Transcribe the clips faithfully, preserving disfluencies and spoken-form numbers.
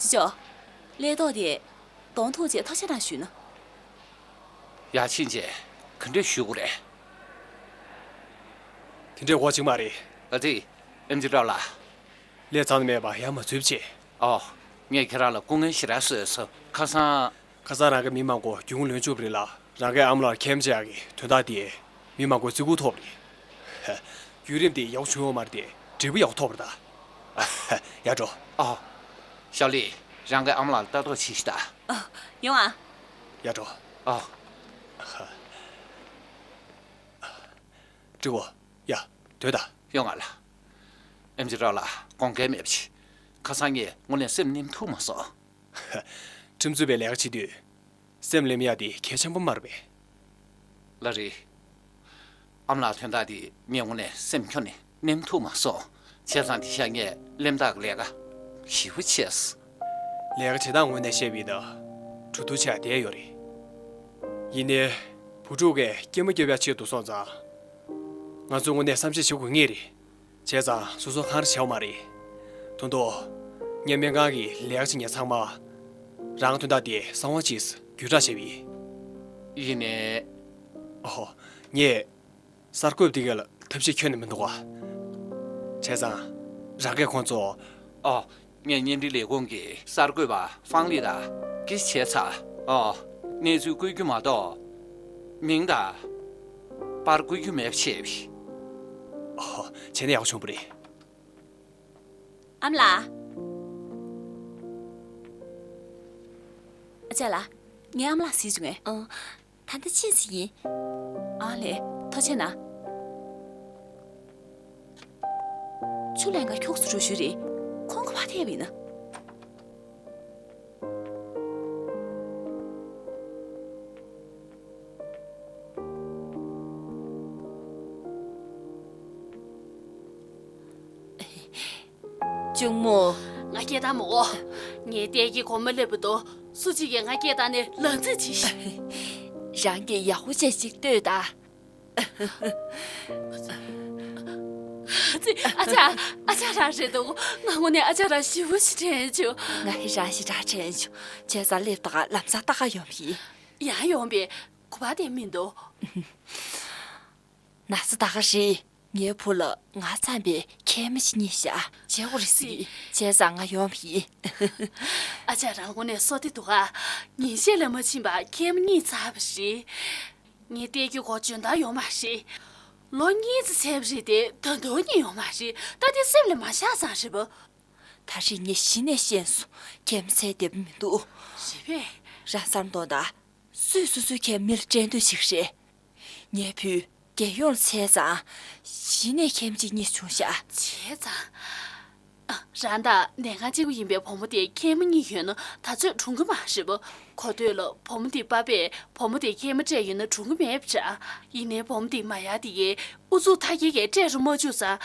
ཅི་ཅོ། ཀླད་ཐོག་དེ་གདོང་ཐུག་རྗེས་ཐག་ཆོད་རང་ཞུས་ན། ཡ་ཕྱིན་ཆད་ག་འདྲ་ཞུ་དགོས་རེད། དེ་འདྲའི་འགོ་གཅིག་མ་རེད། ཨ་ཙི། ཨེམ་ཆི་ཀྲོ་ལགས། ལས་ཚང་ནས་མེད་པ་ཡར་མ་འཛུལ་བྱེད། ཨོ། ངས་ཁྱེད་རང་ལ་སྐུ་ངལ་ཞེ་དྲག་གསོས་སོང་། ཁ་སང་། ཁ་སང་རང་གི་མི་མང་པོ་རྒྱུན་ལོན་བཅུག་པ་རེད་ལ། རང་གི་ཨ་མ་ལགས་ཁྱིམ་བྱེད་ཡག་གི་དོན་དག་དེ། མི་མང་པོས་བརྩི་བཀུར་ཐོབ་རེད། བརྒྱུད་རིམ་དེ་ཡག་པོ་བྱུང་ཡོད་མ་རེད་དེ། འབྲས་བུ་ཡག་པོ་ཐོབ་པ་རེད་ད། ཡར་འགྲོ། ཨོ། ཞའོ་ལི། རང་གི་ཨ་མ་ལགས་ལ་ལྟ་རྟོག་བྱེད་ཤིག་ད། ཨ། ཡོང་ཨ། ཡར་འགྲོ། ཨོ། ཀྲི་གོ། ཡ། སྡོད་ད། ཡོང་ང་ལ། ཨེམ་ཆི་ཀྲོ་ལགས། དགོངས་འགལ་མེད་པ་བྱེད། ཁ་སང་ངས་དངོས་གནས་སེམས་ནེམ་ཐུབ་མ་སོང་། ཁྲིམས་རྩོད་པའི་ལས་ཀ་བྱེད་དུས། སེམས་ནེམ་ཡག་དེ་གལ་ཆེན་པོ་མ་རེད་པས། ལགས་རེད། ཨ་མ་ལགས་དོན་དག་དེ་ངས་དངོས་གནས་སེམས་ཁྱོན་ནས་ནེམ་ཐུབ་མ་སོང་། བྱས་ཙང་དེ་ཤ་ངས་གླེན་རྟགས་ཀྱི་ལས་ཀ་ཞེ་པོ་བྱས། ལས་ཀ་བྱེད་སྟངས་ངོས་ནས་བཤད་པ་ཡིན་ན། གྲོས་བསྡུར་བྱས་བསྡད་ཡོད་རེད། ཡིན་ནའི། བུ་ཕྲུག་གིས་སྐྱེས་མ་སྐྱེས་པའི་ཆེད་དུ་སོང་ཙང་། ང་ཚོས་དངོས་གནས་བསམ་ཤེས་བྱེད་དགོས་ངེས་རེད། བྱས་ཙང་སོ་སོ་གང་རེ་བྱས་པ་མ་རེད། ད་དུང་། ངས་སྨན་ཁང་གི་ལས་ཀ་བྱེད་མཁན་ཚང་མ། རང་དོན་དག་དེ་གསང་བ་བྱས་བརྒྱུད་བསྒྲགས་བྱས་པ་ཡིན། ཡིན་ནའི། ཨོ། ངས། གསར་འགོད་པ་དེ་ག་ལ་ཐབས་ཤེས་ཁྱོན་ནས་མི་འདུག་ག། བྱས་ཙང་། རང་གིས་ཁོང་ཚོ། ཨོ། ངས་བརྙན་འཕྲིན་ལས་ཁུངས་ཀྱི་གསར་འགོད་པ་ཧྥང་ལི་དང་སྐད་ཆ་བྱས་ཚར། ཨོ། གནས་ཚུལ་བཀོད་རྒྱུ་མ་གཏོགས། མིང་དང་། པར་བཀོད་རྒྱུ་མེད་པ་བྱས་པ་ཡིན། ཨོ། བྱས་ན་ཡག་པོ་བྱུང་བ་རེད། ཨ་མ་ལགས། ཨ་ཅག་ལགས། ངའི་ཨ་མ་ལགས་གཟིགས་བྱུང་ངས། ཨང་། ད་ལྟ་ཅི་ཟིག་ཡིན། ཨ་ལས། ཐུགས་རྗེ་གནང་། ཆུ་ལེན་ག་ཁྱུག་ཙམ་འགྲོ་རྒྱུ་རེད། ཁོང་ག་པར་ཐད་པ་ཡིན་ན། གཅུང་མོ། ང་སྐད་བཏང་མི་དགོས། ངས་ལྟས་ཀྱི་གོ་མ་སླེབས་བར་དུ་སུ་གཅིག་གིས་ང་སྐད་བཏང་ནས་ལག་འཛིང་བྱེད་ཤིག། རང་གིས་ཡག་པོ་བྱས་ཅིག་ལྟོས་དང་། ཙི། ཨ་ཅག་ཨ་ཅག་རང་རེད་འདུག། ང་དངོས་གནས་ཨ་ཅག་རང་ཞེ་པོ་ཞིག་དྲན་བྱུང་། ང་ཡང་རང་ཞེ་དྲག་དྲན་བྱུང་། བྱས་ཙང་སླེབས་དང་ལམ་སང་ལྟ་ག་ཡོང་བ་ཡིན། ཡང་ཡོང་པས་གོ་བ་དེ་མི་འདུག། ན་ཚ་ད་ག་རེད། ངའི་བུ་ལ་ང་ཚང་པའི་མཁལ་མ་ཞིག་རྙེད་ཤག། བྱེད་དགོས་རེད་ཟེར་གི། བྱས་ཙང་ང་ཡོང་བ་ཡིན། ཨ་ཅག་རང་དངོས་གནས་བསོད་བདེ་འདུག་ག། ཉིན་ཤས་ལས་མ་ཕྱིན་པར་མཁལ་མ་རྙེད་ཚར་བ་རེད། ངས་ལྟས་ཀྱི་གོ་འཇོན་ཐང་ཡོད་མ་རེད། ལོ་གཉིས་ཙམ་ཚར་བ་རེད་དེ་ད་དུང་རྙེད་ཡོད་མ་རེད། ད་དེ་སེམས་ལ་མ་བཞག་ཙང་རེད་པ། ད་རེས་ངས་གཞི་ནས་ཤེས་སོང་། མཁལ་མ་ཚད་བསྡད་པ་མི་འདུག། རེད་པས། རང་བསམ་གཏོང་དང་། སུས་སོ་སོའི་མཁལ་མ་མི་ལ་སྤྲད་འདོད་ཅིག་རེད། ངའི་བུས་རྒྱལ་ཡོངས་ལ་བཙལ་ཙང་། གཞི་ནས་མཁལ་མ་གཅིག་རྙེད་བྱུང་ཤག། བྱས་ཙང་། ཨ། རང་དང་ལས་ཁང་གཅིག་པ་ཡིན་པའི་བུ་མོ་དེ་མཁལ་མ་རྙེད་ཡོད་ན་ད་ཚོད་གྲོངས་ཀྱི་མ་རེད་པ། གོ་ཐོས་ལ་བུ་མོ་དེའི་པ་ཕས་བུ་མོ་དེ་མཁལ་མ་སྤྲད་ཡོད་ན་གྲོངས་ཀྱི་མེད་པ་འདྲ། ཡིན་ནའི་བུ་མོ་དེའི་མ་ཡར་དེ་གས་ཨུ་ཚུགས་མཐའ་སྐྱེལ་གྱིས་སྤྲད་རུ་མ་བཅུག་ཙང་།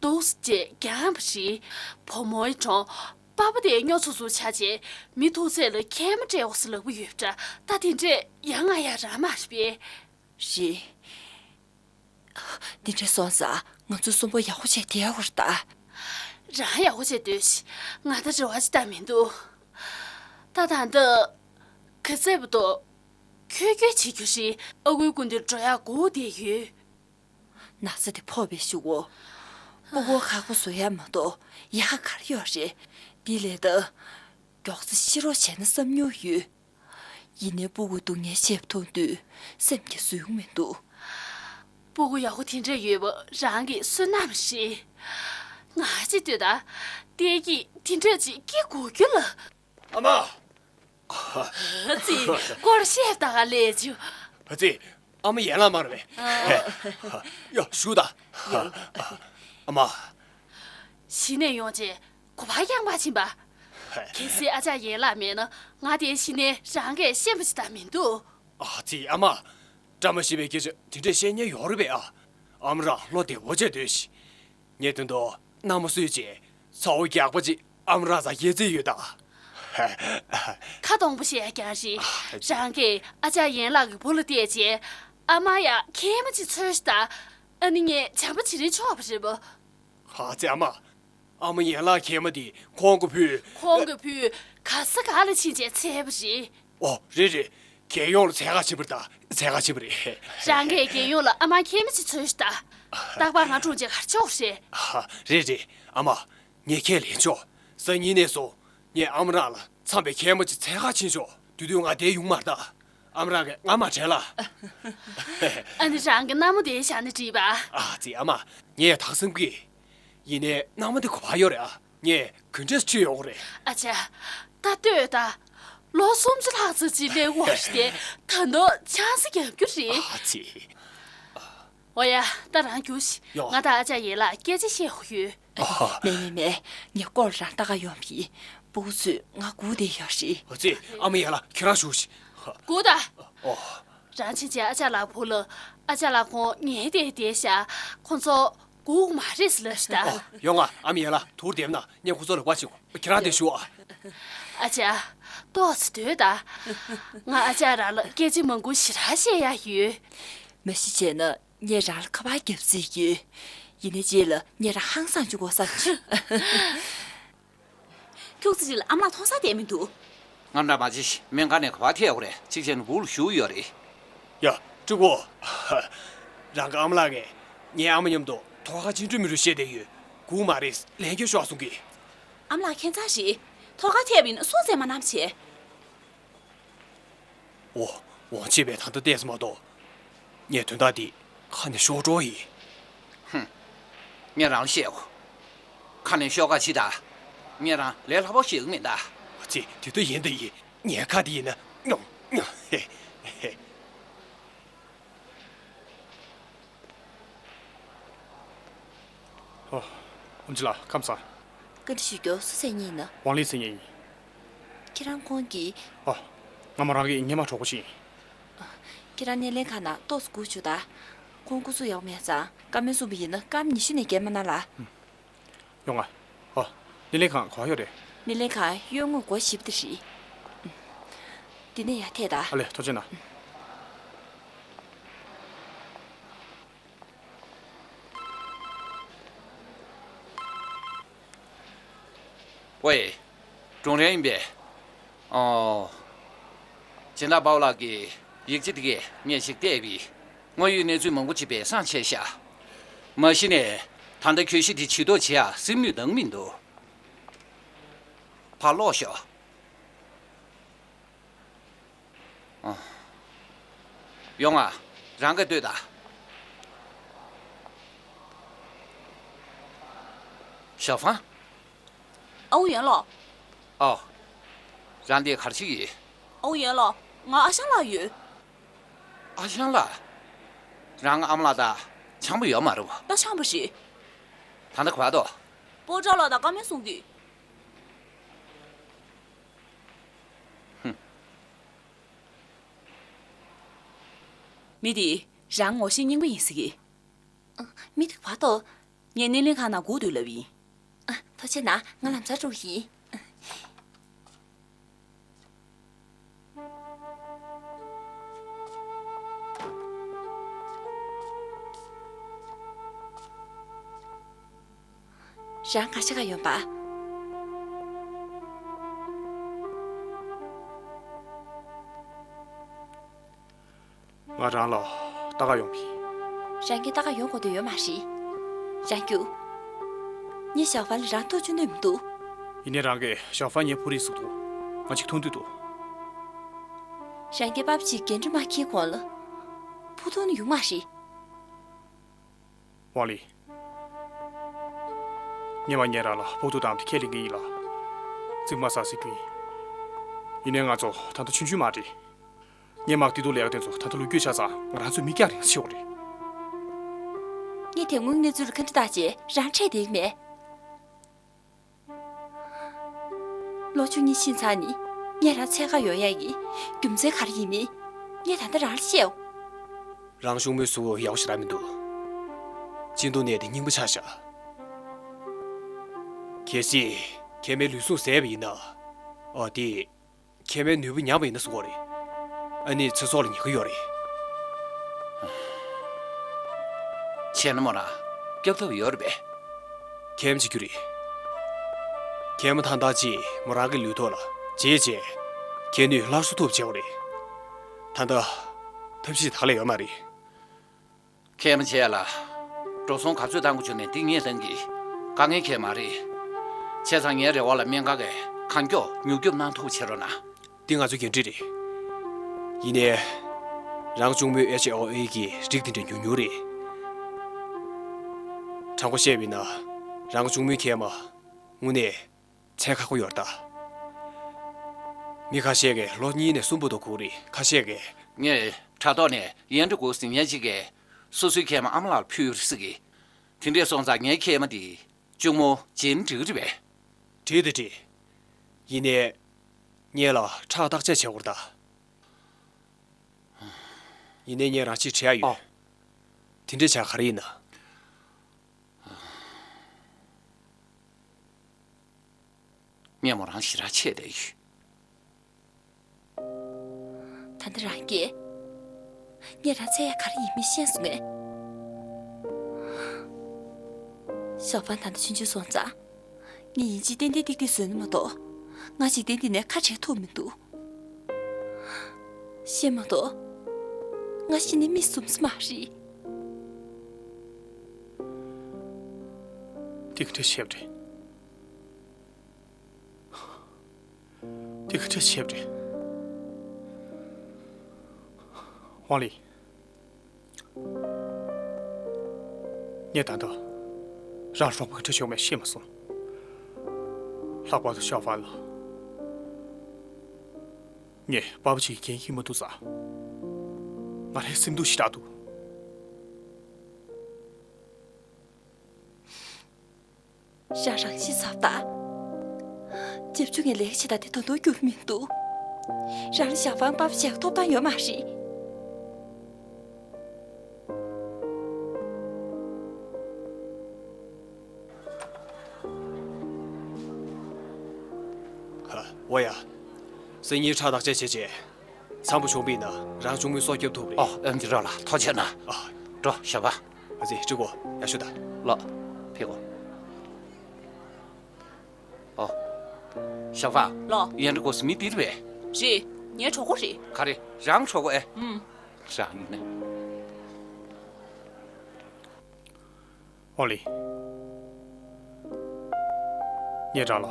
འདུག་སེ་བྱས་འགྱངས་པ་རེད། བུ་མོའི་གྲོངས། པ་ཕ་དེ་སྨྱོ་ཚུགས་ཚུགས་ཆགས་བྱས། མི་ཐུག་ཚད་ལ་མཁལ་མ་སྤྲད་འོ་ཟེར་ལབ་ཀྱི་ཡོད་པ་འདྲ། ད་དེ་འདྲས་ཡ་ང་ཡ་རང་མ་རེད་པས། རེད། དེ་འདྲས་སོང་ཙང་ང་ཚོ་གསོན་པོ་ཡག་པོ་བྱས་བསྡད་དགོས་རེད་ད། རང་ཡག་པོ་བྱས་སྡོད་ཤིག། ང་ད་རེ་བ་ཅིག་ད་མི་འདུག། ད་ད་འདི། ག་ཚད་བར་དུ། ཁྱོད་སྐྱོན་བྱེད་རྒྱུ་རེད། ཨ་ཁུའི་སྐུ་མདུན་འགྲོ་ཡག་སྒུག་བསྡད་ཡོད། ན་ཚ་དེ་ཕོག་པའི་གཞུག་གུ། སྤུ་གུ་ཁག་པོ་བཟོ་ཡ་མ་གཏོགས་ཡག་ག་ག་རེ་ཡོད་རེད། འདི་ལས་ད། མགྱོགས་ཙམ་ཤི་རོགས་བྱས་ན་བསམ་མྱོང་ཡོད། ཡིན་ནའི་སྤུ་གུ་སྡུག་བསྔལ་ཆེ་བ་མཐོང་དུས་སེམས་ཀྱིས་བཟོད་ཡོང་མི་འདུག། སྤུ་གུ་ཡག་པོ་དེ་འདྲ་ཡོད་པ་རང་གི་བསོད་ནམས་རེད། ང་ཅིག་ལྟོས་དང་། ལྟས་ཀྱིས་དེ་འདྲ་ཅིག་སྐྱེ་དགོས་རྒྱུ་ལ། ཨ་མ། ཙི། སྐོར་བཤད་ད་ག་ལས་བྱུང་། ཨ་ཙི། ཨ་མ་ཡན་ལག་མ་རེད་པས། ཡ་བཞུགས་དང་། ཨ་མ། གཞི་ནས་ཡོང་རྗེས་གོ་བ་ཡང་མ་ཕྱིན་པ། གལ་སྲིད་ཨ་ཅག་ཡན་ལག་མེད་ན་ང་དེ་གཞི་ནས་རང་གིས་ཤེས་པ་ཞིག་ད་མི་འདུག། ཨ་ཙི་ཨ་མ། བཀྲ་མ་ཤིས་པའི་སྐད་ཆ་དེ་འདྲས་བཤད་མཁན་ཡོད་རེད་པས་ཨ། ཨ་མ་རང་བློ་བདེ་པོ་བྱས་སྡོད་ཤིག། ངས་དོན་དུ་མནའ་མ་གསོལ་རྗེས་ཚ་བོ་རྒྱགས་པ་ཅིག་ཨ་མ་རང་ཚ་ཡེ་རྩིས་ཡོད་ད། ཁ་སྟོང་པོ་བཤད་ཡ་ཀྱང་རེད། རང་གིས་ཨ་ཅག་ཡན་ལག་གི་བུ་ལ་བལྟས་རྗེས་ཨ་མ་ཡ་མཁལ་མ་ཅིག་འཚོལ་ཤིག་ད། ཨ་ནི་ངས་བྱམས་པ་བྱེད་རིན་ཆོག་པ་རེད་པ། ཨ་ཙི་ཨ་མ། ཨ་མ་ཡན་ལག་མཁལ་མ་དེ་ཁོང་གི་བུས། ཁོང་གི་བུས་ག་ས་ག་ལ་ཕྱིན་བྱས་འཚོལ་བ་རེད། ཨོ་རེད་རེད། རྒྱལ་ཡོངས་ལ་འཚོལ་ག་ཕྱིན་པ་རེད་ད། འཚོལ་ག་ཕྱིན་པ་རེད། རང་གིས་རྒྱལ་ཡོངས་ལ་ཨ་མ་མཁལ་མ་ཅིག་འཚོལ་ཤོག་ད། རྟག་པར་ང་སྒྲུང་བྱེད་གར་ཕྱོགས་རེད། ཨ་རེད་རེད། ཨ་མ། ངས་ཁས་ལེན་ཆོག་སང་ཉིན་ནས་བཟུང་ངས་ཨ་མ་རང་ལ་འཚམས་པའི་མཁལ་མ་ཅིག་འཚོལ་ག་ཕྱིན་ཆོག་དེ་དུས་ང་བསྡད་ཡོང་མ་རེད་ད། ཨ་མ་རང་གིས་ང་མ་དྲན་ལ། ཨ་ནི་རང་གི་མནའ་མ་དེ་བཞག་ན་འགྲིག་པ། ཨ་ཙི་ཨ་མ། ངས་ཐག་བསམ་གི། ཡིན་ནའི་མནའ་མ་དེ་ག་པར་ཡོད་རེད་ཨ། ངས་ག་འདྲས་ཁྲིད་ཡོང་གི་རེད། ཨ་ཅག་ད་ལྟོས་ད། ལོ་སུམ་ཅུ་ལྷག་ཙམ་ཅིག་སླེབས་འོང་ཞིག་དེ་ད་དུང་ཆང་ས་རྒྱབ་རྒྱུ་རེད། ཨ་ཙི། འོ་ཡ། ད་རང་རྒྱུགས་ཤིག་ཡོ། ང་དང་ཨ་ཅག་ཡན་ལག་སྐད་ཆ་བཤད་དགོས་ཡོད། ཨ། མེད་མེད་མེད། ངས་སྐོར་རང་ལྟ་ག་ཡོང་བ་ཡིན། སྤུ་གུ་ཚོས་ང་སྒུག་བསྡད་ཡོད་རེད། ཨ་ཙི། ཨ་མ་ཡན་ལགས་ཁྱེད་རང་བཞུགས་ཤིག་སྒུག་ད། ཨོ། རང་ཕྱིན་ཆད་ཨ་ཅག་ལགས་བུ་ལ། ཨ་ཅག་ལགས་ཁོང་ཉལ་བསྡད་བསྡད་ཤག་ཁོང་ཚོ་སྒུག་མ་རེད་ཟེར་ལབ་ཤིག་ད། ཨོ། ཡོང་ང་ཨ་མ་ཡན་ལགས། དུར་བསྡད་ན་ངས་ཁོང་ཚོ་ལ་བ་ཕྱིན། ཁྱེད་རང་དེ་བཞུགས་ཨ། ཨ་ཅག་ཏོག་ཙམ་སྡོད་ད། ང་ཨ་ཅག་རང་ལ་སྐད་ཆ་མང་པོ་ཞེ་དྲག་བཤད་ཡག་ཡོད། མ་གཞི་བྱས་ན་ངས་རང་ལ་ཁ་པར་རྒྱབ་རྩིས་ཡོད། ཡིན་ནའི་རྗེས་ལ་ངས་རང་ཧང་སངས་བཅུག་དགོས་བསམ་བྱུང་། ཁྱུག་ཙམ་ཅིག་ལ་ཨ་མ་ལགས་མཐོང་ས་བསྡད་མི་འདུག་ངམ་འདྲ་མ་བྱེད། སྨན་ཁང་ནས་ག་པར་ཐད་ཡོད་རེད། གཅིག་བྱས་ན་སྦུག་ལ་བཞུགས་ཡོད་རེད། ཡ། སྤྲུལ་སྐུ། རང་གི་ཨ་མ་ལགས་ཀྱིས་ངའི་ཨ་མ་མཉམ་དུ་ཐོག་ཁར་ཅིག་འགྲོ་མི་འགྲོ་བཤད་བསྡད་ཡོད། སྒུག་མ་རེད། ལན་སྐྱོན་ཤོར་སོང་གི། ཨ་མ་ལགས་ཁྱད་མཚར་རེད། ཐོག་ཁར་ཐད་པ་ཡིན་ན་སུས་བཙལ་མ་གནང་བྱས། འོ། འོང་བྱས་པས་ད་ལྟ་བལྟས་སོང་མ་གཏོགས། ངས་དོན་དག་འདི་ཁ་ནས་ཤོར་འགྲོ་ཡིན། ཧུམ། ངས་རང་ལ་བཤད་གོ། ཁ་ནས་ཤོར་ཁ་ཕྱིས་ད། ངས་རང་ལས་སླ་པོ་ཞིག་མིན་ད། ཨ་ཙི། དེ་ལྟ་ཡིན་ད་ཡིན། ངས་ཁ་དེ་ཡིན་ན་ཉོ་ཉོ་ཧེ་ཧེ། ཨོ། ཨོམ་ཆི་ལགས་ཁམས་བཟང་། བཀའ་འདྲི་ཞུ་རྒྱུ། སུ་མཚན་ཉིད་ཡིན་ན། ཝང་ལི་མཚན་ཉིད་ཡིན། ཁྱེད་རང་ཁོང་གི། ཨ། ང་མོ་རང་གི་སྔོན་མ་གྲོགས་པོ་ཞིག་ཡིན། ཁྱེད་རང་སྣེ་ལེན་ཁང་ནང་ཏོག་ཙམ་སྒུག་བཅུག་ད། ཁོང་སྐུ་གཟུགས་ཡག་པོ་མེད་ཙང་བཀའ་མོལ་གསུངས་པ་ཡིན་ན་སྐར་མ་ཉི་ཤུ་ནས་བརྒལ་མ་གནང་ལ། ཡོང་ང་། ཨ། སྣེ་ལེན་ཁང་ག་པར་ཡོད་རེད། སྣེ་ལེན་ཁང་གཡོན་ངོས་སྒོ་བཞི་པ་དེ་རེད། འདི་ནས་ཡར་ཐད་ད། ཨ་ལས། ཐུགས་རྗེ་གནང་། ཝེ། ཀྲུང་རེན་ཡིན་པས། ཨོ། སྦྱིན་བདག་པའོ་ལགས་ཀྱིས་ཡིག་ཆ་འདི་གས་ངས་ཞིག་བལྟས་པས། དངོས་ཡོད་གནས་ཚུལ་མང་པོ་ཅིག་སྦས་གསང་བྱས་ཤག་མ་གཞི་ནས་ད་ལྟ་གྱོད་གཞི་འདི་ཇུས་གཏོགས་བྱེད་ཡག་སེམས་ནུས་འདང་མི་འདུག་ཕར་ལོག་ཤོག་ཨ། ཡོང་ང་། རང་གིས་ལྟོས་དང་། ཞའོ་ཧྥང་། ཨའུ་ཡོན་ལགས། ཨོ། རང་འདིར་ག་རེ་བྱེད་ཀྱི་ཡོད། ཨའུ་ཡོན་ལགས། ང་ཨ་ཞང་ལགས་ཡོད། ཨ་ཞང་ལགས། རང་ཨ་མ་ལགས་དང་འཆམ་པོ་ཡོད་མ་རེད་པ། ད་འཆམ་པོ་རེད། ད་ལྟ་ག་པར་འདུག་པོ་ཀྲང་ལགས་དང་བཀའ་མོལ་གསུང་གི། ཧུམ། མི་དེ་རང་ངོ་ཤེས་རྙིང་པ་ཡིན་ཟེར་གི། ཨ། མི་དེ་ག་པར་འདུག་ངས་སྣེ་ལེན་ཁང་ནང་སྒུག་སྡོད་ལབ་ཡིན། ཨ། ཐུགས་རྗེ་གནང་། ང་ལམ་སང་འགྲོ་གི་ཡིན། རང་ག་ཤ་ག་ཡོང་པ། ང་རང་ལ་ལྟ་ག་ཡོང་བ་ཡིན། རང་གིས་ལྟ་ག་ཡོང་དགོས་དོན་ཡོད་མ་རེད། རང་རྒྱུགས། ངས་ཞའོ་ཧྥང་ལ་རང་ཐུག་བཅུག་འདོད་མི་འདུག་ཡིན་ནའི་རང་གིས་ཞའོ་ཧྥང་ངའི་བུ་རེད་ཟེར་འདུག་ང་གཅིག་མཐོང་འདོད་འདུག་རང་གིས་པ་ཕ་ཅིག་འགན་འཁྲི་མ་འཁྱེར་གོང་ལ་བུ་མཐོང་ན་ཡོང་མ་རེད། ཝང་ལི། སྔོན་མ་ངས་རང་ལ་ཕོག་ཐུག་བཏང་སྟེ་ཁས་ལེན་གྱི་ཡིན་ལ། རྩིག་པ་ཟ་ཟེར་རྒྱུ་ཡིན། ཡིན་ནའི་ང་ཚོ་ད་ལྟ་ཆུང་ཆུང་མ་རེད། སྔོན་མ་དེ་དུས་ལས་ཀ་དེ་ཚོ་ད་ལྟ་ལོ་རྒྱུས་ཆགས་ཙང་ང་རང་ཚོའི་མིག་རྒྱང་རིང་ཆེ་བ་རེད། ངས་དེ་སྔོན་གནས་ཚུལ་ལ་ཁ་འདྲི་བཏང་བྱས་རང་འཕྲད་བསྡད་ཀྱི་མེད། ལོ་བཅུ་གཉིས་ཕྱིན་ཚར་ནས་ངས་རང་འཚོལ་ག་ཡོང་ཡག་གི་རྒྱུ་མཚན་ག་རེ་ཡིན་མིན་ངས་ད་ལྟ་རང་ལ་བཤད་འོ། རང་ཤུགས་མེད་སུ་ཡག་པོ་ཞེ་དྲག་མི་འདུག་སྐྱིད་སྡུག་གནས་དེ་རྙིང་པ་ཆགས་ཤག་གལ་སྲིད་མཁལ་མའི་ལུས་ཟུངས་ཟད་པ་ཡིན་ན། ཨ་དེ། མཁལ་མའི་ནུས་པ་ཉམས་པ་ཡིན་ན་བཟོ་དགོས་རེད། ཨ་ནི་ཚེ་སྲོག་ལ་ཉེན་ཁ་ཡོད་རེད། བྱས་ན་མོ་རང་སྐྱོབ་ཐབས་ཡོད་རེད་པས། མཁལ་མ་བྱེད་རྒྱུ་རེད། མཁལ་མ་ཐང་ཐང་ཅིག་མོ་རང་གི་ལུས་ཐོག་ལ་བརྗེས་རྗེས། མཁལ་ནུས་སླར་གསོ་ཐུབ་བྱས་པ་རེད། ད་ལྟ་ཐབས་ཤེས་དག་ལས་ཡོད་མ་རེད། མཁལ་མ་བྱས་ལ། འགྲོ་སོང་ག་ཚོད་བཏང་དགོས་བྱུང་ནས་འདི་ངས་བཏང་གི། དཀའ་ངལ་གང་ཡང་མ་རེད། བྱས་ཙང་ངའི་རེ་བ་ལ་སྨན་ཁང་གིས་གང་མགྱོགས་མྱུར་སྐྱོབ་གནང་ཐུབ་པ་བྱེད་རོགས་གནང་། འདི་ང་ཚོའི་འགན་འཁྲི་རེད། ཡིན་ནའི། རང་གཅུང་མོའི་ཨེཆ་ཨེལ་ཨེ་གི་རིགས་དེ་འདྲ་ཉུང་ཉུང་རེད། དྲང་པོ་བཤད་པ་ཡིན་ན། རང་གཅུང་མོའི་མཁལ་མ་དངོས་གནས་འཚོལ་ཁག་པོ་ཡོད་རེད་ད། མི་ཁ་ཤས་ཀྱིས་ལོ་གཉིས་ནས་གསུམ་བར་དུ་སྒུག་རེད། ཁ་ཤས་ཀྱིས། ངས་དྲ་ཐོག་ནས་ཡན་ཀྲི་གོ་ཟེར་མཁན་ཅིག་གིས་སོ་སོའི་མཁལ་མ་ཨ་མ་ལགས་ལ་ཕུལ་ཡོད་རེད་ཟེར་གི། དེ་འདྲས་སོང་ཙང་ངའི་མཁལ་མ་འདི་གཅུང་མོ་ཇེན་འགྲིག་རེད་པས། འགྲིག་དང་འགྲིག། ཡིན་ནའི། ངེད་ལ་ཁྲག་བརྟག་དཔྱད་བྱེད་དགོས་རེད་ད། ཡིན་ནའི་ངས་རང་ཅིག་བྲེལ་ཡ་ཡོད། ཨོ། དེ་འདྲས་བྱ་ག་རེ་ཡིན་ན། སྙན་མོ་རང་ཞེ་དྲག་ཆེ་བསྡད་ཡོད། ད་ལྟ་རང་གིས་ངས་རང་བཙལ་ཡ་ག་རེ་ཡིན་མིན་ཤེས་སོང་ངས། ཞའོ་ཧྥང་ད་ལྟ་ཆུང་ཆུང་སོང་ཙང་། ངས་ཡིན་གཅིག་ཏན་ཏན་ཏིག་ཏིག་བཟོས་ན་མ་གཏོགས། ང་འཇིག་རྟེན་འདི་ནས་ཁ་བྲལ་ཐུབ་མི་འདུག། ཤེས་མ་གཏོགས། ང་ཤི་ནས་མི་བཟུང་ས་མ་རེད། འདི་ག་འདྲ་བྱས་པ་རེད། འདི་ག་འདྲ་བྱས་པ་རེད། ཝང་ལི། ངས་ད་ལྟ་རང་རོགས་པ་ག་འདྲ་བྱུང་མེད་ཤེས་མ་སོང་། ལྷག་པར་དུ་ཞའོ་ཧྥང་ལ། ངས་པ་ཕ་ཅིག་འགན་ཡིན་མ་འདུག་ཙང་། ང་རའི་སེམས་སྡུག་ཞེ་དྲག་འདུག། རང་རང་ཤི་ཚར་ད། རྒྱབ་ཆུ་ངས་ལས་ཀ་བྱེད་ད་དེ་དོན་དུ་འགྱུར་མི་འདུག། རང་ཞའོ་ཧྥང་པ་ཕ་བྱེད་ཐོབ་ཐང་ཡོད་མ་རེད། ཧ། འོ་ཡ། སང་ཉིན་ཁྲག་བརྟག་དཔྱད་བྱས་རྗེས། འཚམས་པོ་བྱུང་བ་ཡིན་ན་རང་གཅུང་མོའི་སྲོག་སྐྱོབ་ཐུབ་རེད། ཨོ། ཨེམ་ཅི་རོ་ལགས་ཐུགས་རྗེ་གནང་། ཨ། འགྲོ་ཞོགས་པ། ཨ་ཙི་ཀྲི་གོ་ཡག་ཤོས་དང་། ལོ། ཕེབས་གོ། ཨོ། ཞོགས་པ། ལོ། ཡན་ཀྲི་གོ་ཟེར་མི་འདི་རེད་པས། རེད། ངའི་གྲོགས་པོ་རེད། ག་རེ་རང་གྲོགས་པོ་ཨེ། ཨུམ། རང་ཡིན་ན། ཨོ་ལི། ངས་རང་ལ་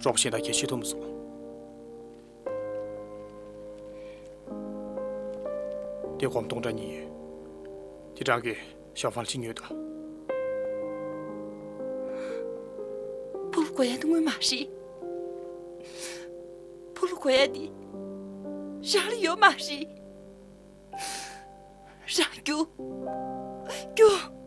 རོགས་པ་གཞན་དག་གིས་བྱེད་ཐུབ་མ་སོང་། དེ་སྒོར་མོ་སྟོང་ཕྲག་གཉིས་ཡོད། དེ་རང་གིས་ཞའོ་ཧྥང་ལ་ཅིག་ཉོས་དང་། ཕུ་ལུ་དགོས་ཡ་དེ་དངུལ་མ་རེད། ཕུ་ལུ་དགོས་ཡ་དེ་རང་ལ་ཡོད་མ་རེད། རང་རྒྱུགས། རྒྱུགས།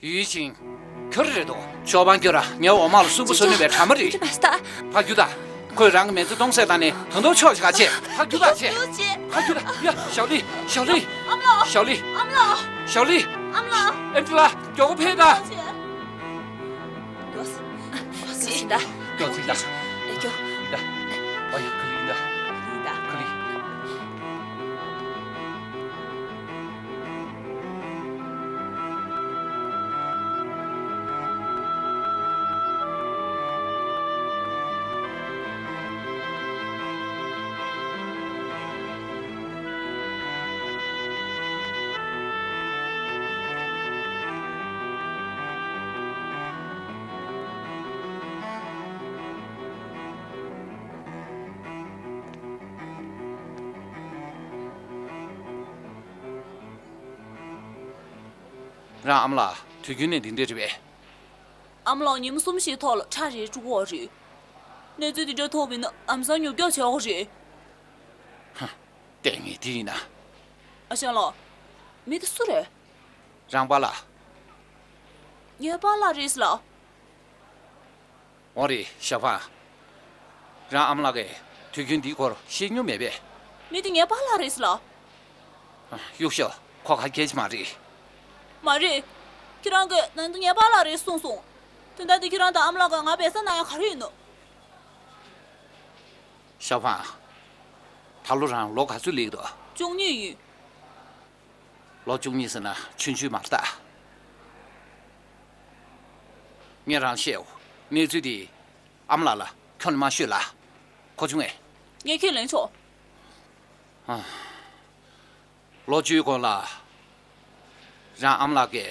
ཡུས་ཆིང་། ཁྱོད་རེད་དོ། ཞའོ་ཧྥང་ཁྱོད་ར་ངའི་འོག་མ་ལ་སུན་པོ་བཟོ་ནུས་པའི་གྲ་མ་རེད། ཕར་རྒྱུགས་དང་། ཁོས་རང་གི་མི་ཚེ་སྟོང་ཟད་བཏང་ནས་ད་དུང་ཆོག་ཤེས་ག་བྱེད། ཕར་རྒྱུགས་དང་། ཕར་རྒྱུགས་དང་། ཡ། ཞའོ་ལི། ཞའོ་ལི། ཨ་མ་ལགས། ཞའོ་ལི། ཨ་མ་ལགས། ཞའོ་ལི། ཨ་མ་ལགས། ཨེམ་ཅི་ལགས། མགྱོགས་པོ་ཕེབས་དང་། མགྱོགས་ཤིག་དང་། མགྱོགས་ཤིག་དང་། ཨེ་མགྱོགས། ཡིན་ད། ཨ་ཡ། ཁ་ལི་ཡིན་ད། ཡིན་ད། ཁ་ལི། རང་ཨ་མ་ལགས་དུས་རྒྱུན་ནས་འདི་འདྲ་རེད་པས། ཨ་མ་ལགས་ཉིན་མོ་གསུམ་བཞིའི་ཐོག་ལ་ཁྲག་རེ་དཀྲུག་གི་ཡོད་རེད། གནས་ཚུལ་འདི་འདྲ་ཐོག་མིན་ན་ལམ་སང་མྱུར་སྐྱོབ་བྱེད་དགོས་རེད། ཧ། ལྟས་ངན་འདི་ཡིན་ན། ཨ་ཞང་ལགས། མི་དེ་སུ་རེད། རང་པཱ་ལགས། ངའི་པཱ་ལགས་རེད་ལགས། འོ་རེད། ཞའོ་ཧྥང་། རང་ཨ་མ་ལགས་ཀྱིས་དུས་རྒྱུན་འདིའི་སྐོར་བཤད་མྱོང་མེད་པས། མི་དེ་ངའི་པཱ་ལགས་རེད་ལགས། གཡུག་ཤོག་ཁོ་ག་སྐད་ཆ་མ་རེད། མ་རེད། ཁྱེད་རང་གིས་ནང་དུ་ངའི་པཱ་ལགས་རེད་གསུངས་སོང་། དེ་འདྲ་དེ་ཁྱེད་རང་དང་ཨ་མ་ལགས་ཀྱིས་ང་སྦྱིན་བསྲེགས་གནང་ཡག་ག་རེ་ཡིན་ནམ། ཞའོ་ཧྥང་། ད་ལོ་རང་ལོ་ག་ཚོད་སླེབས་འདུག་བཅུ་གཉིས་ཡིན། ལོ་བཅུ་གཉིས་ཟེར་ན་ཆུང་ཆུང་མ་རེད་ད། ངས་རང་བཤད་འོ། གནས་ཚུལ་འདི་ཨ་མ་ལགས་ལ་ཁྱོན་ནས་མ་ཤོད་ལ། གོ་བྱུང་ངས། ངས་ཁས་ལེན་ཆོག་ཨ། ལོ་བཅུའི་གོང་ལ་རང་ཨ་མ་ལགས་ཀྱིས་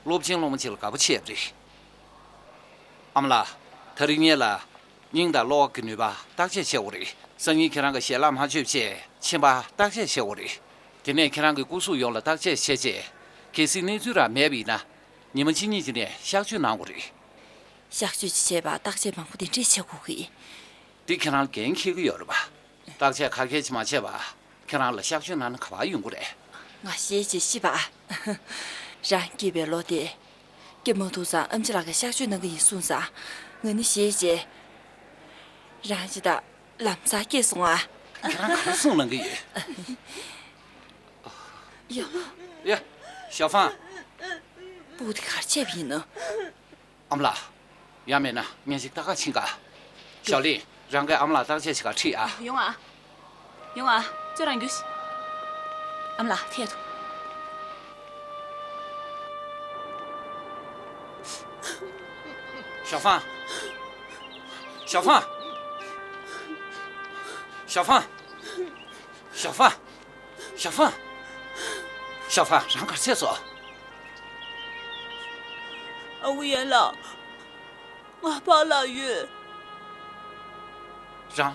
སློབ་ཆེན་སློབ་མ་ཅིག་ལ་དགའ་པོ་བྱས་པ་རེད། ཨ་མ་ལགས། ད་རིང་ངེད་ལ་སྙིང་དང་གློ་བ་གི་ནུས་པ་བརྟག་དཔྱད་བྱེད་དགོས་རེད། སང་ཉིན་ཁྱེད་རང་གི་ཞལ་ལག་མ་མཆོད་བྱས་མཆིན་པ་བརྟག་དཔྱད་བྱེད་དགོས་རེད། དེ་ནས་ཁྱེད་རང་གི་སྐུ་གཟུགས་ཡོངས་ལ་བརྟག་དཔྱད་བྱས་རྗེས། གལ་སྲིད་གནས་ཚུལ་རང་མེད་པ་ཡིན་ན། ཉི་མ་གཅིག་གཉིས་ཀྱི་ནས་གཤག་བཅོས་གནང་དགོས་རེད། གཤག་བཅོས་ཅིག་བྱས་པ་བརྟག་དཔྱད་མང་པོ་དེ་འདྲས་བྱེད་དགོས་ཀྱི། འདི་ཁྱེད་རང་འགན་འཁྱེར་གྱི་ཡོད་རེད་པ། བརྟག་དཔྱད་ཁ་ཁྱེར་ཅིག་མ་བྱས་པ། ཁྱེད་རང་ལ་གཤག་བཅོས་གནང་ན་ག་པར་ཡོང་གི་རེད། ང་ཤེས་ཀྱི་ཤི་བ། རང་སྐྱེས་པའི་ལོ་དེ། སྐྱེ་མ་ཐུབ་ཙང་ཨེམ་ཆི་ལགས་ཀྱིས་གཤག་བཅོས་གནང་གི་ཡིན་གསུངས་ཙང་། ང་ནི་ཤེས་ཀྱི། རང་ཅི་ད་ལམ་སང་སྐྱེས་སོང་ཨ། ཁྱེད་རང་ག་རེ་གསུང་གནང་གི་ཡོད། ཡ། ཡ། ཞའོ་ཧྥང་། སྤུ་གུ་དེ་ག་རེ་བྱས་པ་ཡིན་ནམ། ཨ་མ་ལགས། ཡང་མེད་ན་ངས་ཅིག་ལྟ་ག་ཕྱིན་ག་ཞའོ་ལི། རང་གིས་ཨ་མ་ལགས་བརྟག་དཔྱད་བྱེད་ག་ཁྲིད་ཨ། ཡོང་ཨ། ཡོང་ཨ། ཁྱོད་རང་རྒྱུགས་ཤིག་ཨ་མ་ལགས་ཐད་དུ། ཞའོ་ཧྥང་། ཞའོ་ཧྥང་། ཞའོ་ཧྥང་། ཞའོ་ཧྥང་། ཞའོ་ཧྥང་། ཞའོ་ཧྥང་། རང་ག་རེ་བྱས་སོང་། ཨ་ཁུ་ཡན་ལགས། ང་པཱ་ལགས་ཡོད། རང་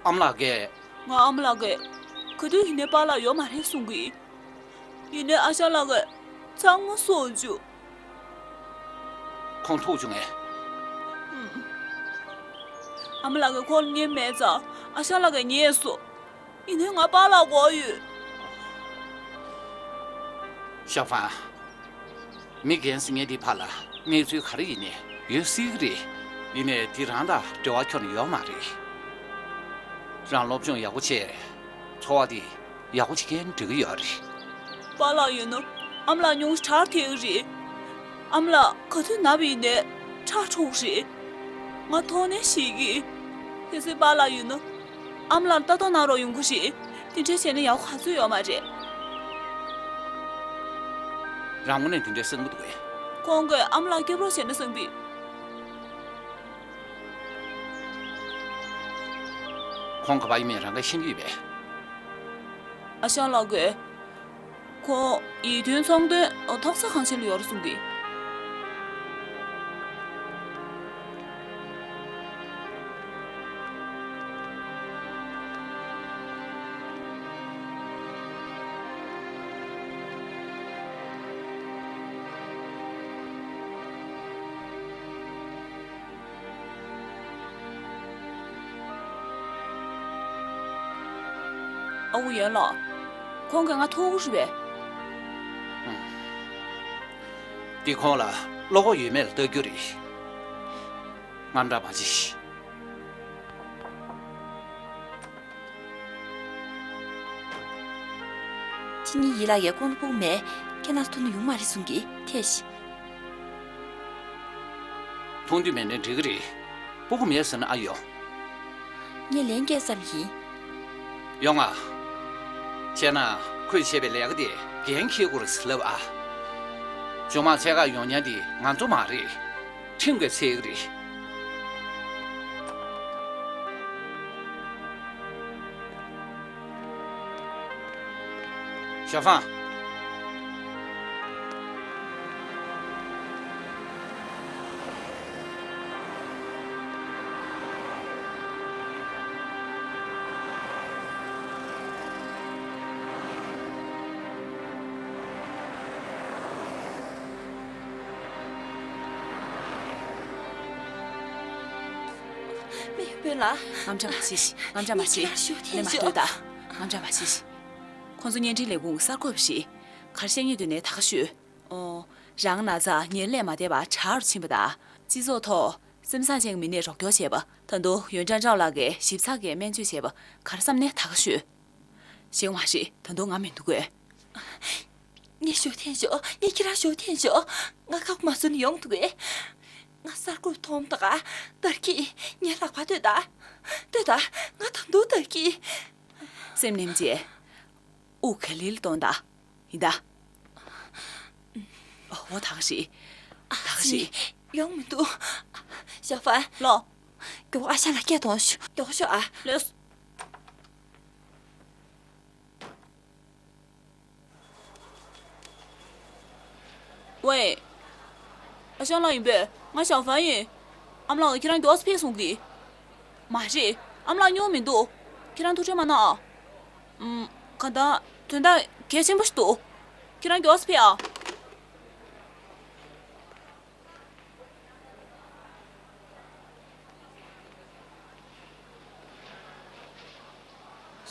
ཨ་མ་ལགས་ཀྱིས། ང་ཨ་མ་ལགས་ཀྱིས་ག་དུས་ཡིན་ནའི་པཱ་ལགས་ཡོད་མ་རེད་གསུང་གི། ཡིན་ནའི་ཨ་ཞང་ལགས་ཀྱིས་ཚང་མ་གསུངས་བྱུང་། ཁོང་ཐུག་བྱུང་ངས། ཨ་མ་ལགས་ཀྱིས་ཁོང་ལ་ཉན་མེད་ཙང་ཨ་ཞང་ལགས་ཀྱིས་ཉན་སོང་། ཡིན་ནའི་ང་པཱ་ལགས་དགོས་ཡོད། ཞའོ་ཧྥང་། མི་རྒན་ཟེར་མཁན་འདིའི་ཕར་ལ་གནས་ཚུལ་ག་རེ་ཡིན་ནའི་ཡོད་སྲིད་ཀྱི་རེད། ཡིན་ནའི་འདི་རང་དང་འབྲེལ་བ་ཁྱོན་ནས་ཡོད་མ་རེད། རང་སློབ་སྦྱོང་ཡག་པོ་བྱས། འཚོ་བ་འདི་ཡག་པོ་བྱེད་མཁན་འགྲིག་གི་ཡོད་རེད། པཱ་ལགས་ཡོད་ན་ཨ་མ་ལགས་ཉུང་ཤས་དྲག་ཐལ་གྱི་རེད། ཨ་མ་ལགས་ག་དུས་ན་བ་ཡིན་ནའི་ཁྲག་འཕྲོ་གི་རེད། ང་མཐོང་ནས་ཤེས་ཀྱི། གལ་སྲིད་པཱ་ལགས་ཡོད་ན། ཨ་མ་ལགས་ལ་ལྟ་རྟོག་གནང་རོགས་ཡོང་གི་རེད། དེ་འདྲ་བྱས་ན་ཡག་པོ་ག་ཚོད་ཡོད་མ་རེད། རང་དངོས་གནས་དེ་འདྲ་བསམ་གྱི་འདུག་གས། ཁོང་གིས་ཨ་མ་ལགས་སྐྱོབ་རོགས་བྱས་ན་བསམ་གྱི། ཁོང་ག་པར་ཡིན་མིན་རང་གིས་ཤེས་ཀྱི་ཡོད་པས། ཨ་ཞང་ལགས་ཀྱིས། ཁོང་ཡིད་རྟོན་ཚོང་དོན་ཐོག་བརྩེགས་ཁང་ཆེན་ལ་ཡོད་རེད་གསུང་གི། ཨ་ཁུ་ཡན་ལགས། ཁོང་གིས་ང་ཐུག་གི་རེད་པས། འདི་ཁོང་ལ་བློ་ཁོག་ཡོད་མེད་ལ་ལྟ་རྒྱུ་རེད། དངངས་སྐྲག་མ་བྱེད། ཕྱི་ཉིན་ཡི་ལགས་ཀྱིས་ཁོང་ལ་སྤུ་གུ་མེད། ཁྱེད་རང་ཚོ་ཐུག་ན་ཡོང་མ་རེད་གསུང་གི། ཐད་ཤིག་མཐོང་དུས་མེད་ན་འགྲིག་གི་རེད། སྤུ་གུ་མེད་ཟེར་ན་ཨ་ཡོང་། ངས་ལན་སྐྱེལ་ཙམ་ཡིན། ཡོང་ང་། བྱས་ན་ཁོས་བྱས་པའི་ལས་ཀ་དེ་འགན་འཁྱེར་དགོས་རེད་ཟེར་ལབ་ཨ། ཇོ་མང་འཚོལ་ག་ཡོང་མཁན་དེ་ང་ཚོ་མ་རེད། ཁྲིམས་ཀྱིས་འཚོལ་གི་རེད། ཞའོ་ཧྥང་། མེས་དཔོན་ལགས། དངངས་སྐྲག་མ་བྱེད་ཤིག་དངངས་སྐྲག་མ་བྱེད། ཁྱེད་རང་ཤོག་ལན་མ་ཐོས་ད། དངངས་སྐྲག་མ་བྱེད་ཤིག་ཁོང་ཚོ་བརྙན་འཕྲིན་ལས་ཁུངས་གསར་འགོད་པ་རེད། ག་རེ་བཤད་སྙིང་འདོད་ནའི་ད་ག་ཤོད། ཨོ། རང་ན་ཚ་ཉེར་ལས་མ་བསྡད་པར་དྲག་རུ་ཕྱིན་པ་དང་། སྤྱི་ཚོགས་ཐོག་སེམས་བཟང་ཅན་གྱི་མི་སྣས་རོགས་སྐྱོར་བྱས་པ། ད་དུང་ཡོན་ཀྲང་ཀྲའོ་ལགས་ཀྱིས་ཞིབ་ཚགས་ཀྱིས་སྨན་བཅོས་བྱས་པ། ག་རེ་བསམ་ནའི་ད་ག་ཤོད། ཤེས་ཀྱི་མ་རེད། ད་དུང་ང་མི་འདུག་གས། ངས་ཞུ་འཐེན་ཤོག་ངས་ཁྱེད་རང་ཞུ་འཐེན་ཤོག་ང་ཁག་མ་བཟོ་ནས་ཡོང་ཐུབ་གས། ང་གསར་འགོད་མཐོང་ད་ག་དར་གྱིས་ངའི་ལག་པ་ལྟོས་ད། ལྟོས་ད། ང་ད་དུང་དར་གྱིས། སེམས་ནེམ་རྗེ། དབུགས་ག་ལེར་གཏོང་ད། ཡིན་ད། འོ་ད་ག་ཤི། ད་ག་ཤི། ཡོང་་མི་འདུག་ཞའོ་ཧྥང་། ལོ། མགྱོགས་ཨ་ཞང་ལ་སྐད་གཏོང་ཤོག་མགྱོགས་ཤོག་ཨ། ལོས། ཝེ། ཨ་ཞང་ལགས་ཡིན་པས། ང་ཞའོ་ཧྥང་ཡིན། ཨ་མ་ལགས་ཁྱེད་རང་མགྱོགས་སེ་ཕེབས་སོང་གི། མ་རེད། ཨ་མ་ལགས་སྙུང་མི་འདུག་ཁྱེད་རང་ཐུགས་ཁྲལ་མ་གནང་ཨ། ཨུམ། གང་ལྟར་དོན་དག་གལ་ཆེན་པོ་ཞིག་འདུག་ཁྱེད་རང་མགྱོགས་སེ་ཕེབས་ཨ།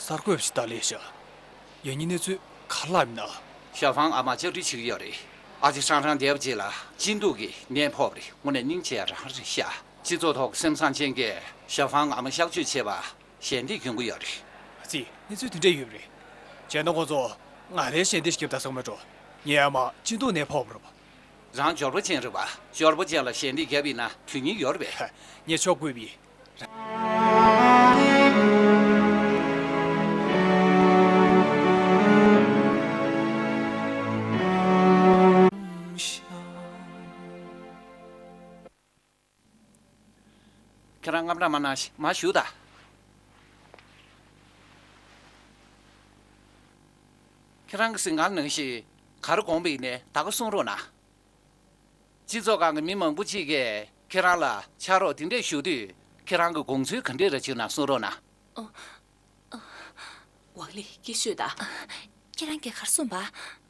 གསར་འགོད་པ་ཞིག་ད་ལས་ཤག་ཡང་སྙིང་གནས་ཚུལ་ག་རེ་ལབ་ཡིན་ན། ཞའོ་ཧྥང་ཨ་མ་གཅར་འདྲི་བྱེད་ཀྱི་ཡོད་རེད། ཨ་ཅེ་ཧྲང་ཧྲང་བསྡད་པ་ཅིག་ལ་གཅིན་སྡུག་གི་ནད་ཕོག་པ་རེད། དངོས་གནས་སྙིང་རྗེ་ཡ་རང་རེད་ཤག་སྤྱི་ཚོགས་ཐོག་གི་སེམས་བཟང་ཅན་གྱིས་ཞའོ་ཧྥང་ཨ་མ་གཤག་བཅོས་བྱེད་པ་ཞལ་འདེབས་སྐྱོན་གྱི་ཡོད་རེད། ཨ་ཙི། གནས་ཚུལ་དེ་འདྲས་ཡོད་པ་རེད། བྱས་ན་ཁོང་ཚོ་ང་རའི་ཞལ་འདེབས་ཤིག་བརྒྱབ་ད་བསམ་མེད་འགྲོ། ངའི་ཨ་མ་གཅིན་སྡུག་ནད་ཕོག་པ་རེད་པ། རང་འབྱོར་པ་ཅན་རེད་པ། འབྱོར་པ་ཅན་ལ་ཞལ་འདེབས་བརྒྱབ་ཡིན་ན་དོན་སྙིང་ཡོད་རེད་པས། ངས་ཆོག་དགོས་པའི། ཁྱེད་རང་དངངས་སྐྲག་མ་གནང་ཞིག་མར་བཞུགས་དང་། ཁྱེད་རང་གི་གཟིམ་ཁང་ནང་བཞིན་ག་རེ་དགོངས་པ་ཡིན་ནའི་ད་ག་གསུང་རོགས་གནང་། སྤྱི་ཚོགས་ཁང་གི་མི་མང་པོ་ཅིག་གིས་ཁྱེད་རང་ལ་ཕྱག་རོགས་དེ་འདྲས་ཞུ་དུས། ཁྱེད་རང་གི་དགོངས་ཚུལ་ག་འདྲས་རེད་ཅིག་ན་གསུང་རོགས་གནང་། ཨོ། ཨོ། ཝང་ལི། སྐད་ཤོད་དང་། ཁྱེད་རང་གིས་ག་རེ་གསུངས་པ།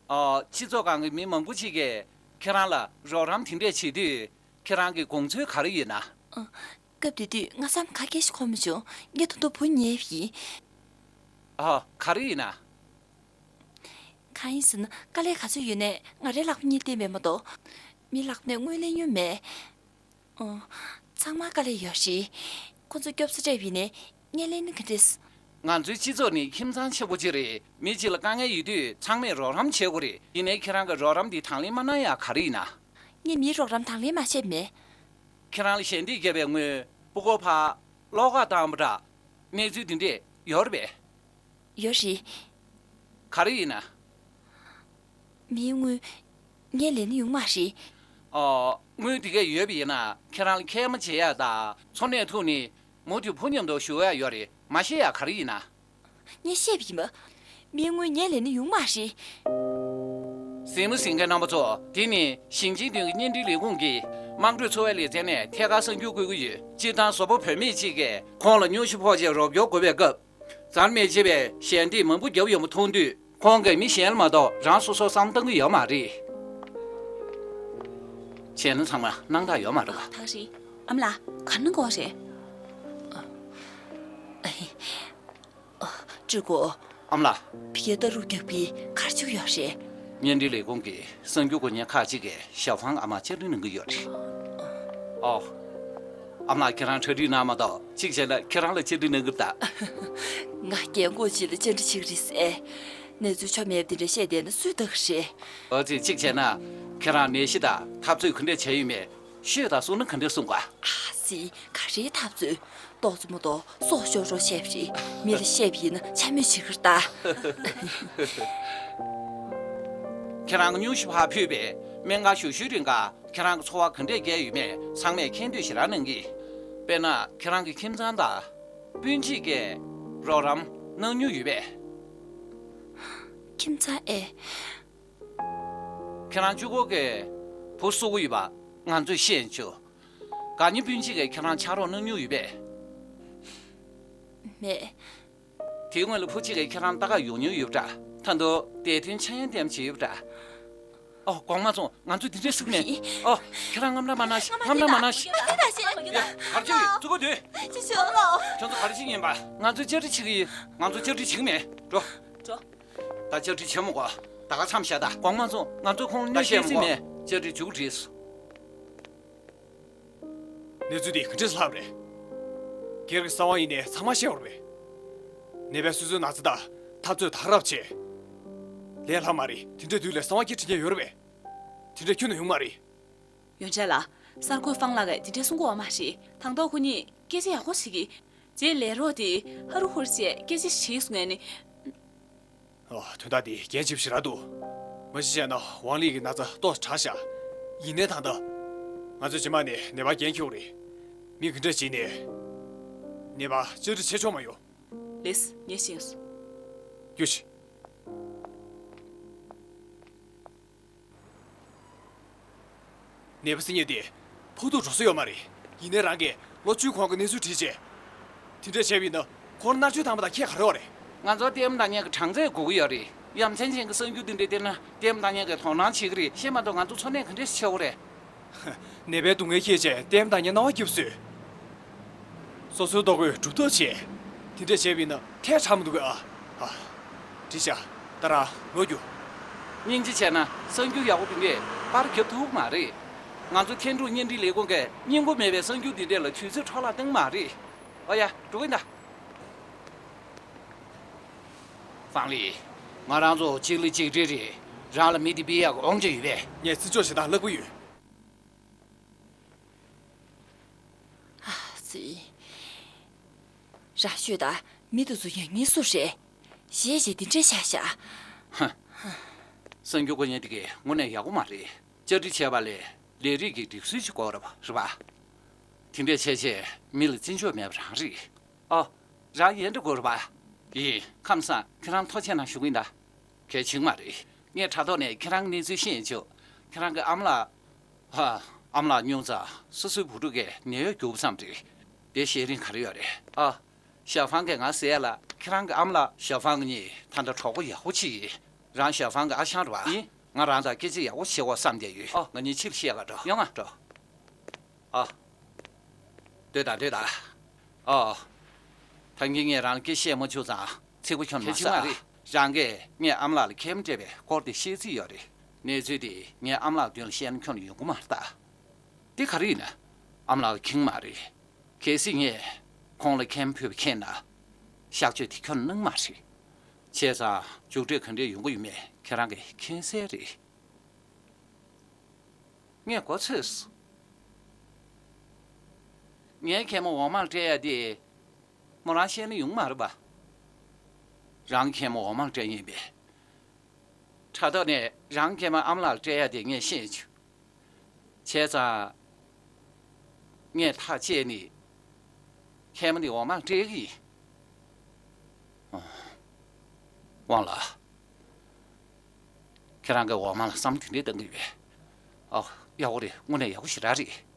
ཨོ། སྤྱི་ཚོགས་ཁང་གི་མི་མང་པོ་ཅིག་གིས་ཁྱེད་རང་ལ་རོགས་རམ་དེ་འདྲས་བྱེད་དུས། ཁྱེད་རང་གི་དགོངས་ཚུལ་ག་རེ་ཡོད་ན། ཨོ། སྐབས་དེ་དུས་ང་བསམ་ག་གེ་ཞིག་འཁོར་མ་བྱུང་། ངས་ད་དུང་བུ་ཉལ་བ་ཡིན། ཨོ། ག་རེ་ཡིན་ན། གང་ཡིན་ཟེར་ན། དཀའ་ལས་ག་ཚོད་ཡོད་ནའི་ང་རའི་ལག་པ་གཉིས་བསྟན་པས་མ་གཏོགས། མིའི་ལག་པ་ནས་དངུལ་ལེན་མྱོང་མེད། ཨོ། ཚང་མར་དཀའ་ལས་ཡོད་རེད། ཁོ་ཚོ་སྐྱོབ་ས་སྤྲད་པ་ཡིན་ནའི་ངས་ལེན་ན་ག་འདྲས། ང་ཚོའི་སྤྱི་ཚོགས་ནི་ཁྱིམ་ཚང་ཆེན་པོ་ཅིག་རེད། མི་གཅིག་ལ་དཀའ་ངལ་ཡོད་དུས་ཚང་མས་རོགས་རམ་བྱེད་དགོས་རེད། ཡིན་ནའི་ཁྱེད་རང་གིས་རོགས་རམ་འདི་དང་ལེན་མ་གནང་ཡག་ག་རེ་ཡིན་ན། ངས་མིའི་རོགས་རམ་དང་ལེན་མ་བྱས་མེད། ཁྱེད་རང་ལ་ཞལ་འདེབས་བརྒྱབ་པའི་སྔོན་སྤུ་གུ་ཕར་གློག་ཁ་བཏང་པ་འདྲ། གནས་ཚུལ་འདི་འདྲས་ཡོད་རེད་པས། ཡོད་རེད། ག་རེ་ཡིན་ན། མིའི་དངུལ་ངས་ལེན་ན་ཡོང་མ་རེད། ཨོ། དངུལ་འདི་གས་ཡོད་པ་ཡིན་ན་ཁྱེད་རང་ལ་ཁལ་མ་བྱེད་ཡག་དང་། འཚོ་གནས་ཐུག་ནས་མུ་མཐུད་བུ་མཉམ་དུ་བཞུགས་ཡག་ཡོད་རེད། མ་ཤེས་ཡག་ག་རེ་ཡིན་ན། ངས་བཤད་པ་ཡིན་པ། མིའི་དངུལ་ངས་ལེན་ན་ཡོང་མ་རེད། གཟིགས་མོ་གཟིགས་མཁན་རྣམ་པ་ཚོ། འདི་ནི་ཞིང་ཆེན་བདུན་གྱི་བརྙན་འཕྲིན་ལས་ཁུངས་ཀྱི་དམངས་ཁྲོད་འཚོ་བའི་ལེ་ཚན་ནས་ཐད་ཀར་གསར་འགྱུར་བཀོད་ཀྱི་ཡོད། སྤྱིར་བཏང་བཟོ་པ་བུད་མེད་ཅིག་གིས་ཁོང་ལ་སྙུང་གཞི་ཕོག་ཆེད་རོགས་སྐྱོར་དགོས་པའི་སྐབས། རྩ་མེད་བྱས་པའི་ཞལ་འདེབས་མང་པོ་བརྒྱབ་ཡོད་པ་མཐོང་དུས། ཁོང་གིས་མི་གཞན་ལ་མ་གཏོགས་རང་སོ་སོར་བསམ་བློ་གཏོང་གི་ཡོད་མ་རེད། བྱས་ན་ཚང་མ་སྣང་དག་ཡོད་མ་རེད་པ། ད་རེད། ཨ་མ་ལགས། ག་ན་གོ་རེད། ཨ། ཨ། ཨ། ཀྲུའུ་གོ། ཨ་མ་ལགས། ཕ་གིར་ལྟ་རུ་རྒྱག་པའི་གར་ཆུ་ཡོད་རེད། བརྙན་འཕྲིན་ལས་ཁུངས་ཀྱི་གསར་འགྱུར་འགོད་མཁན་ཁག་ཅིག་གིས་ཞའོ་ཧྥང་ཨ་མར་བཅར་འདྲི་གནང་གི་ཡོད་རེད། ཨོ། ཨ་མ་ལགས། ཁྱེད་རང་གྲ་སྒྲིག་གནང་མ་གཏོགས། གཅིག་བྱས་ན་ཁྱེད་རང་ལ་བཅར་འདྲི་གནང་གི་རེད་ད། ང་རྒན་གོག་ཅིག་ལ་བཅར་འདྲི་བྱེད་ཀྱི་རེད་ཟེར། གནས་ཚུལ་ཆོ་མེད་པ་དེ་འདྲ་བཤད་བསྡད་ན་སུས་ལྟ་གི་རེད། ཨ་ཙི། གཅིག་བྱས་ན་ཁྱེད་རང་ནད་གཞི་དང་འཐབ་རྩོད་ག་འདྲས་བྱས་ཡོད་མེད་ཤོད་དང་གསུངས་ན་ག་འདྲས་གསུང་ག། ཨ་ཙི། ག་རེའི་འཐབ་རྩོད། ཏོག་ཙམ་མ་གཏོགས་སྲོག་ཤོར་ཤོར་བཤད་པ་རེད། མི་ལ་བཤད་པ་ཡིན་ན་འཕྱ་སྨོད་བྱེད་ཀྱི་རེད་ད། ཁྱེད་རང་གི་སྙུང་གཞི་ཕར་ཕུད་པའི་སྨན་ཁང་ཞུ་ཞུའི་རིང་ག་ཁྱེད་རང་གི་འཚོ་བ་ག་འདྲས་བསྐྱལ་ཡོད་མེད་ཚང་མས་མཁྱེན་འདོད་ཞེ་དྲག་གནང་གི། དཔེར་ན་ཁྱེད་རང་གི་ཁྱིམ་ཚང་དང་སྤུན་མཆེད་ཀྱིས་རོགས་རམ་གནང་མྱོང་ཡོད་པས། ཁྱིམ་ཚང་ཨེ། ཁྱེད་རང་གཅིག་པོ་གིས་བུ་གསོ་གི་ཡོད་པ་ང་ཚོས་ཤེས་བྱུང་། དགའ་ཉེ་སྤུན་མཆེད་ཀྱིས་ཁྱེད་རང་ཕྱག་རོགས་གནང་མྱོང་ཡོད་པས། མེད། དེའི་སྔོན་ལ་བུ་གཅིག་གིས་ཁྱེད་རང་ལྟ་ག་ཡོང་མྱོང་ཡོད་པ་འདྲ། ད་དུང་བདེ་དོན་འཆར་ཡན་ལྟ་བྱེད་ཡོད་པ་འདྲ། ཨོ། དགོངས་མ་ཚོམས། ང་ཚོས་དེ་འདྲས་ཟེར་གི་མེད། ཨོ། ཁྱེད་རང་དངངས་སྐྲག་མ་གནང་ཞིག་དངངས་སྐྲག་མ་གནང་ཞིག་ཡ། ག་རེ་བྱེད་ཀྱི་ཡོད། ཅུ་གུ་དུས། ཅི་བྱེད་ལོ། ཁྱོད་ཚོ་ག་རེ་བྱེད་ཀྱི་ཡིན་པ། ང་ཚོས་བཅར་འདྲི་བྱེད་ཀྱི་ཡིན། ང་ཚོས་བཅར་འདྲི་བྱེད་ཀྱི་མེད། འགྲོ། འགྲོ། ད་བཅར་འདྲི་བྱེད་མི་དགོས། ད་ག་མཚམས་བཞག་ད། དགོངས་མ་ཚོམས། ང་ཚོས་ཁོང་ལ་གནོད་སྐྱེལ་ཟེར་མེད། བཅར་འདྲི་མཇུག་བསྒྲིལ་སོང་། གནས་ཚུལ་འདི་ག་འདྲས་ལྷག་རེད། སྒེར་གྱི་གསང་བ་ཡིན་ནའི་ཚང་མ་བཤད་དགོས་རེད། ནད་པས་སོ་སོའི་ན་ཚ་དང་འཐབ་རྩོད་དག་རབ་བྱས། ལས་སླ་མ་རེད། དེ་འདྲའི་དུས་ལ་གསང་བ་སྐྱེལ་དྲི་ཉན་ཡོད་རེད་པས། དེ་འདྲ་ཁྱོན་ནས་ཡོང་མ་རེད། ཡོན་ཆབ་ལགས། གསར་འགོད་ཧྥང་ལགས་ཀྱིས་དེ་འདྲ་གསུང་གི་ཡོད་མ་རེད། དང་ཐོག་ཁོ་གཉིས་སྐད་ཆ་ཡག་པོ་བྱེད་ཀྱི། རྗེས་ལས་རོགས་དེ་ཧ་རུ་ཧུར་བྱས་སྐད་ཆ་བྱེད་གསུང་ངས་ནི། ཨོ། དོན་དག་འདི་འགན་ཆེ་པོ་ཞེ་དྲག་འདུག། མ་གཞི་བྱས་ན་ཝང་ལི་གི་ན་ཚ་ཏོག་ཙམ་དྲག་ཤག། ཡིན་ནའི་ད་ལྟ་ང་ཚོས་རྗེས་མ་ནས་ནད་པ་འགན་འཁྱེར་དགོས་རེད། མི་ག་འདྲ་བྱས་ནས་ནད་པ་བཅར་འདྲི་བྱེད་ཆོག་མ་ཡོང་། ལགས། ངས་ཤེས་སོང་། རྒྱུགས་ཤིག། ནད་པ་ཟེར་མཁན་དེ་ཕོག་ཐུག་འགྲོ་ས་ཡོད་མ་རེད། ཡིན་ནའི་རང་གིས་ལོ་བཅུའི་གོང་གི་གནས་ཚུལ་བྲིས་རྗེས། དེ་འདྲ་བྱས་པ་ཡིན་ན་ཁོང་མནར་གཅོད་བཏང་བ་དང་ཁྱད་ག་རེ་ཡོད་རེད། ང་ཚོར་ལྟད་མོ་ལྟ་མཁན་གྱི་གྲངས་ཚད་དགོས་ཀྱི་ཡོད་རེད། ཡ་མཚན་ཅན་གྱི་གསར་འགྱུར་འདི་འདྲ་སྟེར་ན་ལྟད་མོ་ལྟ་མཁན་གྱིས་དོ་སྣང་བྱེད་ཀྱི་རེད། ཤེས་མ་གཏོགས་ང་ཚོ་འཚོ་གནས་ག་འདྲས་བྱེད་དགོས་རེད། ནད་པའི་སྡུག་བསྔལ་མཁྱེན་བྱས་ལྟད་མོ་ལྟ་མཁན་སྣང་བ་སྐྱིད་པོ་བཟོས། སོ་སོའི་ལྟོ་གོས་སྒྲུབ་ཐབས་བྱས། དེ་འདྲས་བྱས་པ་ཡིན་ན་ཁྲལ་དྲག་མི་འདུག་གས། ཨ། ཨ། འགྲིག་ཤག། ད་རང་ལོག་རྒྱུགས། སྙིང་རྗེ་བྱས་ན་གསར་འགྱུར་ཡག་པོ་འདི་འདྲས་པར་རྒྱབ་ཐུབ་ཀྱི་མ་རེད། ང་ཚོ་ཁྱད་འཕགས་བརྙན་འཕྲིན་ལས་ཁུངས་ཀྱིས་སྙིང་པོ་མེད་པའི་གསར་འགྱུར་འདི་འདྲས་ལ་དུས་ཚོད་འཕྲོ་བརླག་གཏོང་གི་མ་རེད། ཨོ་ཡ། འགྲོ་གི་ཡིན་ད། ཧྥང་ལི། ང་རང་ཚོ་གཅིག་ལ་གཅིག་འབྲེལ་རེད། རང་ལ་མི་དེ་སྤེལ་ཡག་གི་དབང་ཆ་ཡོད་པས། ངས་བརྩི་འཇོག་བྱེད་སྟངས་བརླག་པོ་ཡོད། ཨ་ཙི། རང་ཤོད་དང་། མི་དེ་ཚོ་ཡང་སྙིང་སུ་རེད། གཞས་གཞས་འདི་འདྲས་བཞག་བཞག། ཧ། གསར་འགྱུར་འགོད་མཁན་དེ་གས་དངོས་གནས་ཡག་པོ་མ་རེད། བཅར་འདྲི་བྱས་པ་ལས་ལས་རིགས་ཀྱི་སྒྲིག་སྲོལ་ཞིག་དགོས་རེད་པ། རེད་པ། དེ་འདྲས་བྱས་བྱས་མི་ལ་བརྩི་འཇོག་མེད་པ་རང་རེད། ཨོ། རང་ཡན་འདྲ་དགོས་རེད་པ། ཡིན། ཁམས་བཟང་། ཁྱེད་རང་ཐུགས་རྗེ་གནང་ཞུ་གི་ཡིན་ད། གལ་ཆེན་མ་རེད། ངས་དྲ་ཐོག་ནས་ཁྱེད་རང་གི་གནས་ཚུལ་ཤེས་བྱུང་། ཁྱེད་རང་གི་ཨ་མ་ལགས། ཧ། ཨ་མ་ལགས་སྙུང་ཙང་སོ་སོའི་བུ་ཕྲུག་གིས་ནད་གཡོག་རྒྱུགས་ཙམ་རེད། དེ་ཤེས་རིན་ག་རེ་ཡོད་རེད། ཨ། ཞའོ་ཧྥང་གིས་ང་ཟེར་ཡ་ལ་ཁྱེད་རང་གི་ཨ་མ་ལགས་ཞའོ་ཧྥང་གཉིས་ད་ལྟ་གྲོགས་པོ་ཡག་པོ་གཅིག་ཡིན། རང་ཞའོ་ཧྥང་གི་ཨ་ཞང་རེད་པ། ཡིན། ང་རང་དང་སྐད་ཆ་ཡག་པོ་བྱེད་དགོས་བསམ་བསྡད་ཡོད། ཨོ། ང་གཉིས་ཕྱིར་བཤད་ག་འགྲོ། ཡོང་ང་། འགྲོ། ཨ། སྡོད་དང་སྡོད་དང་། ཨོ། ད་གིན་ངས་རང་ལ་སྐད་བཤད་མ་བཅུག་ཙང་ཚིག་པ་ཁྱོན་མ་ཟ། རེད། རང་གིས་ངའི་ཨ་མ་ལགས་ལ་ཁལ་སྤྲད་པའི་སྐོར་དེ་བཤད་རྩིས་ཡོད་རེད། གནས་ཚུལ་དེ་ངའི་ཨ་མ་ལགས་མདུན་ལ་བཤད་ན་ཁྱོན་ནས་ཡོང་གི་མ་རེད་ད། དེ་ག་རེ་ཡིན་ན། ཨ་མ་ལགས་ཁེངས་མ་རེད། གལ་སྲིད་ངས་ཁོང་ལ་ཁལ་ཕུལ་བ་མཁྱེན་ན། གཤག་བཅོས་དེ་ཁྱོན་ནས་གནང་མ་རེད། བྱས་ཙང་མཇུག་འབྲས་ག་འདྲས་ཡོང་གི་ཡོད་མེད་ཁྱེད་རང་གིས་མཁྱེན་གསལ་རེད། ངས་མགོ་ཚོས་སོང་། ངའི་མཁལ་མ་འོག་མར་སྤྲད་ཡ་དེ་མོ་རང་ཤེས་ན་ཡོང་མ་རེད་པ། རང་མཁལ་མ་འོག་མར་སྤྲད་ཡིན་པས། དྲ་ཐོག་ནས་རང་མཁལ་མ་ཨ་མ་ལགས་ལ་སྤྲད་ཡ་དེ་ངས་ཤེས་བྱུང་། བྱས་ཙང་། ངས་ཐག་བཅད་ནས། མཁལ་མ་འདི་འོག་མར་སྤྲད་ཀྱི་ཡིན། ཨོ། ཝང་ལགས། ཁྱེད་རང་གིས་འོག་མ་ལ་བསམ་བློ་དེ་འདྲས་གཏོང་གི་ཡོད་པས། ཨོ། ཡག་པོ་རེད། དངོས་གནས་ཡག་པོ་ཞེ་དྲག་རེད།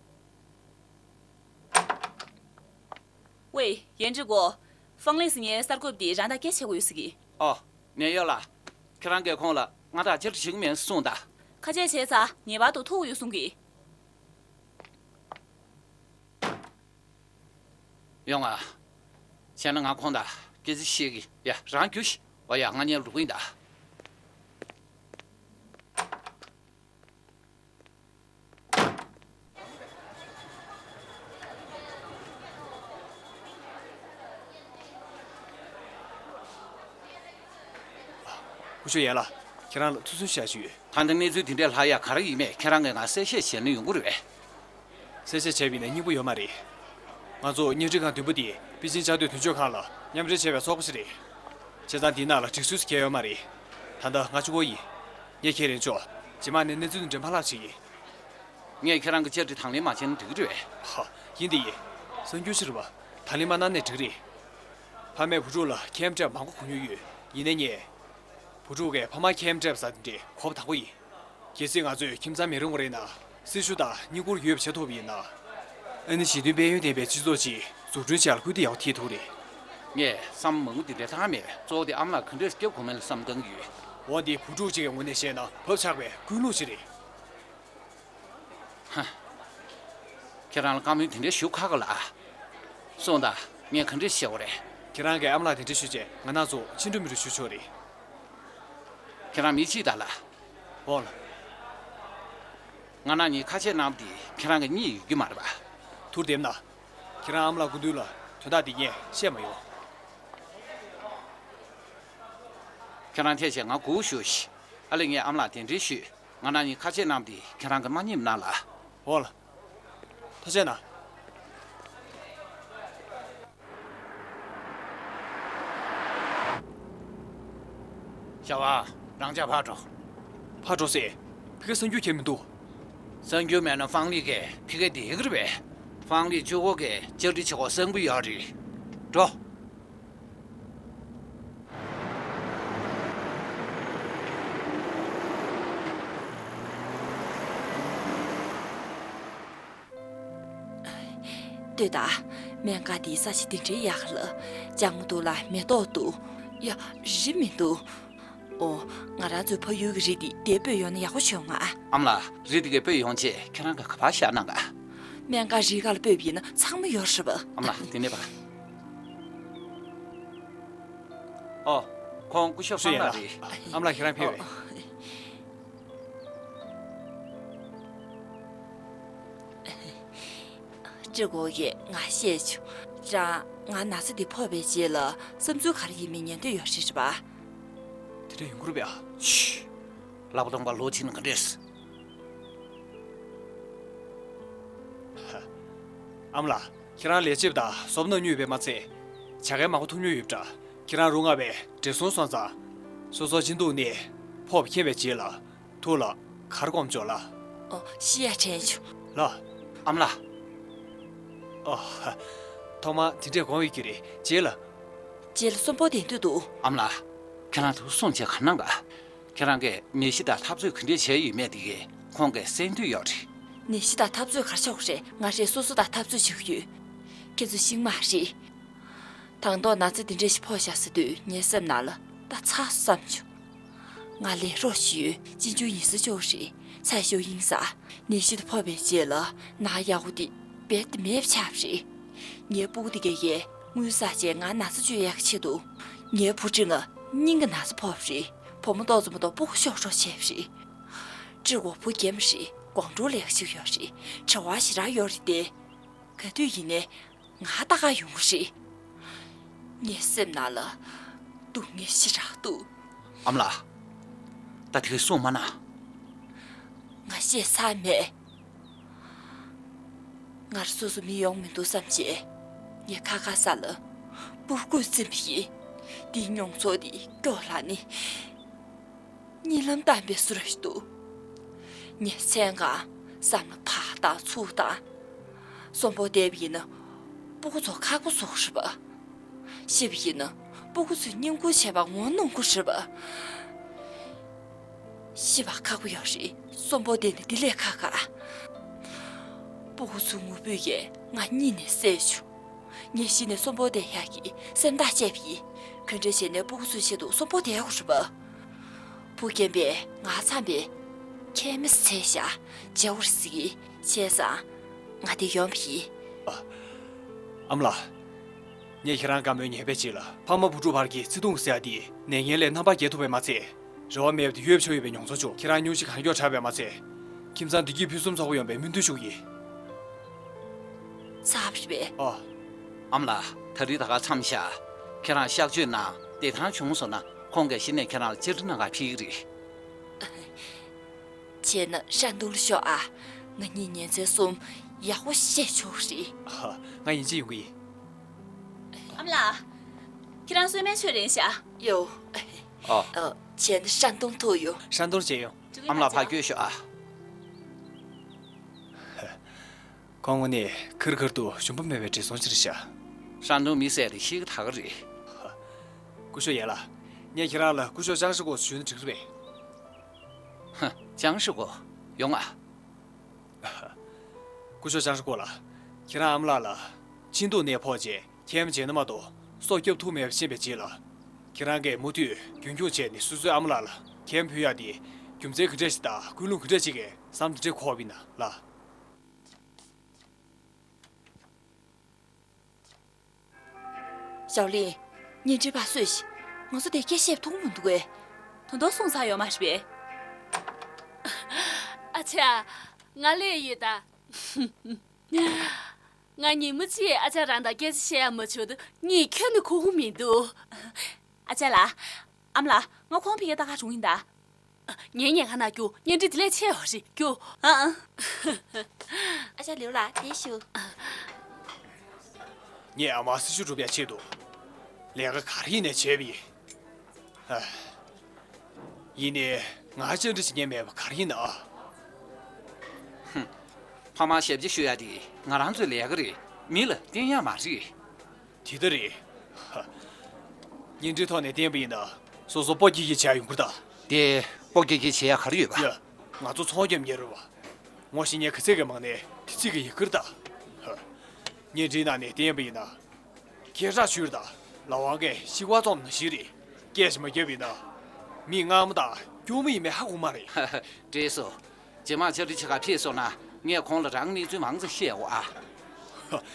ཝེ། ཡན་ཀྲི་གོ། ཧྥང་ལི་ཟེར་མཁན་གསར་འགོད་པ་དེས་རང་དང་སྐད་ཆ་བྱེད་དགོས་ཡོད་ཟེར་གི། ཨོ། ནད་གཡོག་ལགས། ཁྱེད་རང་གིས་ཁོང་ལ་ང་དང་བཅར་འདྲི་བྱེད་ཀྱི་མེད་གསུངས་དང་། ཁ་ཆད་བྱས་ཙང་ངེས་པར་དུ་ཐུག་གི་ཡོད་གསུང་གི། ཡོང་ང་། བྱས་ན་ང་ཁོང་དང་སྐད་ཆ་བཤད་གི། ཡ། རང་རྒྱུགས་ཤིག། འོ་ཡ། ང་གཉིས་འགྲོ་གི་ཡིན་ད། སྐུ་ཞབས་ཡན་ལགས། ཁྱེད་རང་ལ་ཐུགས་སུན་ཞུ་ཡ་ཞིག་ཡོད། ད་ལྟ་གནས་ཚུལ་དེ་འདྲས་ལྷག་ཡ་ག་རེ་ཡིན་མེད་ཁྱེད་རང་གིས་ང་གསལ་བཤད་བྱས་ན་ཡོང་གི་རེད་པས། གསལ་བཤད་བྱས་པ་ཡིན་ན་སྙིང་པོ་ཡོད་མ་རེད། ང་ཚོ་བརྙན་འཕྲིན་ཁང་བདུན་པོ་དེ་པེ་ཅིང་བཅའ་སྡོད་དོན་གཅོད་ཁང་ལ་མཉམ་འབྲེལ་བྱས་པའི་ཚོགས་པ་ཞིག་རེད། བྱས་ཙང་འདིའི་ནང་ལ་སྒྲིག་སྲོལ་ཞིག་འགལ་ཡོད་མ་རེད། ད་ལྟ་ང་གཅིག་པོ་ཡིན། ངས་ཁྱེད་རེ་ཆོག་རྗེས་མ་ནས་གནས་ཚུལ་འདི་འདྲ་མ་ལྷག་ཅིག་ཡིན། ངས་ཁྱེད་རང་གི་བཅར་འདྲི་དང་ལེན་མ་བྱས་ན་འགྲིག་གི་རེད་པས། ཧ། ཡིན་དེ་ཡིན། གསར་འགྱུར་ཞིག་རེད་པ། དང་ལེན་མ་གནང་ནས་འགྲིག་གི་རེད། ཕ་མས་བུ་ཕྲུག་ལ་ཁལ་སྤྲད་པ་མང་པོ་གོ་མྱོང་ཡོད། ཡིན་ནའི་ངས། བུ་ཕྲུག་གིས་ཕ་མར་ཁལ་སྤྲད་པ་ཟེར་དེ་འདྲ་གོ་བ་དང་པོ་ཡིན། གལ་སྲིད་ང་ཚོས་ཁྱིམ་ཚང་མི་རུང་བ་རེད་ན། སྲི་ཞུ་དང་བསྙེན་བཀུར་ཡོད་པ་བྱེད་ཐུབ་པ་ཡིན་ན། ཨ་ནི་ཞི་མཐུན་དཔལ་ཡོན་ལྡན་པའི་སྤྱི་ཚོགས་ཤིག་འཛུགས་སྐྲུན་བྱེད་ཡ་ལ་སྐུལ་འདེད་ཡག་པོ་ཐེབས་ཐུབ་ཀྱི་རེད། ངས་བསམ་བློ་མང་པོ་དེ་འདྲ་བཏང་མེད། གཙོ་བོ་དེ་ཨ་མ་ལགས་ག་འདྲས་སྐྱོབ་དགོས་མིན་ལ་བསམ་བཏང་གི་ཡོད། འོ་འདི་བུ་ཕྲུག་ཅིག་གི་ངོས་ནས་བཤད་ན་བབ་ཆགས་པའི་ཀུན་སློང་ཞིག་རེད། ཧ། ཁྱེད་རང་ལ་བཀའ་མོལ་དེ་འདྲ་ཞུ་ཁག་གི་ལ། གསུངས་དང་། ངས་ག་འདྲས་བཤད་དགོས་རེད། ཁྱེད་རང་གིས་ཨ་མ་ལགས་དེ་འདྲ་ཞུས་བྱས་ང་རང་ཚོ་ཕྱིན་འགྲོ་མི་འགྲོ་ཞུ་ཆོག་རེད། ཁྱེད་རང་མི་གཅིག་དང་ལ། འོ་ལགས། ང་རང་གཉིས་ཁ་ཆད་གནང་བ་དེ་ཁྱེད་རང་གིས་རྙེད་ཡོད་ཀྱི་མ་རེད་པ། ཐུགས་བདེ་མ་གནང་། ཁྱེད་རང་ཨ་མ་ལགས་སྐུ་མདུན་ལ་དོན་དག་འདི་ངས་བཤད་མ་ཡོང་། ཁྱེད་རང་ཐད་བྱས་ང་སྒུག་བཞུགས་ཤིག། ཨ་ལེ། ངས་ཨ་མ་ལགས་གདན་འདྲེན་ཞུས། ང་རང་གཉིས་ཁ་ཆད་གནང་སྟེ་ཁྱེད་རང་གིས་མ་ཉན་གནང་ལ། འོ་ལགས། ཐུགས་རྗེ་གནང་། ཞའོ་ཝང་། རང་ཅག་ཕར་འགྲོ། ཕར་འགྲོ་ཟེར། ཕ་གིར་གསར་འགྱུར་ཁྱེར་མི་འདུག། གསར་འགྱུར་མེད་ན་ཧྥང་ལི་གིས་ཕ་གིར་བསྡད་ཀྱི་རེད་པས། ཧྥང་ལི་གཅིག་པོ་གིས་བཅར་འདྲི་བྱེད་དགོས་བསམ་གྱི་ཡོད་རེད། འགྲོ། ལྟོས་དང་། སྨན་ཁང་འདིའི་ས་ཆ་འདི་འདྲའི་ཡག་ལ། ལྕང་མ་འདུག་ལ་མེ་ཏོག་འདུག། ཡ། རི་མི་འདུག། ཨོ། ང་རང་ཚོའི་ཕ་ཡུལ་གྱི་རི་འདི་འདིར་སྤོས་ཡོང་ན་ཡག་པོ་བྱུང་ང་། ཨ་མ་ལགས། རི་འདི་གར་སྤོས་ཡོང་ཆེད་ཁྱེད་རང་གིས་ག་པར་བཞག་གནང་ག། སྨན་ཁང་རི་ཁ་ལ་སྤོས་པ་ཡིན་ན་ཚང་མ་ཡོད་རེད་པ། ཨ་མ་ལགས། འདི་ནས་ཕར། ཨོ། ཁོང་སྐུ་ཞབས་ཧྥང་ལགས་རེད། ཨ་མ་ལགས། ཁྱེད་རང་ཕེབས་པས། ཨོ། ཀྲི་གོ་ཡིས་ང་བཤད་བྱུང་། རང་ང་ན་ཚ་འདི་ཕོག་པའི་རྗེས་ལ་བསམ་ཚུལ་ག་རེ་ཡིན་མིན་ཉན་འདོད་ཡོད་རེད་པ། དེ་འདྲ་ཡོང་གི་རེད་པས། ཨ། ཤི། ལབ་སྟོང་པ་ལོ་ཆེན་ག་འདྲས། ཨ་མ་ལགས། ཁྱེད་རང་ལས་བྱེད་པ་དང་བསོད་ནམས་ཉུང་བས་མ་ཚད། བྱ་དགའ་མང་པོ་ཐོབ་མྱོང་ཡོད་པ་འདྲ། ཁྱེད་རང་རུ་ང་བའི་བགྲེས་སོང་སོང་ཙང་། སོ་སོ་ཅིན་ཏུའུ་ནས་ཕོག་པ་མཁྱེན་པའི་རྗེས་ལ། ཐུགས་ལ་ག་རེ་སྒོམ་བྱུང་ལགས། ཨོ། ཤི་ཡ་དྲན་བྱུང་། ལགས། ཨ་མ་ལགས། ཨོ། ཐོག་མར་དེ་འདྲས་དགོངས་ཡོད་ཀྱི་རེད། རྗེས་ལ། རྗེས་ལ་གསོན་པོ་བསྡད་འདོད་འདུག། ཨ་མ་ལགས། ཁྱེད་རང་ཚོ་གསུང་བྱས་ག་གནང་ག། ཁྱེད་རང་གིས་ནད་གཞི་དང་འཐབ་རྩོད་ག་འདྲས་བྱས་ཡོད་མེད་དེ་གས་ཁོང་གིས་གསན་འདོད་ཡོད་རེད། ནད་གཞི་དང་འཐབ་རྩོད་ག་རེ་ཆོག་རེད། ང་རས་སོ་སོ་དང་འཐབ་རྩོད་བྱེད་ཀྱི་ཡོད། ཁྱེད་ཚོ་ཤེས་མ་རེད། དང་ཐོག་ན་ཚ་འདི་འདྲ་ཞིག་ཕོག་བཞག་ཟེར་དུས་ངའི་སེམས་ནང་ལ་ད་ཚར་བསམ་བྱུང་། ང་ལས་རོགས་ཞུས་ཡོད། གཅེན་གཅུང་ཡིན་ས་ཆོག་རེད། ཚ་ཤོས་ཡིན་ས། ནད་གཞི་དེ་ཕོག་པའི་རྗེས་ལ་ན་ཡག་པོ་དེ་རྦད་དེ་མེད་པ་ཆགས་པ་རེད། ངའི་སྤུ་གུ་དེ་གས་ཡས་དངུལ་བསགས་བྱས་ང་ན་ཚ་བཅོས་ཡག་གི་ཆེད་དུ། ངའི་བུ་ཁྲིད་ང་སྙིང་གི་ན་ཚ་ཕོག་པ་རེད། བུ་མོ་ཏོག་ཙམ་མ་གཏོགས་སྤུ་གུ་ཤོར་ཤོར་བྱས་པ་རེད། ཀྲི་གོ་བུ་རྒན་པ་རེད། སྒོང་དྲུག་ལས་ཀ་བྱེད་ཀྱི་ཡོད་རེད། བྲེལ་བ་ཞེ་དྲག་ཡོད་རེད་དེ། ག་དུས་ཡིན་ནའི་ང་ལྟ་ག་ཡོང་གི་རེད། ངའི་སེམས་ནང་ལ་སྡུག་བསྔལ་ཞེ་དྲག་འདུག། ཨ་མ་ལགས། ད་དེ་གསུང་མ་གནང་། ང་བཤད་ས་མེད། ངར་སོ་སོ་མི་ཡོང་མི་འདུག་བསམ་བྱས། ངས་ཁ་ཁ་ས་ལ་སྤུ་གུ་བཙེམས་པ་ཡིན། འདིའི་མྱོང་ཚོར་འདི་སྐྱོ་ལ་ནི། གཉིད་ལམ་བཏང་བའི་བཟོ་འདྲ་ཞིག་འདུག། ངས་མཚན་གང་བསམ་ན་ཕར་བཏང་ཚུར་བཏང་། གསོན་པོ་བསྡད་པ་ཡིན་ན་སྤུ་གུ་ཚོ་ཁག་པོ་བཟོ་གི་རེད་པ། ཤི་བ་ཡིན་ན་སྤུ་གུ་ཚོས་བསྙེན་བཀུར་བྱས་པ་ངོ་གནོང་གི་རེད་པ། ཤི་བ་ཁག་པོ་ཡོད་རེད། གསོན་པོ་བསྡད་ན་འདི་ལས་ཁག་ག། སྤུ་གུ་ཚོའི་ངུ་འབོད་ཡས་ང་གཉིད་ནས་སད་བྱུང་། ངས་གཞི་ནས་གསོན་པོ་བསྡད་ཡག་གི་སེམས་ཐག་བཅད་པ་ཡིན། ག་འདྲ་བྱས་ནས་སྤུ་གུ་ཚོའི་ཆེད་དུ་གསོན་པོ་བསྡད་དགོས་རེད་པ། བུ་རྒན་པས་ང་ཚང་མས་ཁས་མི་ཚད་བཞག་བྱས་པ་རེད་ཟེར་གི། བྱས་ཙང་ང་འདིར་ཡོང་བ་ཡིན། ཨ་མ་ལགས། ངས་ཁྱེད་རང་བཀའ་མོལ་ཉན་པའི་རྗེས་ལ། ཕ་མ་བུ་ཕྲུག་བར་གྱི་བརྩེ་དུང་ཟེར་ཡ་འདི་ནད་ངན་ལས་རྣམ་པར་རྒྱལ་ཐུབ་པས་མ་ཚད། རེ་བ་མེད་པ་དེ་ཡོད་པ་ཆགས་ཡོད་པའི་མྱོང་ཚོར་བྱུང་། ཁྱེད་རང་སྙུང་གཞི་གང་མགྱོགས་དྲག་པས་མ་ཚད། ཁྱིམ་ཚང་བདེ་སྐྱིད་ཕུན་སུམ་ཚོགས་པ་ཡོང་བའི་སྨོན་འདུན་ཞུ་གི་ཡིན། ཚར་བ་རེད་པས། ཨོ། ཨ་མ་ལགས། ད་རེས་ད་ག་མཚམས་བཞག། ཁྱེད་རང་གཤགས་བཅོས་གནང་བདེ་ཐང་བྱུང་སོང་ན། ཁོང་གིས་གཞི་ནས་ཁྱེད་རང་ལ་བཅར་འདྲི་གནང་གར་ཕེབས་ཀྱི་རེད། བྱས་ན་ཧྲན་ཏུང་ལ་ཤོག་ཨ། ང་གཉིས་ཉིན་མཚན་གསུམ་ཡག་པོ་བཤད་ཆོག་རེད། ཧ། ང་ཡིན་གཅིག་ཡོང་གི་ཡིན། ཨ་མ་ལགས། ཁྱེད་རང་གསོལ་སྨན་མཆོད་རན་ཤག། ཡོ། ཨ། ཨ། བྱས་ན་ཧྲན་ཏུང་ཐུག་ཡོང་། ཧྲན་ཏུང་བྱས་ཡོང་། ཨ་མ་ལགས་ཕར་བསྐྱོད་ཤོག་ཨ། ཁོང་ངོ་ནས་ཁེར་ཁེར་དུ་ཞུམ་པ་མེད་པའི་བགྲེས་སོང་ཅིག་རེད་ཤག། ཧྲན་ཏུང་མི་བསད་དེ་ཤི་གི་ད་ག་རེད། སྐུ་ཞབས་ཡན་ལགས། ངས་ཁྱེད་རང་ལ་སྐུ་ཞབས་ཅང་ཧྲི་གོ་ཞུས་ན་འགྲིག་རེད་པས། ཧ། ཅང་ཧྲི་གོ། ཡོང་ང་། སྐུ་ཞབས་ཅང་ཧྲི་གོ་ལགས། ཁྱེད་རང་ཨ་མ་ལགས་ལ་ཅིན་ཏུའུ་ནས་ཕོག་རྗེས་ཁྱེམ་བྱས་ན་མ་གཏོགས་སྲོག་སྐྱོབ་ཐུབ་མེད་པ་ཤེས་པའི་རྗེས་ལ། ཁྱེད་རང་གིས་མུ་མཐུད་རྒྱུན་འཁྱོངས་བྱས་ནས་སོ་སོའི་ཨ་མ་ལགས་ལ་ཁྱེམ་ཕུལ་ཡག་དེ་རྒྱུ་མཚན་ག་འདྲ་ཞིག་དང་ཀུན་སློང་ག་འདྲ་ཞིག་གིས་བསམ་དེ་འདྲ་འཁོར་བ་ཡིན་ན་ལགས། ཞའོ་ལིན། བརྙན་འཕྲིན་པར་བཟོས་ཤིག། ང་ཚོ་དེ་སྐད་བཤད་མཐོང་མི་འདུག་གས། ད་དུང་གསུངས་ཚར་ཡོད་མ་རེད་པས། ཨ་ཅག། ང་ལས་ཡོད་ད། ང་ཉིན་མོ་གཅིག་ཨ་ཅག་རང་དང་སྐད་ཆ་བཤད་ཡ་མ་བྱུང་དུས་གཉིད་ཁྱོན་ནས་ཁུག་གི་མི་འདུག། ཨ་ཅག་ལགས། ཨ་མ་ལགས། ང་ཁོང་ཕ་གིར་ལྟ་ག་འགྲོ་གི་ཡིན་ད། ངའི་ཉེན་ཁ་ན་རྒྱུ་བརྙན་འཕྲིན་དེ་ལས་ཆེ་བ་རེད་རྒྱུ། ཨ་ཨ། ཨ་ཅག་ལིའུ་ལགས་དེ་ཞུ། ངས་ཨ་མ་སྲི་ཞུ་སྒྲུབ་ཡ་ཆེད་དུ་ལས་ཀ་ག་རེ་ཡིན་ནའི་བྱས་པ་ཡིན། ཨ། ཡིན་ནའི་ང་བཅར་འདྲི་བྱེད་མཁན་མེད་པ་ག་རེ་ཡིན་ན། ཧུམ། ཕ་མར་ཞབས་ཕྱི་ཞུ་ཡ་དེ་ང་རང་ཚོའི་ལས་ཀ་རེད། མི་ལ་བསྟན་ཡ་མ་རེད། དེ་ལྟར་རེད། ཧ། བརྙན་འཕྲིན་ཐོག་ནས་བསྟན་པ་ཡིན་ན་སོ་སོ་སྤོ་སྐྱེལ་གྱི་བྱ་ཡོང་གི་རེད་ད། དེ་སྤོ་སྐྱེལ་གྱི་བྱེད་ཡ་ག་རེ་ཡོད་པ། ཡ། ང་ཚོ་ཚོང་རྒྱག་མཁན་རེད་བ། ངོ་ཤེས་མཁན་ག་ཚད་ཀྱི་མང་ནས་དེ་ཚད་ཀྱི་ཡག་གི་རེད་ད། ཧ། བརྙན་འཕྲིན་ནང་ནས་བསྟན་པ་ཡིན་ན། སྐད་གྲགས་ཆོད་རེད་ད། ལ་དབང་གིས་ཤི་བ་བཙོང་ནང་བཞིན་རེད། སྐད་ཞིག་མ་བརྒྱབ་ཡིན་ན། མི་དངངས་མ་དང་སྐྱོ་མོ་ཡིན་མིན་ཧ་གོ་མ་རེད། འགྲིག་སོང་། རྗེས་མ་ཕྱག་བྲིས་བྱེད་གར་ཕེབས་སོང་ན་ངས་ཁོང་ལ་རང་གནས་ཚུལ་མང་ཙམ་བཤད་འོ་ཨ།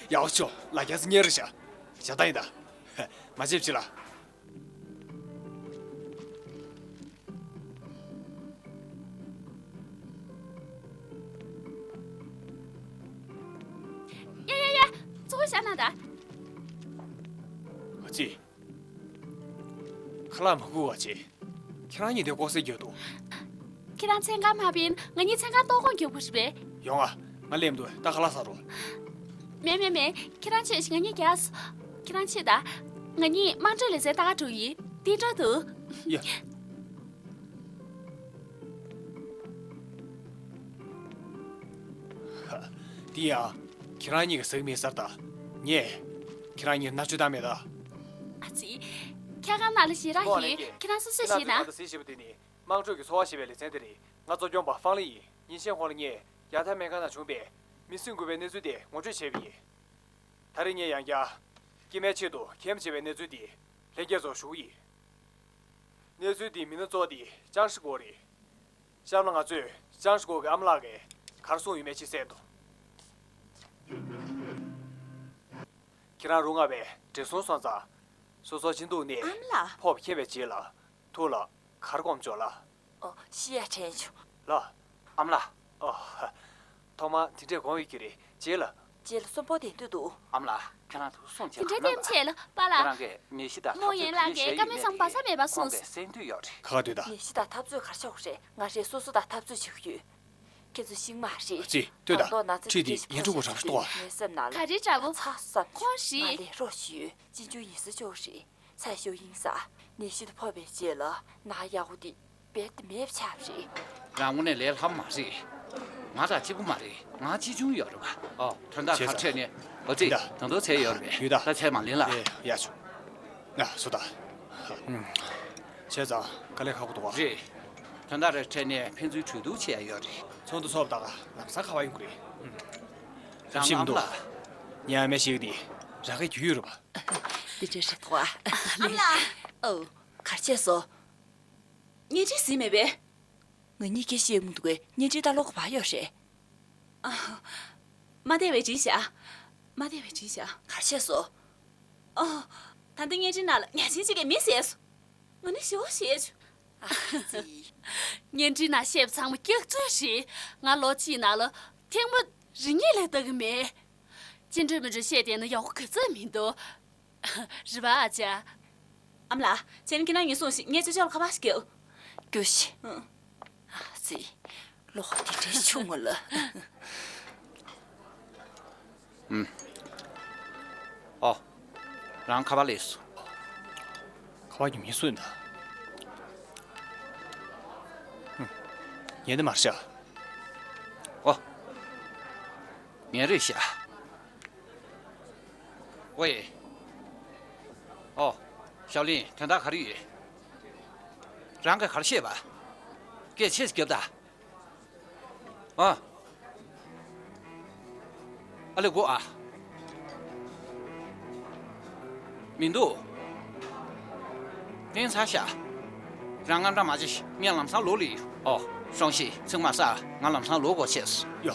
ཡག་པོ་བྱུང་། ལ་རྒྱ་ཚ་གཉེར་རེ་བྱ། ཞེ་དྲག་ཡིན་ད། མ་བྱེད་བྱེད་ལ། ཡ་ཡ་ཡ། གཙོ་བོ་བཞག་ན་ད། ཨ་ཙི། ཁ་ལག་མ་ཁུར་བ་བྱེད། ཁྱེད་རང་གཉིས་དེ་ལྐོག་ཟ་རྒྱག་འདུག་ཁྱེད་རང་མཚན་གང་མ་ཕེབས་ན་ང་གཉིས་མཚན་གང་ལྟོགས་ཁོང་རྒྱག་དགོས་རེད་པས། ཡོང་ང་། ང་སླེབས་འདུག་ད་ཁ་ལག་ཟ་རོགས། མེད་མེད་མེད། ཁྱེད་རང་ཆོས་ཤིག་ང་གཉིས་རྒྱགས། ཁྱེད་རང་ཆོས་ད། ང་གཉིས་དམངས་ཁྲོད་ལས་ཚན་ལྟ་ག་འགྲོ་ཡིན། འདི་འགྲོ་འདུག་ཡ། ཧ། འདི་ཡང་ཁྱེད་རང་གཉིས་ཀྱིས་ཟ་གི་མེད་ས་རེད་ད། ངས་ཁྱེད་རང་གཉིས་མནར་གཅོད་བཏང་མེད་ད། ཨ་ཙི། འཁྱག་སྒམ་ནང་ལ་ཞེ་དྲག་ཡོད། ཁྱེད་རང་སོ་སོས་ཤེས་ན། ཁྱེད་རང་ཚོས་ང་ལ་ཟས་བཞེས་པ་དེ་ནི་དམངས་ཁྲོད་ཀྱི་འཚོ་བ་ཞེས་པའི་ལེ་ཚན་དེ་རེད། ང་གཙོ་སྐྱོང་པ་ཧྥང་ལི་ཡིན། ཉིན་ཤས་གོང་ལ་ངས་ཡ་ཐ་སྨན་ཁང་ནང་བྱུང་བའི་མི་སེམས་འགུལ་བའི་གནས་ཚུལ་དེ་ངོ་སྤྲོད་བྱས་པ་ཡིན། ད་རེས་ངས་ཡང་བསྐྱར་སྐྱེས་མའི་ཆེད་དུ་ཁྱིམ་བྱེད་པའི་གནས་ཚུལ་འདི་ལྷན་རྒྱས་ཚོར་ཞུ་གི་ཡིན། གནས་ཚུལ་འདིའི་མི་སྣ་གཙོ་བོ་དེ་ཅང་ཧྲི་གོ་རེད། གཤམ་ལ་ང་ཚོས་ཅང་ཧྲི་གོ་གི་ཨ་མ་ལགས་ཀྱིས་ག་རེ་གསུངས་ཡོད་མེད་ཅིག་གསན་དང་། ཁྱེད་རང་རུ་ང་བའི་བགྲེས་སོང་སོང་ཙང་། སོ་སོ་གཅིན་སྡུག་ནས་ཨ་མ་ལགས། ཕོབས་ཁེངས་པའི་རྗེས་ལ་ཐུགས་ལ་ག་རེ་སྒོམ་བྱུང་ལགས། ཨོ། ཤི་ཡ་དྲན་བྱུང་། ལགས། ཨ་མ་ལགས། ཨོ། ཐོག་མར་དེ་འདྲས་དགོངས་ཡོད་ཀྱི་རེད། རྗེས་ལ། རྗེས་ལ་གསོན་པོ་བསྡད་འདོད་འདུག་ཨ་མ་ལགས། ཁྱེད་རང་ཐུགས་སུན་བྱས་དེ་འདྲས་ལ་ཨ་མ་ལགས། ལྟས་མ་བྱེད་ལ་པཱ་ལགས། ཁྱེད་རང་གིས་ནད་གཞི་དང་འཐབ་རྩོད་ཕུལ་ཡས་ཡོད་མེད་དེ་ཁོང་གིས་གསན་འདོད་ཡོད་རེད། ཁ་ཁ་སྡོད་ད། ནད་གཞི་དང་འཐབ་རྩོད་ག་རེ་བྱེད་དགོས་རེད། ང་རས་སོ་སོ་དང་འཐབ་རྩོད་བྱེད་ཀྱི་ཡོད། ཁྱེད་ཚོ་ཤི་མ་རེད། ཨ་ཙི། ལྟོས་དང་། ཁྲིད་དེ་ཡན་ཆོད་པོ་རང་ཤི་ཏོ། ངའི་སེམས་ནང་ལ། ག་རེ་འདྲ་བོ། ཚ་བསམ། ཁོང་རེད། ང་ལས་རོགས་ཞུས་ཡོད། གཅེན་གཅུང་ཡིན་ས་ཅོག་རེད། ཚ་ཤོས་ཡིན་ས། ནད་གཞི་དེ་ཕོག་པའི་རྗེས་ལ་ན་ཡག་པོ་དེ་རྦད་དེ་མེད་པ་ཆགས་པ་རེད། རང་དངོས་གནས་ལས་སླ་པོ་མ་རེད། ང་དང་གཅིག་པུ་མ་རེད། ང་གཅེན་གཅུང་ཡོད་རེད་པ། ཨོ། དོན་དག་ག་རེ་འཕྲད་ནས། ཨོ་ཙི། ད་དུང་ཚད་ཡོད་རེད་པས། ཡོད་ད། ད་ཚད་མ་ལེན་ལ། ཨེ། ཡ་ཆུ། ང་སུ་ད། ཨུམ། བྱས་ཙང་དཀའ་ལས་ཁག་པོ་འདུག་པ། རེད། དོན་དག་རེ་འཕྲད་ནས་ཕན་ཚུན་གྲོས་བསྡུར་བྱེད་ཡ་ཡོད་རེད། ཚོགས་འདུ་ཚོགས་པ་དག་ལམ་སང་ག་པར་ཡོང་གི་རེད། ཨུམ། རང་ཤེས་མི་འདུག་ཨ་མ་ལགས། ངའི་ཨ་མས་བཤད་ཀྱི་འདི་རང་གི་རྒྱུས་ཡོད་རེད་པ། འདི་འདྲ་རེད་དོ། ཨ་མ་ལགས། ཨོ། ག་རེ་བྱས་སོང་། བརྙན་འཕྲིན་གཟིགས་མེད་པས། ང་གཉིས་ཀྱིས་བཤད་མི་འདུག་གས། བརྙན་འཕྲིན་ལྟ་ཀློག་ག་པར་ཡོད་རེད། ཨ། མ་བདེ་བས་བྲིས་བཞག་མ་བདེ་བས་བྲིས་བཞག་ག་རེ་བྱས་སོང་། ཨོ། ད་ལྟ་བརྙན་འཕྲིན་ནང་ལ་ཉ་ཆེན་གཅིག་གིས་མི་བཟས་སོང་། ང་ནི་ཞེ་པོ་ཞེད་བྱུང་། ཨ་ཙི། བརྙན་འཕྲིན་ནང་བཤད་པ་ཚང་མ་སྐྱག་རྫུན་རེད། ང་ལོ་གཅིག་ནང་ལ་ཐེངས་མ་རེ་གཉིས་ལས་ལྟ་གི་མེད། ཅི་འདྲ་མི་འདྲ་བཤད་བསྡད་ན་ཡག་པོ་ག་ཚོད་མི་འདུག་རེད་པ་ཨ་ཅག་ཨ་མ་ལགས། བྱས་ན་ཁྱེད་རང་གཉིས་སོང་ཞིག་ངས་ཅོ་ཅོ་ལ་ཁ་པར་ཞིག་རྒྱོབ། རྒྱོབ་ཤིག་ཨང་། ཨ་ཙི། བློ་ཁོག་དེ་འདྲའི་ཆུང་ངུ་ལ། ཨུམ། ཨོ། རང་ཁ་པར་སླེབས་སོང་། ཁ་པར་ཉོ་མཁན་སུ་ཡིན་ད། ཨུམ། ངས་ནི་མ་རེད་ཤག་ཨོ། ངས་རེད་ཤག་ཝེ། ཨོ། ཞའོ་ལིན། དོན་དག་ག་རེ་ཡོད། རང་གིས་ག་རེ་བཤད་པ། སྐད་ཆེ་ཙམ་རྒྱོབ་ད། ཨ། ཨ་ལེ་གོ་ཨ། མི་འདུག་བརྟན་ཚར་ཤག་རང་དངངས་སྐྲག་མ་བྱེད། ངས་ལམ་སང་ལོག་ལེ་ཡོང་། ཨོ། ཧྲོང་ཤི། ཚིག་མ་ཟ། ང་ལམ་སང་ལོག་དགོས་བྱས། ཡ།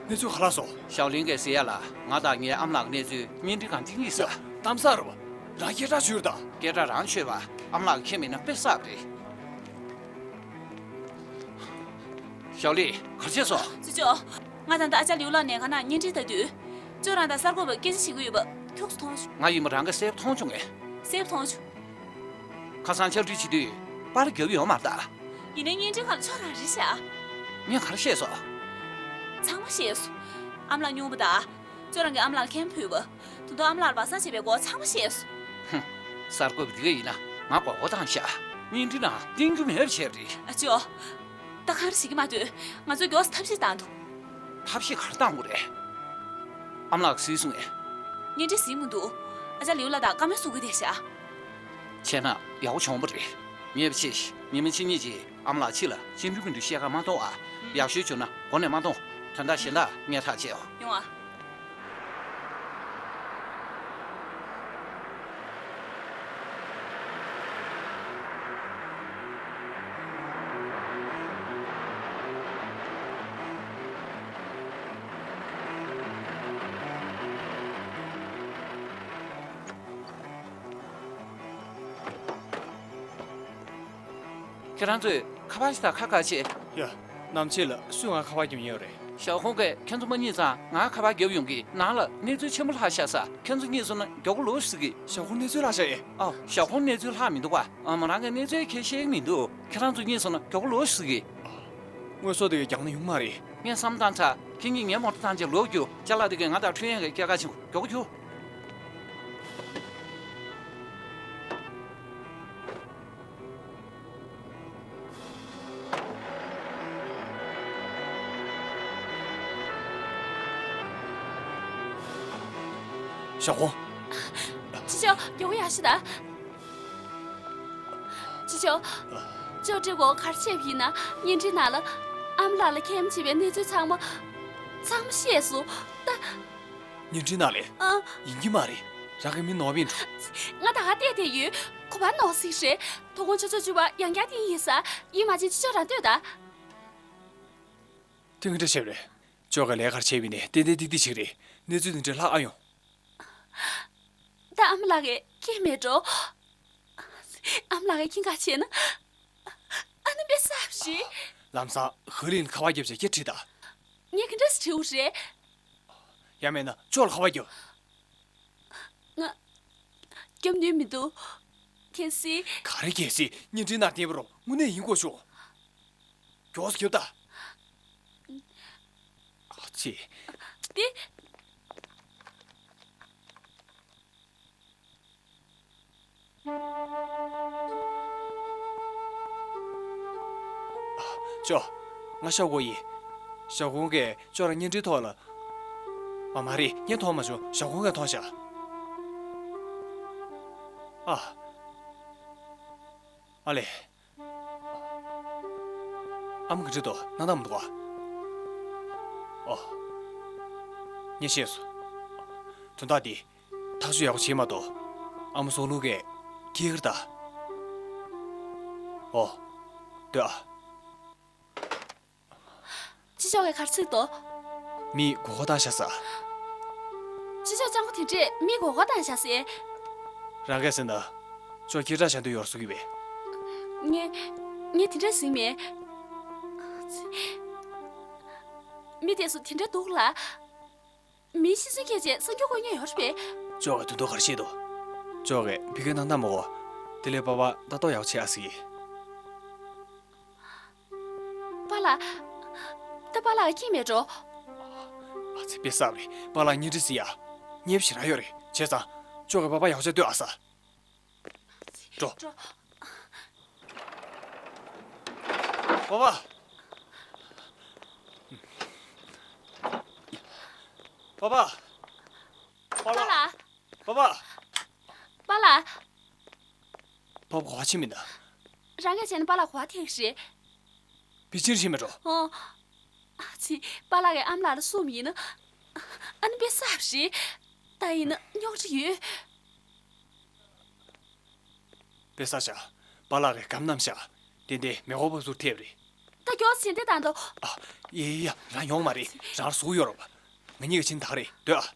གནས་ཚུལ་ག་རེ་སོང་། ཞའོ་ལིན་གྱིས་ཟེར་ཡ་ལ་ང་དང་ངའི་ཨ་མ་ལགས་ཀྱི་གནས་ཚུལ་བརྙན་འཕྲིན་སྒང་བཏིང་གི་ཟེར། ཡ། གཏམ་ཟ་རེད་པ། རང་སྐད་གྲགས་ཆོད་ད། སྐད་གྲགས་རང་ཆོད་པ། ཨ་མ་ལགས་ཀྱིས་མཁྱེན་མེད་ན་དཔེ་བསགས་པ་རེད། ཞའོ་ལིན། ག་རེ་བྱས་སོང་། ཅོ་ཅོ། ང་ད་ལྟ་ཨ་ཅག་ལིའུ་ལགས་ནས་ག་ན་བརྙན་འཕྲིན་ལྟ་དུས། ཅོ་རང་དང་གསར་འགོད་པས་སྐད་ཆ་བྱེད་ཀྱི་ཡོད་པ་ཁྱུག་ཙམ་མཐོང་བྱུང་། ང་ཡིན་པ་རང་གིས་གསལ་པོ་མཐོང་བྱུང་ངས། གསལ་པོ་མཐོང་བྱུང་། ཁ་སང་ཕྱག་བྲིས་བྱེད་དུས་པར་བརྒྱབ་ཡོད་མ་རེད་ད། ཡིན་ནའི་བརྙན་འཕྲིན་ཁང་ལ་ཁྱོད་རང་རེད་ཤག་ངས་ག་རེ་བཤད་སོང་། ཚང་མ་བཤད་སོང་། ཨ་མ་ལགས་སྨྱོ་བ་དང་། ཁྱོད་རང་གིས་ཨ་མ་ལགས་ལ་ཁེམ་ཕུལ་བ། ད་དུང་ཨ་མ་ལགས་ལ་སྦ་གསང་བྱས་པའི་སྐོར་ཚང་མ་བཤད་སོང་། ཧུམ། གསར་འགོད་པ་འདི་ག་ཡིན་ན་ང་མགོ་སྐོར་བཏང་ཤག་བརྙན་འཕྲིན་ནང་བསྟན་རྒྱུ་མེད་པ་བྱས་པ་རེད། ཨ་ཅོ། ད་ག་རེ་བྱེད་ཀྱི་མ་འདུག་ང་ཚོས་མགྱོགས་སུ་ཐབས་ཤེས་བཏང་འདུག་ཐབས་ཤེས་ག་རེ་བཏང་དགོས་རེད། ཨ་མ་ལགས་གཟིགས་སོང་ངས། བརྙན་འཕྲིན་གཟིགས་མི་འདུག་ཨ་ཅག་ལིའུ་ལགས་དང་བཀའ་མོལ་གསུང་གི་བསྡད་ཤག་བྱས་ན་ཡག་པོ་བྱུང་བ་རེད། ངས་བྱས། ཉི་མ་ཕྱི་གཉིས་རྗེས་ཨ་མ་ལགས་ཕྱི་ལ་ཅི་འདྲ་མི་འདྲ་བཤད་ག་མ་གཏོང་ཨ། ཡག་ཤོས་བྱུང་ན་འགོ་ནས་མ་གཏོང་། དོན་དག་གཞན་དག་ངས་ཐག་བཅད་འོ། ཡོང་ཨ། ཁྱེད་རང་ཚོས་ཁ་པར་ཞིག་དང་ཁ་ཁ་བྱེད། ཡ། ནམ་ཕྱེད་ལ་སུས་ང་ཁ་པར་རྒྱབ་ཡོད་རེད། ཞའོ་ཧུང་གིས་ཁྱེད་ཚོ་མ་རྙེད་ཙང་ང་ཁ་པར་རྒྱབ་ཡོང་གི། ནང་ལ་གནས་ཚུལ་ཆེན་པོ་ལྷག་ཤག་ཟེར། ཁྱེད་ཚོ་རྙེད་སོང་ན་མགྱོགས་པོ་ལོག་ཟེར་གི། ཞའོ་ཧུང་གནས་ཚུལ་ལྷག་ཤག་ཨེ། ཨ། ཞའོ་ཧུང་གནས་ཚུལ་ལྷག་མི་འདུག་པ། ཨ། མོ་རང་གིས་གནས་ཚུལ་ཁྱེད་ཤེས་ཀྱི་མི་འདུག་ཁྱེད་རང་ཚོ་རྙེད་སོང་ན་མགྱོགས་པོ་ལོག་ཟེར་གི། དངོས་ཟོག་དེ་ག་རྒྱག་ན་ཡོང་མ་རེད། ངས་བསམ་བློ་བཏང་དྲགས། ཁྱེད་གཉིས་ངའི་མོ་ཊ་བཏང་བྱས་ལོག་རྒྱུགས། ཅ་ལག་དེ་ག་ང་དང་ཁྲུན་ཡན་གྱིས་སྐྱེལ་ག་ཕྱིན། མགྱོགས་པོ་རྒྱུགས། ཞའོ་ཧུང་། ཅི་ཅོ། མགྱོགས་པོ་ཡར་ཤོག་དང་། ཅི་ཅོ། ཅོ་ཀྲི་གོ་གར་ཆེབ་ཡིན་ན་བརྙན་འཕྲིན་ནང་ལ་ཨ་མ་ལགས་ལ་ཁེམ་བྱས་པའི་གནས་ཚུལ་ཚང་མ། ཚང་མ་ཤེས་སོང་། ད། བརྙན་འཕྲིན་ནང་ལས། ཨ། ཡིན་གྱི་མ་རེད། རང་གི་མི་ནོར་བ་ཡིན་འགྲོ། ང་ད་ག་བལྟས་བསྡད་ཡོད། གོ་བ་ནོར་སྲིད་རེད། དོ་དགོང་ཆུ་ཚོད་བཅུ་པ་ཡང་བསྐྱར་བསྟན་ཡིན་ས། ཡིད་མ་ཆེས་ཅི་ཅོ་རང་ལྟོས་དང་། དེ་ག་འདྲ་བྱས་པ་རེད། ཅོ་ག་ལས་ཀར་བྱས་པ་ཡིན་ནའི་ཏན་ཏན་ཏིག་ཏིག་ཅིག་རེད། གནས་ཚུལ་འདི་འདྲ་ལྷག་ཨ་ཡོང་། ད་ཨ་མ་ལགས་ཀྱིས་ཁེམ་མེད་འགྲོ། ཨ་མ་ལགས་ཀྱིས་ཁེམ་ག་བྱས་ན། ཨ་ནི་དཔེ་གསར་པ་རེད། ལམ་སང་ཧི་ལིན་ཁ་པར་བརྒྱབ་བྱས་ཁྱེད་དྲིས་དང་། ངས་ག་འདྲ་སེ་དྲི་དགོས་རེད། ཡང་མེད་ན་ཅོ་ལ་ཁ་པར་རྒྱབ། ང་། རྒྱབ་ནུས་མི་འདུག་གལ་སྲིད། ག་རེ་གལ་སྲིད། བརྙན་འཕྲིན་ནང་བསྟན་པ་རུ་དངོས་གནས་ཡིན་དགོས་བྱུང་། མགྱོགས་སུ་རྒྱབ་དང་། ཨ་ཙི། དེ། ཅོ། ང་ཤོག་གོ་ཡིན། ཞའོ་ཧུང་གིས་ཅོ་རང་བརྙན་འཕྲིན་ཐོག་ལ། མ་མ་རེད། ངས་མཐོང་མ་བྱུང་། ཞའོ་ཧུང་གིས་མཐོང་ཤག་ཨ། ཨ་ལས། ཨ་མ་ག་འདྲ་འདུག་སྣང་དག་མི་འདུག་ག་ཨོ། ངས་ཤེས་སོང་། དོན་དག་འདི་ཐག་གཅོད་ཡག་པོ་བྱེད་མ་གཏོགས། ཨ་མ་སྲོག་ལུག་གིས་སྐྱེལ་གི་རེད་ད། ཨོ། སྡོད་ཨ། ཅི་ཅོ་གིས་ག་རེ་ཟེར་འདུག་མིས་མགོ་སྐོར་བཏང་ཤག་ཟེར། ཅི་ཅོ་སྤྱང་པོ་དེ་འདྲས་མིས་མགོ་སྐོར་བཏང་ཤག་ཟེར། རང་གིས་ཟེར་ན། ཅོ་ཁྱེད་ཅག་ཤ་འདོད་ཡོད་རེད་ཟེར་གི་བས། ངས། ངས་དེ་འདྲས་ཟེར་མེད། མི་དེ་ཚོ་དེ་འདྲ་འདུག་ལ། མིའི་ཤི་གསོན་སྐྱེལ་བྱས་གསར་འགྱུར་བཀོད་མཁན་ཡོད་རེད་པས། ཅོ་གིས་དོན་དག་ག་རེ་བཤད་འདུག་ཅོ་གིས་ཕ་གིར་སྣང་དག་མ་དགོས། དེ་ལས་པ་ཕར་ལྟ་རྟོག་ཡག་པོ་བྱེད་ཨ་ཟེར་གི། པཱ་ལགས། ད་པཱ་ལགས་ཁྱེད་མེད་འགྲོ། ཨ་ཙི། དཔེ་གསར་པ་རེད། པཱ་ལགས་བརྙན་འཕྲིན་གཟིགས་ཡ། ཉེ་བ་ཞེ་དྲག་ཡོད་རེད། བྱས་ཙང་ཅོ་གིས་པ་ཕར་ཡག་པོ་བྱས་ལྟོས་ཨ་ཟེར། འགྲོ། འགྲོ། པཱ་ཕ། པཱ་ཕ། པཱ་ལགས། པཱ་ལགས། པཱ་ཕ། པཱ་ལགས། པཱ་ཕ་ག་པར་ཕྱིན་མིན་ན། རང་གིས་བྱས་ན་པཱ་ལགས་ག་པར་ཐད་ཀྱི་རེད། པེ་ཅིན་ཕྱིན་མེད་འགྲོ། ཨོ། ཨ་ཙི། པཱ་ལགས་ཀྱིས་ཨ་མ་ལགས་ལ་གསུངས་པ་ཡིན་ན། ཨ་ནི་དཔེ་གསར་པ་རེད། ད་ཡིན་ན་རྙོག་དྲ་ཡོད། དཔེ་གསར་ཤག་པཱ་ལགས་ཀྱིས་སྒམ་བསྣམས་ཤག་ཏན་ཏན་མེ་འཁོར་བབས་ཚུགས་ཐེབས་རེད། ད་མགྱོགས་སེ་དེ་བཏང་དོ། ཨ། ཡ་ཡ་ཡ། རང་ཡོང་མ་རེད། རང་ལ་ཟུག་ཡོད་རེད་པ། ང་གཉིས་ཀྱིས་ཕྱིན་ད་ག་རེད། སྡོད་ཨ།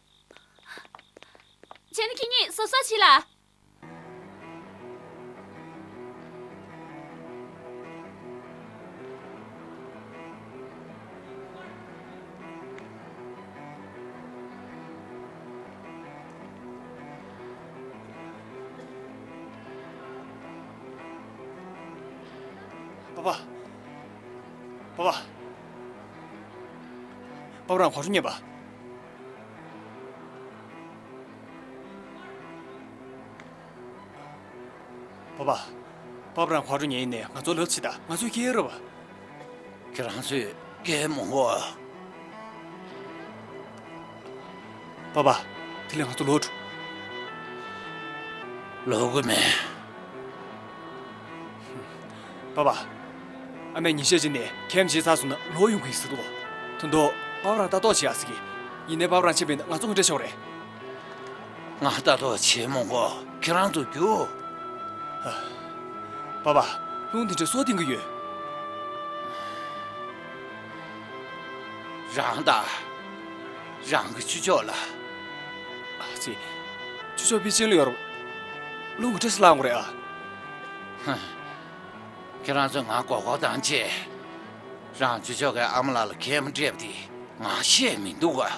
བྱས་ན་ཁྱེད་གཉིས་གཟབ་གཟབ་བྱེད་ལ། པཱ་ཕ། པ་པ། པ་པ་རང་གོ་ཆོད་ཉན་པ། པ་པ། པ་པ་རང་གོ་ཆོད་ཉན་ཡིན་ནས་ང་ཚོ་ལབ་ཕྱིས་ད། ང་ཚོས་སྐྱེལ་རོགས་པ། ཁྱེད་རང་ཚོས་སྐྱེལ་མི་དགོས། པ་པ། དེ་ལས་ང་ཚོ་ལོག་འགྲོ། ལོག་གི་མེད། པ་པ། ཨ་མས་ཉིན་ཤས་ཅིག་ནས་ཁྱིམ་ཕྱེས་ཚར་སོང་ན་ལོག་ཡོང་གི་ཡིན་ཟེར་འདུག། དོན་དུ་པ་པ་རང་ལྟ་རྟོག་བྱེད་ཡ་ཟེར་གི། ཡིན་ནའི་པ་པ་རང་ཕྱིན་པ་ཡིན་ན་ང་ཚོ་ག་འདྲ་ཤོག་རེད། ང་ལྟ་རྟོག་བྱེད་མི་དགོས། ཁྱེད་རང་ཚོ་རྒྱུགས། པ་པ། རླུང་དེ་འདྲ་སོ་ལྡིང་གི་ཡོད། རང་དང་། རང་གི་ཆུ་ཅོག་ལ། ཨ་ཙི། ཆུ་ཅོག་པེ་ཅིན་ལ་ཡོད་རེད། རླུང་གི་འདྲ་སེ་ལངས་དགོས་རེད་ཨ། ཧ། ཁྱེད་རང་ཚོས་ང་མགོ་སྐོར་བཏང་རྗེས། རང་ཆུ་ཅོག་གི་ཨ་མ་ལགས་ལ་མཁལ་མ་སྤྲད་པ་དེ་ང་ཤེས་མི་འདུག་ག།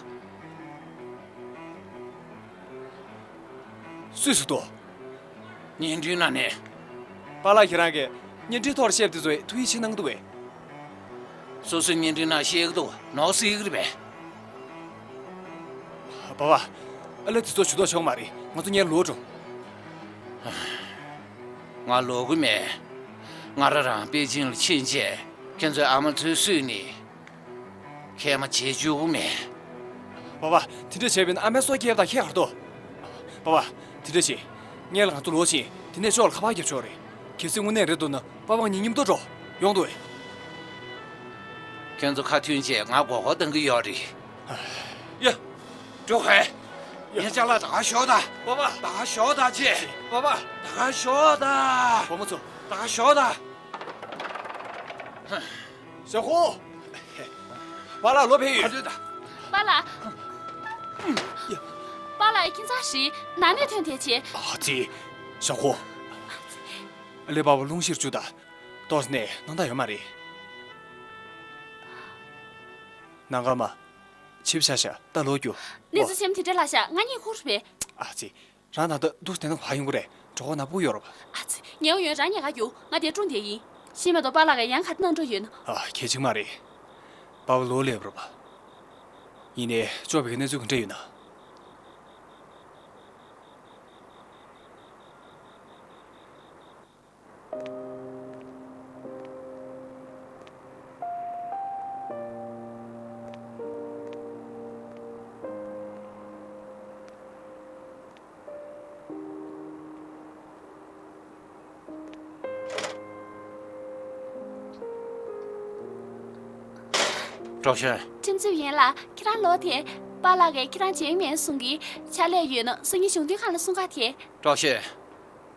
སུས་ཟེར་འདུག། བརྙན་འཕྲིན་ནང་ནས། པཱ་ལགས་ཁྱེད་རང་གིས་བརྙན་འཕྲིན་ཐོག་བཤད་པ་དེ་ཚོ་ཐུགས་ཡིད་ཆེས་གནང་གི་འདུག་གས། སོ་སོའི་བརྙན་འཕྲིན་ནང་བཤད་ཀྱི་འདུག། ནོར་སྲིད་ཀྱི་རེད་པས། པཱ་པཱ། ཨ་ལས་དེ་ཚོ་ཇུས་གཏོགས་ཆོག་མ་རེད། ང་ཚོ་སྔོན་ལོག་འགྲོ། ང་ལོག་གི་མེད། ང་རང་རང་པེ་ཅིང་ལ་ཕྱིན་རྗེས་ཁྱེད་ཚོའི་ཨ་མ་ཚོའི་སུས་ནི། མཁལ་མ་བརྗེ་བཅུག་གི་མེད། པཱ་པཱ། དེ་འདྲ་བྱས་པས་ན་ཨ་མའི་སྲོག་སྐྱེལ་བ་དང་ཁྱད་ག་རེ་འདུག། པཱ་པཱ། དེ་འདྲ་བྱེད། སྔོན་ལ་ང་ཚོ་ལོག་ཕྱིན། དེ་ནས་ཅོག་ལ་ཁ་པར་བརྒྱབ་ཆོག་རེད། གལ་སྲིད་དངོས་གནས་རེད་འདུག་ན་པཱ་པཱ་ངས་མཉམ་དུ་འགྲོ། ཡོང་འདུག་གས། ཁྱེད་ཚོ་ཁ་མཐུན་བྱས་ང་མགོ་སྐོར་གཏོང་གི་ཡོད་རེད། ཡ། འགྲོ་གས། ཡ། ངའི་ཅ་ལག་ད་ག་ཤོག་ད། པཱ་པཱ། ད་ག་ཤོག་ད་ཅེ། པཱ་པཱ། ད་ག་ཤོག་ད། བུ་མོ་ཚོ། ད་ག་ཤོག་ད། ཞའོ་ཧུང་། པཱ་ལགས་ལོག་ཕེབས་ཡོད། ཨ་ཙི་ད། པཱ་ལགས། ཡ། པཱ་ལགས་ཁྱིམ་ཚང་ཞིག་ནང་ནས་ཐོན་བསྡད་བྱས། ཨ་ཙི། ཞའོ་ཧུང་། ཨ་ལས་པཱ་པཱ་རླུང་བཞིར་བཅུག་ད། ཏོག་ཙམ་ནས་སྣང་དག་ཡོད་མ་རེད། ནང་ཁ་མ། ཕྱི་པོ་ཆགས་ཤག། ད་ལོག་རྒྱུགས། གནས་ཚུལ་ཆེན་པོ་དེ་འདྲ་ལྷག་ཤག། ང་གཉིད་ཁུག་རེད་པས། ཨ་ཙི། རང་ད་ལྟ་འདུག་སེ་བསྡད་ན་ཕར་ཡོང་གི་རེད། གྲོད་ཁོག་ན་སྤུ་གུ་ཡོད་རེད་པ། ཨ་ཙི། ཉལ་ཡོང་། རང་ཉལ་ག་རྒྱུགས། ང་འདིར་སྲུང་བསྡད་ཡིན། ཤེས་མ་གཏོགས་པཱ་ལགས་ཀྱིས་ཡང་ག་རེ་གནང་འགྲོ་ཡོད་ན། ཨ། གལ་ཆེན་མ་རེད། པཱ་པཱ་ལོག་སླེབས་རེད་པ། ཡིན་ནའི་ཅོག་པའི་གནས་ཚུལ་ག་འདྲ་ཡོད་ན། ཀྲོའུ་ཞོན། ཁྲིམས་རྩོད་ཡན་ལགས། ཁྱེད་རང་ལོག་དེ། པཱ་ལགས་ཀྱིས་ཁྱེད་རང་བརྗེད་མེད་གསུང་གི། ཕྱག་ལས་ཡོད་ན་སང་ཉིན་གཞུང་དོན་ཁང་ལ་གསུང་ག་དེ། ཀྲོའུ་ཞོན།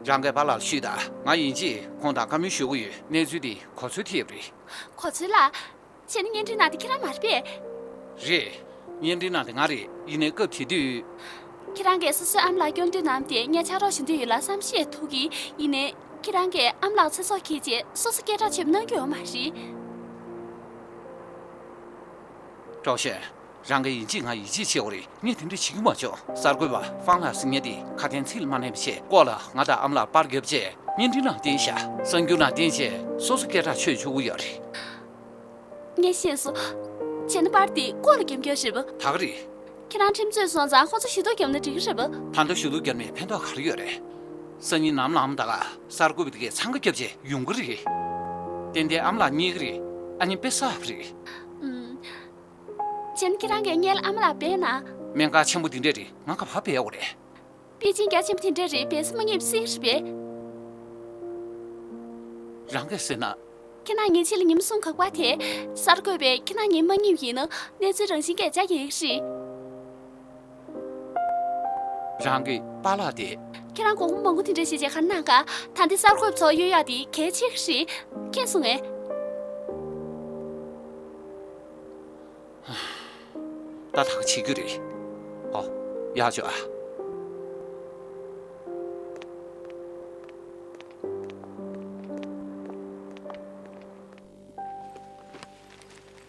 རང་གིས་པཱ་ལགས་ལ་ཤོད་དང་། ང་ཡིན་གཅིག་ཁོང་དང་བཀའ་མོལ་ཞུ་གི་ཡོད། གནས་ཚུལ་འདི་གོ་ཚོད་ཐེབས་རེད། གོ་ཚོད་ལ། བྱས་ན་བརྙན་འཕྲིན་ནང་དེ་ཁྱེད་རང་མ་རེད་པས། རེད། བརྙན་འཕྲིན་ནང་དེ་ང་རེད། ཡིན་ནའི་སྐབས་དེ་དུས། ཁྱེད་རང་གིས་སོ་སོའི་ཨ་མ་ལགས་སྐྱོན་འདོན་གནང་སྟེ་ངས་ཕྱག་རོགས་ཞུ་འདོད་ཡོད་ལབ་བསམ་ཤེས་ཐུབ་ཀྱི། ཡིན་ནའི་ཁྱེད་རང་གིས་ཨ་མ་ལགས་ཚེ་སྲོག་འཁྱེར་བྱས་སོ་སོ་སྐད་གྲགས་ཆེན་པོ་གནང་རྒྱུ་ཡོད་མ་རེད། ཀྲོའུ་ཞོན། རང་གིས་ཡིན་གཅིག་ང་ཡིད་ཆེས་བྱེད་དགོས་རེད། ངས་དེ་འདྲ་བྱེད་ཀྱི་མ་བྱུང་། གསར་འགོད་པ་ཧྥང་ལགས་ཟེར་མཁན་དེ་ཁ་དན་ཚིག་ལ་མ་གནས་པ་བྱས། ལྐོག་ལ་ང་དང་ཨ་མ་ལགས་པར་བརྒྱབ་བྱས་བརྙན་འཕྲིན་ནང་བསྟན་ཤག། གསར་འགྱུར་ནང་བསྟན་བྱས་སོ་སོ་སྐད་གྲགས་ཆོད་བཅུག་གི་ཡོད་རེད། ངས་ཤེས་སོང་། བྱས་ན་པར་དེ་ལྐོག་ལ་བརྒྱབ་རྒྱུ་རེད་པ། ད་ག་རེད། ཁྱེད་རང་ཁྲིམས་རྩོད་སོང་ཙང་ཁོ་ཚོ་ཞུ་གཏུག་བརྒྱབ་ན་འགྲིག་གི་རེད་པ། ད་ལྟ་ཞུ་གཏུག་བརྒྱབ་ནས་ཕན་ཐོགས་ག་རེ་ཡོད་རེད། སང་ཉིན་ནམ་ལངས་ད་ག་གསར་འགོད་པ་དེ་གས་འཚང་ཁ་བརྒྱབ་བྱས་ཡོང་གི་རེད། ཏན་ཏན་ཨ་མ་ལགས་རྙེད་ཀྱི་རེད། ཨ་ནི་དཔེ་གསར་པ་རེད། ཨུམ། བྱས་ན་ཁྱེད་རང་གིས་སྔོན་ལ་ཨ་མ་ལགས་སྦས་ན། སྨན་ཁང་ཆེན་པོ་འདི་འདྲ་རེད། ང་ག་པར་སྦས་དགོས་རེད། པེ་ཅིང་རྒྱ་ཆེན་པོ་དེ་འདྲ་རེད། སྦས་ས་མ་རྙེད་པ་སྲིད་རེད་པས། རང་གིས་ཟེར་ན། ཁྱེད་རང་ཉིན་ཕྱེད་ལ་ཉིན་མ་གསུམ་ག་པར་དེ། གསར་འགོད་པས་ཁྱེད་རང་ཉིན་མ་རྙེད་པ་ཡིན་ན་གནས་ཚུལ་རང་བཞིན་གྱིས་བརྒྱ་རྒྱག་གི་རེད། རང་གི་པཱ་ལགས་དེ། ཁྱེད་རང་དགོངས་པ་མང་པོ་དེ་འདྲ་བཞེས་བྱས་ག་རེ་གནང་ག། ད་འདི་གསར་འགོད་པ་ཚོ་གཡོལ་ཡག་དེ་གལ་ཆེ་གི་རེད། མཁྱེན་སོང་ངས། ད་ད་ག་བྱེད་རྒྱུ་རེད། ཨོ། ཡག་བྱོས་ཨ།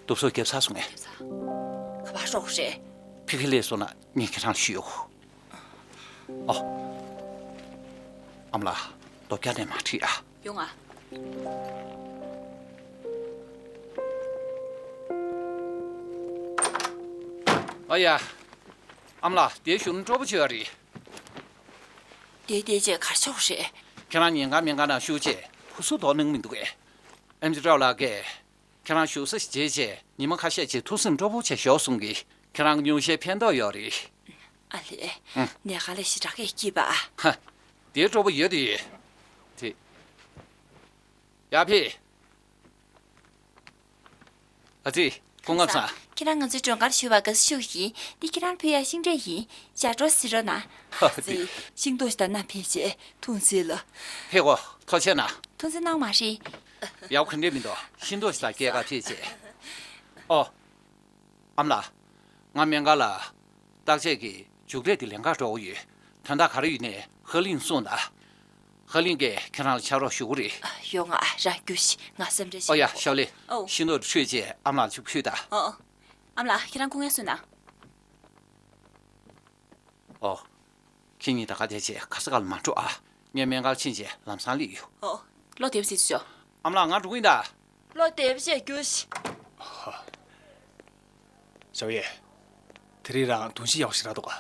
དུབ་སོ་རྒྱབ་ཚར་སོང་ངས། རྒྱབ་ཚར། ག་པར་ཤོག་རེད། ཕ་གིར་སླེབས་སོང་ན་ངས་ཁྱེད་རང་ལ་ཞུས་ཡོད། ཨོ། ཨ་མ་ལགས། རྡོ་བཀྱག་ནས་མར་ཁྲིད་ཨ། ཡོང་ཨ། ཨ་ཡ། ཨ་མ་ལགས། འདིར་བཞུགས་ན་སྤྲོ་པོ་བྱེད་པ་རེད། འདིར་བསྡད་བྱས་ག་རེ་བྱེད་དགོས་རེད། ཁྱེད་རང་ཉིན་གང་མིན་གང་ནང་བཞུགས་བྱས་ཁུ་སུ་དོགས་གནང་མི་འདུག་གས། ཨེམ་ཆི་ཀྲོའུ་ལགས་ཀྱིས་ཁྱེད་རང་བཞུགས་ས་ཞིག་བརྗེས་བྱས་ཉི་མ་ཁ་ཤས་ཅིག་ཐུགས་སེམས་སྤྲོ་པོ་བྱས་ཞོགས་གསུང་གི། ཁྱེད་རང་གི་སྙུང་གཞིར་ཕན་ཐོགས་ཡོད་རེད། ཨ་ལས། ཨང་། ནས་ག་ལས་ཞེ་དྲག་གིས་སྐྱིད་པ། ཧ། འདིར་སྤྲོ་པོ་ཡོད་དེ་ཡོད། དེ། ཡར་ཕེབས། ཨ་ཙི། སྐུ་ངོ་ཚ། ཁྱེད་རང་ང་ཚོའི་མགྲོན་ཁང་བཞུགས་པར་དགའ་བསུ་ཞུ་གི་ཡིན། འདི་ཁྱེད་རང་ཕུལ་ཡག་ཤིང་འབྲས་ཡིན། ཞག་སྒྲོ་གཟིགས་རོགས་གནང་། ཨ་ཙི། ཤིང་ཏོག་ཞིག་དང་མཉམ་ཕེབས་བྱས་ཐུགས་རྗེ་ཆེ་ལ། ཕེབས་གོ། ཐུགས་རྗེ་གནང་། ཐུགས་རྗེ་གནང་མ་རེད། ཡག་པོ་ག་འདྲས་མི་འདུག་ཤིང་ཏོག་ཞིག་དང་སྐྱེལ་གར་ཕེབས་བྱས། ཨོ། ཨ་མ་ལགས། ང་སྨན་ཁང་ལ་བརྟག་དཔྱད་ཀྱི་མཇུག་འབྲས་དེ་ལེན་གར་འགྲོ་གི་ཡོད། དོན་དག་ག་རེ་ཡོད་ནའི་ཧ་ལིང་གསུངས་དང་། ཧ་ལིང་གིས་ཁྱེད་རང་ལ་ཕྱག་རོགས་ཞུ་གི་རེད། ཡོང་ང་། རང་རྒྱུགས་ཤིག་ང་སེམས་ཁྲལ་བྱེད། ཨོ་ཡ། ཤོག་ལེ། ཨོ། ཤིང་ཏོག་འཕྲོད་བྱས་ཨ་མ་ལགས་ལ་ཅིག་ཕུལ་དང་། ཨོ། ཨོ། ཨ་མ་ལགས། ཁྱེད་རང་སྐུ་ངལ་གསོ་གནང་། ཨོ། ཁྱེད་གཉིས་ད་ག་བསྡད་བྱས་ག་ས་ག་ལ་མ་འགྲོ་ཨ། ངས་སྨན་ཁང་ཕྱིན་བྱས་ལམ་སང་སླེབས་ཡོང་། ཨོ། བློ་བདེ་པོ་བྱེད་ཤོག་ཨ་མ་ལགས། ང་འགྲོ་གི་ཡིན་ད། བློ་བདེ་པོ་བྱས་རྒྱུགས་ཤིག་ཞའོ་ཡེ། དེ་རིང་རང་གདོང་གཤིས་ཡག་པོ་ཞེ་དྲག་འདུག་ག་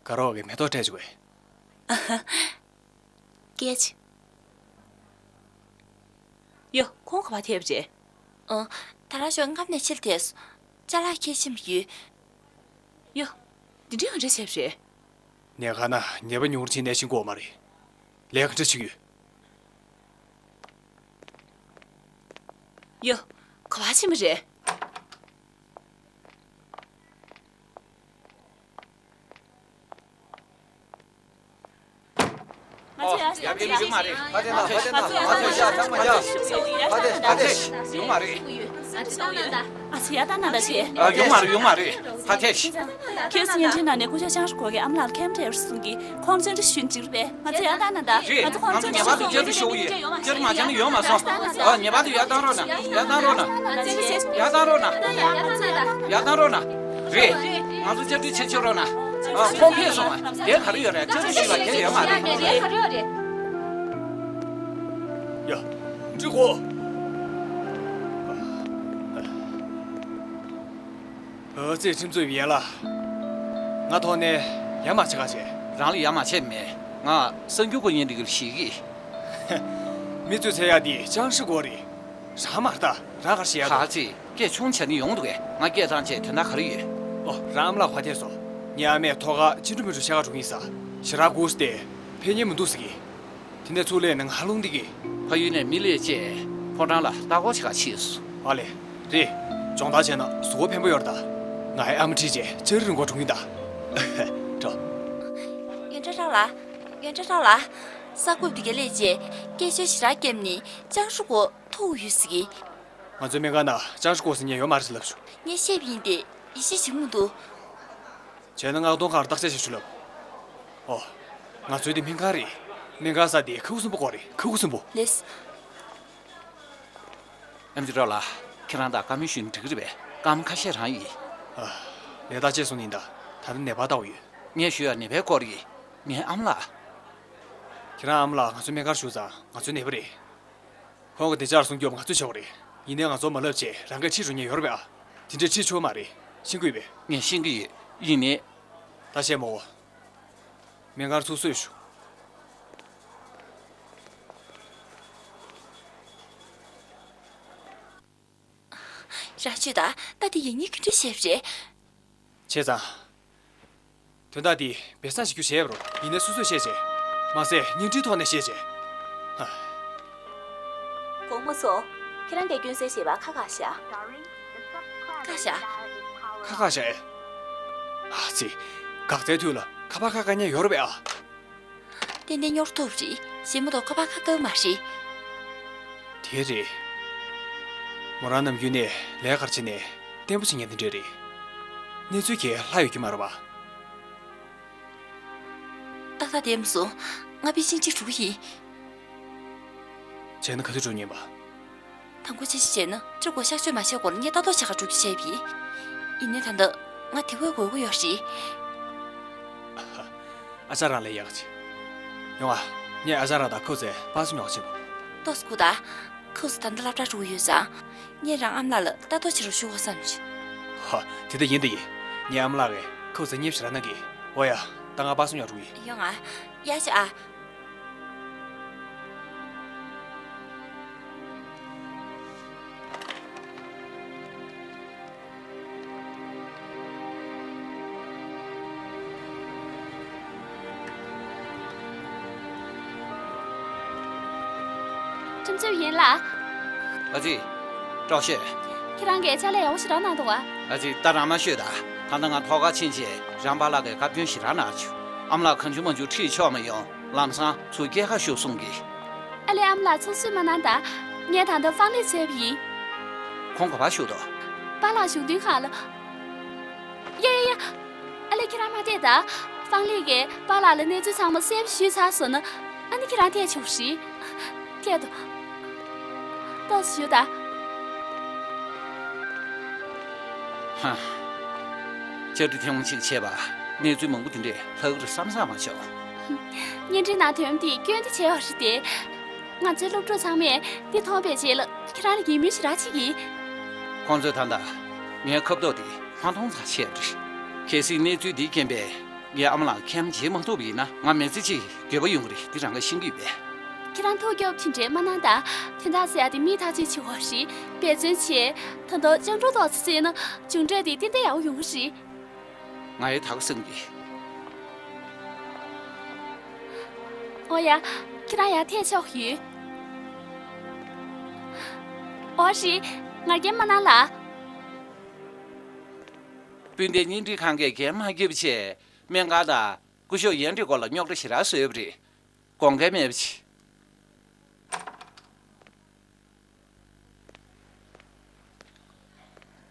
དཀར་པོ་གི་མེ་ཏོག་སྤྲད་བཅུག་གས། སྐད་ཆ། ཡོ། ཁོང་ག་པར་ཐེབས་རེད། ཨ། ད་རང་ཞོགས་སྔ་ནས་ཕྱིར་ཐེབས་སོང་། ཅ་ལག་ཁྱེར་ཕྱིན་པ་ཡོད། ཡོ། འདི་འདྲས་ག་འདྲས་བྱས་པ་རེད། ནས་ག་ན་ཉེས་པ་ཉུང་རུ་ཕྱིན་ནས་ཤིང་གོ་མ་རེད། ལས་ག་འདྲ་བྱེད་ཀྱི་ཡོད། ཡོ། ག་པར་ཕྱིན་པ་རེད། ཨོ། ཡར་ཕེབས། ཡོང་མ་རེད། ཕ་དེ་ན། ཕ་དེ་ན། ཕ་དེ་ཡ་ཚང་མ་ཡ། ཕ་དེ། ཕ་དེ། ཡོང་མ་རེད། ཨ་ཙི། ཡར་ལྟ་ན་ད་ཅི། ཨ། ཡོང་མ་རེད། ཡོང་མ་རེད། ཕ་དེ། ཁྱེད་ཚོ་བརྙན་འཕྲིན་ནང་ནས་སྐུ་ཞབས་ཅང་ཧྲི་གོ་གིས་ཨ་མ་ལགས་ལ་ཁེམ་ཏྲེ་ཡོད་གསུང་གི། ཁོང་བཅར་འདྲི་ཞུ་འགྲིག་རེད་པས། ང་ཚོ་ཡར་ལྟ་ན་ད། རེད། ང་ཚོ་ཁོང་ང་ཚོ་ཉེས་པ་དེ་བསྐྱར་དུ་ཞུ་གི་ཡོད། བསྐྱར་དུ་མ་བྱས་ན་ཡོང་མ་སོང་། ཨ། ཉེས་པ་དེ་ཡར་བཏང་རོགས་གནང་། ཡར་བཏང་རོགས་གནང་། ཡར་བཏང་རོགས་གནང་། རེད། ང་ཚོ་བཅར་འདྲི་བྱེད་ཆོག་རོགས་གནང་། ཨ། ཁོང་ཕེབས་སོང་བ། དེ་ག་རེ་ཡོད་རེད། བཅར་འདྲི་ཞུས་པ་དེ་ཡོད་མ་རེད། ཡ། ཀྲི་གོ། ཨ་ཙི། ཁྲིམས་རྩོད་པའི་ཡན་ལག་ང་ཐོག་ནས་ཡ་མ་བྱེད་ག་བྱས། རང་ལ་ཡ་མ་བྱས་མེད། ང་གསར་འགྱུར་སྐོར་ཉན་འདི་གར་ཞིག་གིས། མི་ཚོས་འཚོལ་ཡག་འདི་ཅང་ཧྲི་གོ་རེད། རང་མ་རེད་ད། རང་ག་རེ་བྱེད་ཡག་འདུག་ཨ་ཙི། སྐད་ཆུང་བྱས་ན་ཡོང་འདུག་གས། ང་སྐད་བཏང་བྱས་དོན་དག་ག་རེ་ཡོད། ཨོ། རང་ཨ་མ་ལགས་ཕར་ཐད་སོང་། ངའི་ཨ་མས་ཐོག་ཁར་ཅི་འགྲོ་མི་འགྲོ་བཤད་ག་འགྲོ་གི་ཡིན་ས། ཞེ་དྲག་སྒུགས་ཏེ་ཕེབས་མཁན་མི་འདུག་ཟེར་གི། དེ་ནས་ཚུར་སླེབས་ནས་ང་ཧ་ལུང་འདི་གི། ཕ་ཡུལ་ནས་མི་སླེབས་བྱས་ཕོ་བྲང་ལ་ལྟ་སྐོར་བྱེད་ག་ཕྱིན་སོང་། ཨ་ལས། རེད། སྦྱོང་བརྡར་བྱས་ན་གཟུགས་པོ་ཕན་པོ་ཡོད་རེད་ད། ང་ཡི་ཨ་མ་ཁྲིད་བྱས་ལྕགས་རི་རི་མགོར་འགྲོ་གི་ཡིན་ད། འགྲོ། ཡོན་ཀྲེང་ཀྲའོ་ལགས། ཡོན་ཀྲེང་ཀྲའོ་ལགས། ས་ཁུག་འདི་གར་སླེབས་བྱས་སྐད་ཤུགས་ཞེ་དྲག་བརྒྱབ་ནས་ཅང་ཧྲི་གོ་ཐུག་ཡོད་ཟེར་གི། ང་ཚོའི་སྨན་ཁང་ནང་ཅང་ཧྲི་གོ་ཟེར་མཁན་ཡོད་མ་རེད་ཟེར་ལབ་བྱུང་། ངས་བཤད་པ་ཡིན་ཏེ་ཡིད་ཆེས་བྱེད་མི་འདུག་བྱས་ན་མངགས་གཏོང་ཁང་བརྟག་དཔྱད་བྱེད་ཤོག་ལབ། ཨོ། ང་ཚོའི་འདི་སྨན་ཁང་རེད། སྨན་ཁང་ཟེར་དེ་ཁ་ཁུ་སིམ་པོ་དགོས་རེད། ཁ་ཁུ་སིམ་པོ། ལེས། ཨེམ་ཆི་ཀྲའོ་ལགས། ཁྱེད་རང་དང་བཀའ་མོལ་ཞུས་ན་འགྲིག་གི་རེད་པས། བཀའ་མོལ་ཁ་ཤས་རང་ཡིན། ཨ། ལས་རྟགས་བཅད་སོང་ནི་ད། ད་ནི་ནད་པ་ལྟ་བ་ཡོད། ངས་ཞུ་ཡག་ནད་པའི་སྐོར་ཡིན། ངའི་ཨ་མ་ལགས། ཁྱེད་རང་ཨ་མ་ལགས་ང་ཚོའི་སྨན་ཁང་བཞུགས་ཙང་ང་ཚོའི་ནད་པ་རེད། ཁོང་གི་བདེ་འཇགས་སྲུང་སྐྱོབ་ང་ཚོས་བྱེད་དགོས་རེད། ཡིན་ནའི་ང་ཚོར་མ་ལབ་བྱས་རང་གིས་ཁྲིད་འགྲོ་མཁན་ཡོད་རེད་པས་ཨ། དེ་འདྲས་ཁྲིད་ཆོག་མ་རེད། ཤེས་ཀྱི་ཡོད་པས། ངས་ཤེས་ཀྱི་ཡོད། ཡིན་ནའི། ད་བཤད་མོ། སྨན་ཁང་ཚུར་གསོས་ཤོག་རང་ཆོས་ད་ལྟ་དེ་ཡིན་ནའི་ག་འདྲ་བཤད་པ་རེད། བྱས་ཙང་། དོན་དག་འདི་སྦས་གསང་ཞིག་རྒྱུ་བྱས་པ་རེད། ཡིན་ནའི་སོ་སོས་བཤད་བྱས། མ་ཟད་བརྙན་འཕྲིན་ཐོག་ནས་བཤད་བྱས། ཧ། དགོང་མོ་སོང་། ཁྱེད་རང་གིས་སྐྱོན་གསལ་བཤད་པ་ཁ་བཀག་བཞག་བཀག་བཞག་ཁ་བཀག་བཞག་ཨེ། ཨ་ཙི། འགག་རྩའི་དུས་ལ་ཁ་པར་ཁ་བཀག་མཁན་ཡོད་རེད་པས་ཨ། ཏན་ཏན་རྙོག་དྲ་ཐུག་རེད། གཞན་མ་གཏོགས་ཁ་པར་ཁ་བཀག་མ་རེད། དེ་རེད། མོ་རང་ནམ་རྒྱུན་ནས་ལས་ཀ་བྱེད་ནས་བརྟན་པོ་བྱེད་མཁན་དེ་འདྲ་རེད། གནས་ཚུལ་གྱི་ལྷག་ཡོད་ཀྱི་མ་རེད་པ། ཏག་ཏག་བསྡད་མ་སོང་། ང་པེ་ཅིན་གཅིག་འགྲོ་གི་ཡིན། བྱས་ན་ག་དུས་འགྲོ་སྙམ་པ། དང་པོ་ཅི་ཞིག་བྱས་ན་ཀྲི་གོ་གཤག་བཅོས་མ་བྱས་གོང་ལ་ངས་ལྟ་རྟོག་བྱེད་ག་འགྲོ་རྒྱུ་བྱས་པ་ཡིན། ཡིན་ནའི་ད་ལྟ་ང་དེ་བས་དགོས་མཁོ་ཡོད་རེད། ཨ་ཅག་རང་ལ་ཡག་གི། ཡོང་ཨ། ངས་ཨ་ཅག་རང་དང་ཁོ་ཚོའི་པ་སུ་ཉོག་བྱེད་པ། ཏོག་ཙམ་སྒུག་དང་། ཁོ་ཚོ་ད་ལྟ་སློབ་གྲྭར་འགྲོ་གི་ཡོད་ཙང་། ངས་རང་ཨ་མ་ལགས་ལ་ལྟ་རྟོག་བྱེད་རོགས་ཞུ་དགོས་བསམ་བྱུང་། ཧ། དེ་འདྲ་ཡིན་དེ་ཡིན། ངའི་ཨ་མ་ལགས་ཀྱིས་ཁོ་ཚོ་མཉེས་ཞེ་དྲག་གནང་གི། འོ་ཡ། ད་ང་པ་སུ་ཉོ་རུ་ཡིན། ཡོང་ང་། ཡ་ཤ་ཨ། ཁྲིམས་རྩོད་ཡིན་ལ། ཨ་ཙི། སྐྲག་ཤེས། ཁྱེད་རང་གིས་ཕྱག་ལས་ཡག་པོ་ཞེ་དྲག་གནང་འདུག་ཨ། ཨ་ཙི། ད་རང་མ་ཤོད་ད། ད་ལྟ་ང་ཐོག་ཁར་ཕྱིན་རྗེས་རང་པཱ་ལགས་ཀྱིས་བཀའ་བཀྱོན་ཞེ་དྲག་གནང་བྱུང་། ཨ་མ་ལགས་གང་བྱུང་མང་བྱུང་ཁྲིད་ཆོག་མ་ཡོང་། ལམ་སང་ཚུར་སྐྱེལ་ག་ཤོག་གསུང་གི། ཨ་ལས། ཨ་མ་ལགས་ཚུར་གསོས་མ་གནང་ད། ངས་ད་ལྟ་ཧྥང་ལི་འཚོལ་བ་ཡིན། ཁོང་ག་པར་བཞུགས་འདུག་པཱ་ལགས་བཞུགས་དོན་ཁང་ལ། ཡ་ཡ་ཡ། ཨ་ལས། ཁྱེད་རང་མ་བལྟས་ད། ཧྥང་ལི་གིས་པཱ་ལགས་ལ་གནས་ཚུལ་ཚང་མ་གསལ་པོ་ཞུས་ཚར་སོང་ན། ཨ་ནི་ཁྱེད་རང་ཐད་ཆོག་རེད། ཐད་དོ། ཏོག་ཙམ་བཞུགས་ད། ཧ། ལྕགས་རི་ཐེངས་མ་གཅིག་བྱས་པ། གནས་ཚུལ་མང་པོ་དེ་འདྲས་ལྷག་གི་རེད་བསམ་བསམ་མ་བྱུང་། བརྙན་འཕྲིན་ནང་ཐོན་དེ་སྐྱོན་དེ་བྱས་པ་རེད་དེ། ང་ཚོའི་སློབ་ཕྲུག་ཚང་མས་དེ་མཐོང་པའི་རྗེས་ལ་ཁྱེད་རང་ལ་ཡིད་སྨོན་ཞེ་དྲག་བྱེད་ཀྱི། ཁོང་ཚོས་ད་ལྟ་ངའི་ཁ་བརྡ་དེ་མ་མཐོང་ཙམ་བྱས་པ་རེད། གལ་སྲིད་གནས་ཚུལ་འདིའི་རྐྱེན་པས་ངའི་ཨ་མ་ལགས་མཁྱེན་བརྗེད་མ་ཐུབ་པ་ཡིན་ན། ང་མི་ཚེ་གཅིག་འགྱོད་པ་ཡོང་གི་རེད། འདི་རང་གིས་ཤེས་ཀྱི་ཡོད་པས། ཁྱེད་རང་ཐུགས་སྐྱོ་པོ་དེ་འདྲས་མ་གནང་ད། དོན་དག་ཟེར་ཡ་དེ་མིས་ཐག་གཅོད་བྱེད་དགོས་རེད། འབད་བརྩོན་བྱས། ད་དུང་སྤྱང་གྲུང་ཏོག་ཙམ་བྱས་ན་མཇུག་འབྲས་དེ་ཏན་ཏན་ཡག་པོ་ཡོང་གི་རེད། ང་ཡི་ད་ག་སེམས་ཀྱི། འོ་ཡ། ཁྱེད་རང་ཡར་ཐད་ཆོག་ཡོད། འོ་རེད། ང་རྒྱལ་མ་གནང་ལ། སྤུན་ཟླའི་བརྙན་འཕྲིན་ཁང་གིས་འགན་མ་བརྒྱབ་བྱས། སྨན་ཁང་དང་སྐུ་ཞབས་ཡན་ཀྲི་སྐོར་ལ་རྙོག་དྲ་ཞེ་དྲག་བཟོས་པ་རེད། དགོངས་འགལ་མེད་པ་བྱས།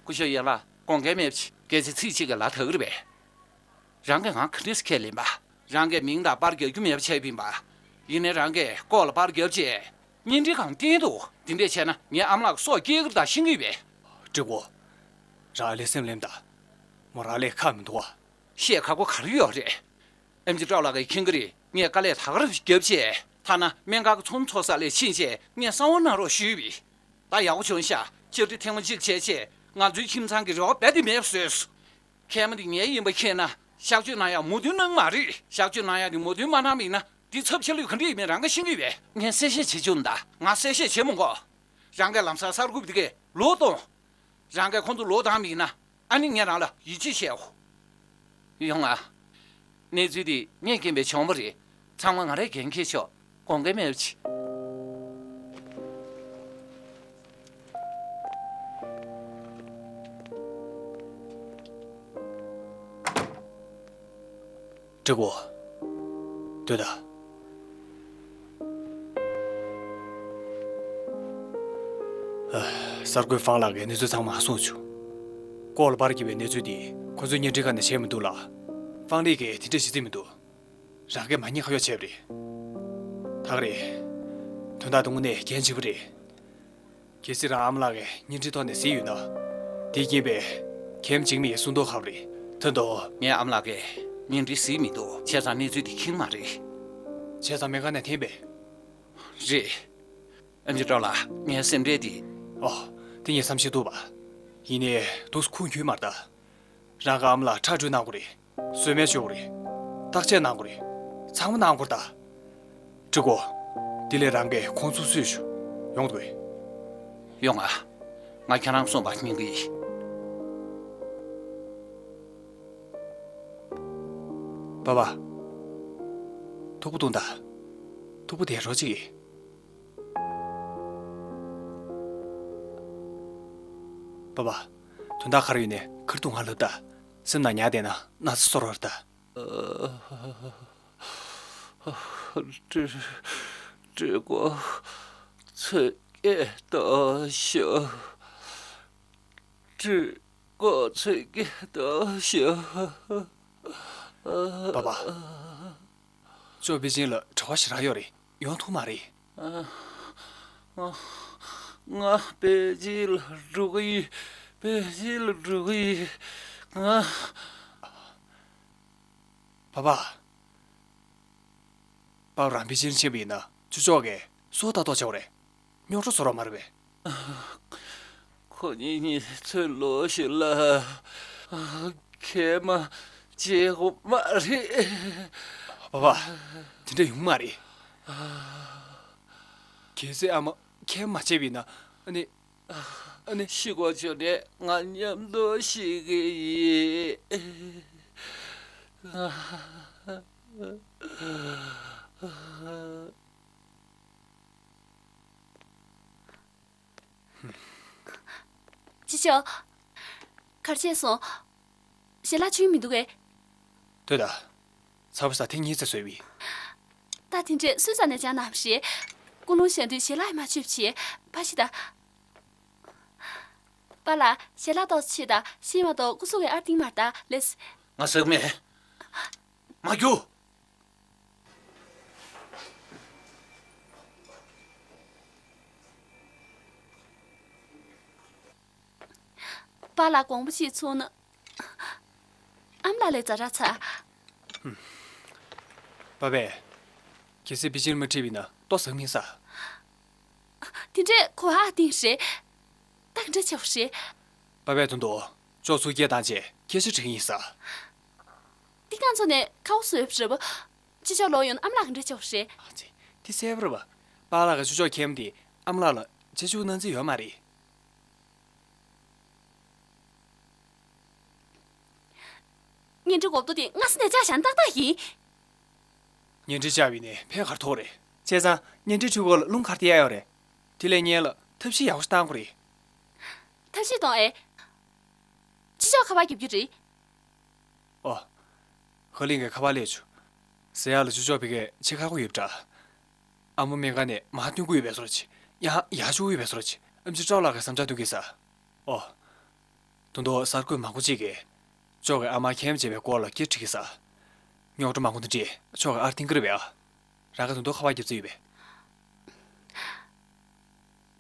སྐུ་ཞབས་ཡན་ལགས། དགོངས་འགལ་མེད་པ་བྱས། སྐད་ཆ་ཚིག་གཅིག་གིས་ལ་དྭགས་རེད་པས། རང་གིས་ང་ག་འདྲས་ཁས་ལེན་པ། རང་གིས་མིང་དང་པར་རྒྱག་རྒྱུ་མེད་པ་བྱས་པ་ཡིན་པ། ཡིན་ནའི་རང་གིས་ལྐོག་ལ་པར་བརྒྱབ་བྱས། བརྙན་འཕྲིན་ཁང་བསྟན་འདུག་དེ་འདྲས་བྱས་ན་ངའི་ཨ་མ་ལགས་སྲོག་སྐྱེལ་གི་རེད་ད། ཤེས་ཀྱི་ཡོད་པས། ཀྲི་གོ། རང་ཨ་ལས་སེམས་ལེམ་ད། མོ་རང་ལས་ཁག་མི་འདུག་བ། བཤད་ཁག་པོ་ག་རེ་ཡོད་རེད། ཨེམ་ཆི་ཀྲོའུ་ལགས་ཀྱིས་མཁྱེན་གྱི་རེད། ངས་དཀའ་ལས་ད་ག་རེ་བརྒྱབ་བྱས། ཐ་ན་སྨན་ཁང་གི་ཚོང་འཚོ་ས་ལ་ཕྱིན་བྱས་ངས་གསང་བ་གནང་རོགས་ཞུས་པས། ད་ཡག་པོ་བྱུང་ཤག་ལྕགས་རི་ཐེངས་མ་གཅིག་བྱས་བྱས་ང་ཚོའི་ཁྱིམ་ཚང་གི་རེ་བ་རྦད་དེ་མེད་པ་བཟོས་སོང་། མཁལ་མ་འདི་ངའི་ཡིན་པ་མཁྱེན་ན་གཤག་བཅོས་གནང་ཡག་མོས་མཐུན་གནང་མ་རེད། གཤག་བཅོས་གནང་ཡག་འདི་མོས་མཐུན་མ་གནང་བ་ཡིན་ན་འདི་ཚབས་ཆེ་ལོས་ག་འདྲ་ཡིན་མིན་རང་གིས་ཤེས་ཀྱི་ཡོད་པས། ངས་གསལ་བཤད་བྱེད་བཅུག་ད། ང་གསལ་བཤད་བྱེད་མི་དགོས། རང་གིས་ལམ་སང་གསར་འགོད་པ་འདི་གས་ལོག་གཏོང་། རང་གིས་ཁོང་ཚོ་ལོག་བཏང་བ་ཡིན་ན། ཨ་ནི་ངས་རང་ལ་ཡིད་ཆེས་བྱེད་འོ། ཡོང་ང་། གནས་ཚུལ་འདི་ངས་རྐྱེན་པས་བྱུང་བ་རེད། ཚང་མ་ང་རས་འགན་འཁྱེར་ཆོག་དགོངས་འགལ་མེད་པ་བྱས། ཀྲི་གོ། སྡོད་ད། ཨ། གསར་འགོད་ཧྥང་ལགས་ཀྱིས་གནས་ཚུལ་ཚང་མ་གསུངས་བྱུང་། ལྐོག་ལ་པར་བརྒྱབ་པའི་གནས་ཚུལ་འདི་ཁོ་ཚོའི་བརྙན་འཕྲིན་ཁང་ནས་བྱས་མི་འདུག་ལ། ཧྥང་ལི་གིས་དེ་འདྲ་བྱེད་རྩིས་མི་འདུག་རང་གིས་མ་ཉེས་ཁ་གཡོག་བྱས་པ་རེད། ད་ག་རེད། དོན་དག་དེ་དངོས་གནས་འགན་ཆེན་པོ་རེད། གལ་སྲིད་རང་ཨ་མ་ལགས་ཀྱིས་བརྙན་འཕྲིན་ཐོག་ནས་གཟིགས་ཡོད་ན། དེའི་རྐྱེན་པས་ཁྱིམ་འཇིགས་མེད་གསུང་མདོག་ཁ་པོ་རེད། ད་དུང་། ངའི་ཨ་མ་ལགས་ཀྱིས་བརྙན་འཕྲིན་གཟིགས་མི་འདུག་བྱས་ཙང་གནས་ཚུལ་དེ་མཁྱེན་མ་རེད། བྱས་ཙང་སྨན་ཁང་ནས་འཐེན་པས། རེད། ཨེམ་ཆི་ཀྲོའུ་ལགས། ངའི་སེམས་ཁྲལ་དེ། ཨོ། དེ་ངས་བསམ་ཤེས་འདུག་པ། ཡིན་ནའི་འདུག་སེ་ཁུངས་འཁྱོལ་མ་རེད་ད། རང་གི་ཨ་མ་ལགས་ཁྲག་འཁྲུད་གནང་དགོས་རེད། གཟོད་མེད་ཤོར་དགོས་རེད། བརྟག་དཔྱད་གནང་དགོས་རེད། ཚང་མ་གནང་དགོས་རེད་ད། ཀྲི་གོ། དེ་ལས་རང་གིས་ཁོང་ཚོ་གསོས་ཤོག་ཡོང་དགོས། ཡོང་ང་། ང་ཁྱེད་རང་གསུངས་པ་ཉན་གི་ཡིན། པ་པ། ཐུག་པ་བཏུང་ད། ཐུག་པ་དེ་རོ་གཅིག་ཡིན། པ་པ། དོན་དག་ག་རེ་ཡོད་ནའི་ཁ་རེ་དུང་ང་ལབ་ད། སེམས་ནང་ཉར་བསྡད་ན་ན་ཚ་གསོ་རོགས་རེད་ད། ཀྲི། ཀྲི་གོ་ཚོད་སྐྱེལ་ཏོ་ཤོ། ཀྲི་གོ་ཚོད་སྐྱེལ་ཏོ་ཤོ། པ་པ། ཅོ་པེ་ཅིན་ལ་གྲྭ་པ་ཞེ་དྲག་ཡོད་རེད། ཡོང་ཐུབ་མ་རེད། ང་པེ་ཅིན་ལ་འགྲོ་གི་ཡིན། པེ་ཅིན་ལ་འགྲོ་གི་ཡིན། ང་། པ་པ། པ་པ་རང་པེ་ཅིན་ཕྱིན་པ་ཡིན་ན་ཅོ་ཅོག་གིས་སོ་ལྟ་རྟོག་བྱ་བ་རེད། རྙོག་དྲ་བཟོ་རོགས་མ་རེད་པས། ཁོ་གཉིས་གཉིས་ཚོའི་ལོ་ཞིག་ལ་ཨ། གད་མོ་བྱེད་དགོས་མ་རེད། པ་པ། དེ་འདྲ་ཡོང་མ་རེད། གལ་སྲིད་ཨ་མ་གད་མོ་མ་བྱས་པ་ཡིན་ན། ཨ་ནི། ཨ་ནི། ཤི་དགོས་བྱུང་ནས་ང་མཉམ་དུ་ཤི་གི་ཡིན། ཅི་ཞོག་གར་ཆས་སོང་། ཞལ་ལག་མཆོད་མི་འདུག་གས། ལྟོས་དང་། ཚ་པོ་ཟ་ཐེངས་གཉིས་ཙམ་བཟོས་པ་ཡིན། ད་དེ་འདྲས་སུས་ཟ་ནས་སྦྱངས་ནམ་ཞེས། ཀུན་སློང་བཞག་དུས་ཞལ་ལག་མ་མཆོད་བྱེད། ཕ་ཤི་ད། པཱ་ལགས། ཞལ་ལག་ཏོག་ཙམ་མཆོད་དང་། ཤི་མ་གཏོགས་སྐུ་གཟུགས་ཀྱི་ཨར་ཏིང་མར་ད་ལེས། ང་ཟ་གི་མེད། མ་རྒྱུགས། པཱ་ལགས་དགོངས་པ་ཅིག་ཚོམས་ན། ཨ་མ་ལགས་ལ་ཛ་དྲག་ཚ། པ་པས། གལ་སྲིད་པེ་ཅིན་མ་ཁྲིད་པ་ཡིན་ན་ཏོག་ཟ་གི་མིན་ས། དེ་འདྲས་ཁོ་ཨ་ཏིང་རེད། ད་ག་འདྲ་བྱས་པ་རེད། པ་པས་དོན་དུ་ཅོག་ཚུར་སྐྱེལ་བཏང་རྗེས་སྐད་ཆ་དྲི་གི་ཡིན་ས། འདི་གང་ཚོ་ནས་ཁ་བ་བཟོས་པ་རེད་པ། ཅི་ཅོག་ལོག་ཡོང་ན་ཨ་མ་ལགས་ག་འདྲ་བྱས་པ་རེད། ཨ་ཙི། དེ་གསལ་པོ་རེད་པ། པཱ་ལགས་ཀྱི་ཅོག་ཅོག་མཁན་པོ་དེ་ཨ་མ་ལགས་ལ་ཆེ་ཆུང་གནང་རྩིས་ཡོད་མ་རེད། གཉེན་སྒྲིག་གོ་ཏོ་དེ་སྔ་ས་ནས་བཅག་བཞག་ན་ཏག་ཏག་ཡིན། གཉེན་སྒྲིག་བཅག་པ་ཡིན་ནའི་ཕན་ག་རེ་ཐོགས་རེད། བྱས་ཙང་གཉེན་སྒྲིག་འཕྲུལ་འཁོར་ལ་རླུང་ག་རེ་བསྡད་ཡ་ཡོད་རེད། དེ་ལས་གཉེན་ལ་ཐབས་ཤེས་ཡག་པོ་ཞིག་བཏང་དགོས་རེད། ཐབས་ཤེས་གཏོང་ཨེ། ཅི་ཅོག་ཁ་པར་རྒྱབ་རྒྱུ་རེད། ཨོ། ཧ་ལིང་གི་ཁ་པར་སླེབས་བྱུང་། ཟེར་ཡག་ལ་ཅོག་ཅོག་ཕ་གིར་ཕྱི་ཁ་གོ་ཡོད་པ་འདྲ། ཨ་མ་སྨན་ཁང་ནས་མར་ཐོན་གི་ཡོད་པའི་བཟོ་འདྲ་ཅིག་ཡང་ཡར་འབྱོར་གི་ཡོད་པའི་བཟོ་འདྲ་ཅིག་ཨེམ་ཆི་ཀྲོའུ་ལགས་ཀྱིས་ཟམ་ཆག་སྟོན་གི་ཡིན་ས། ཨོ། དོན་དུ་གསར་འགོད་མང་པོ་ཅིག་གིས་ཅོག་གི་ཨ་མ་ཁེམ་བྱས་པའི་སྐོར་ལ་སྐད་འདྲི་གི་ཡིན་ས། རྙོག་དྲ་མང་པོ་འདི་འདྲས་ཅོག་གི་ཨར་ཐིང་གི་རེད་པས། ཨ། རང་གིས་དོན་དུ་ཁ་པར་རྒྱབ་རྩིས་ཡོད་པས།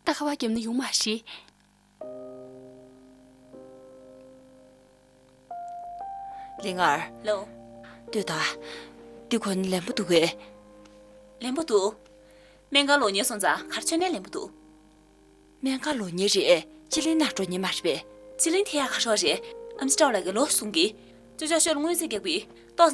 ད་ཁ་པར་རྒྱབ་ན་ཡོང་མ་ཤེས། ལིང་ཨར། ལོ། ལྟོས་དང་། འདི་གོན་ན་ལེན་པོ་འདུག་གས། ལེན་པོ་འདུག་སྨན་ཁང་ལོག་ཉལ་སོང་ཙང་ག་རེ་མཆོད་ནའི་ལེན་པོ་འདུག་སྨན་ཁང་ལོག་ཉལ་རེད། ཅི་ལིན་ནང་འགྲོ་ཉལ་མ་རེད་པས། ཅི་ལིན་དེ་ཡག་ག་ཤོག་རེད། ཨེམ་ཆི་ཀྲོའུ་ལགས་ཀྱིས་ལོག་གསུང་གི། ཅོག་ཅོག་ཤོག་ལ་དངུལ་རྩིས་རྒྱག་པའི་ཏོག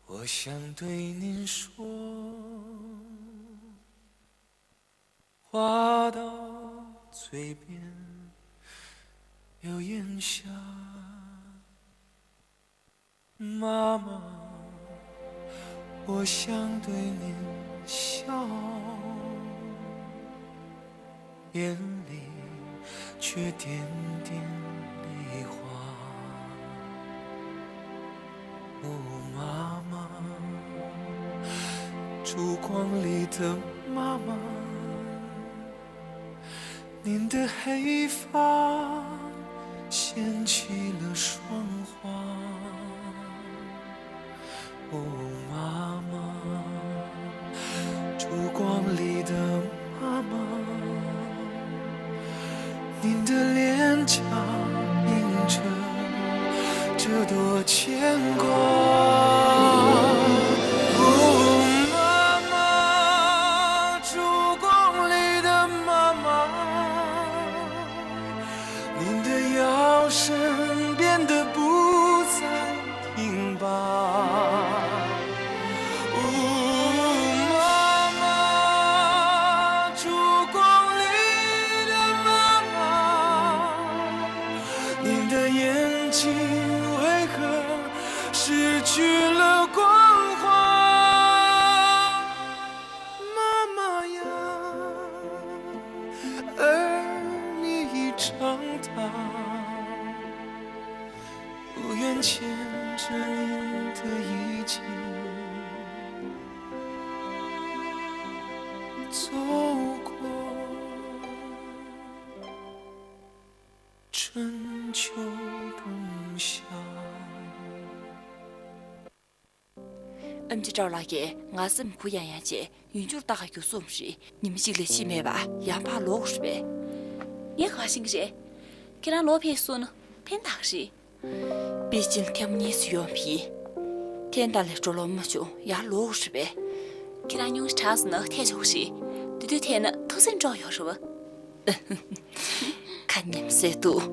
我想对您说，话到嘴边又咽下。妈妈，我想对您笑，眼里却点点泪花。哦，妈妈，烛光里的妈妈。您的黑发掀起了霜花。哦，妈妈，烛光里的妈妈，您的脸颊映着这朵牵挂。哦，妈妈，烛光里的妈妈，您的腰身变得不再挺拔。哦，妈妈，烛光里的妈妈，您的眼睛为何失去了光华？妈妈呀，儿女已长大，不愿牵着您的衣襟走过春秋冬夏。ཨེམ་ཆི་ཀྲའོ་ལགས་ཀྱིས་ང་སེམས་གུ་ཡངས་ཡངས་བྱས་ཡུལ་ཕྱོགས་ལྟ་ག་རྒྱུགས་སོང་རེད། ཉི་མ་གཅིག་ལས་ཕྱིན་མེད་པ་ཡང་ཕར་ལོག་དགོས་རེད་པས། ངས་ག་པར་ཤེས་ཀྱི་རེད། ཁྱེད་རང་ལོག་ཕེབས་སོང་ན་ཕན་ཐོགས་རེད། པེ་ཅིན་ཐེངས་མ་གཉིས་སུ་ཡོང་བ་ཡིན། ཐེངས་ད་ལས་འགྲོ་ལོང་མ་བྱུང་ཡང་ལོག་དགོས་རེད་པས། ཁྱེད་རང་སྙུང་གཞི་དྲག་སོང་ན་ཐད་ཆོག་རེད། དེ་དུས་ཐད་ན་ཐུགས་སེམས་དཀྲོག་ཡོང་རེད་པ། ཁ་ཉན་སེ་འདུག་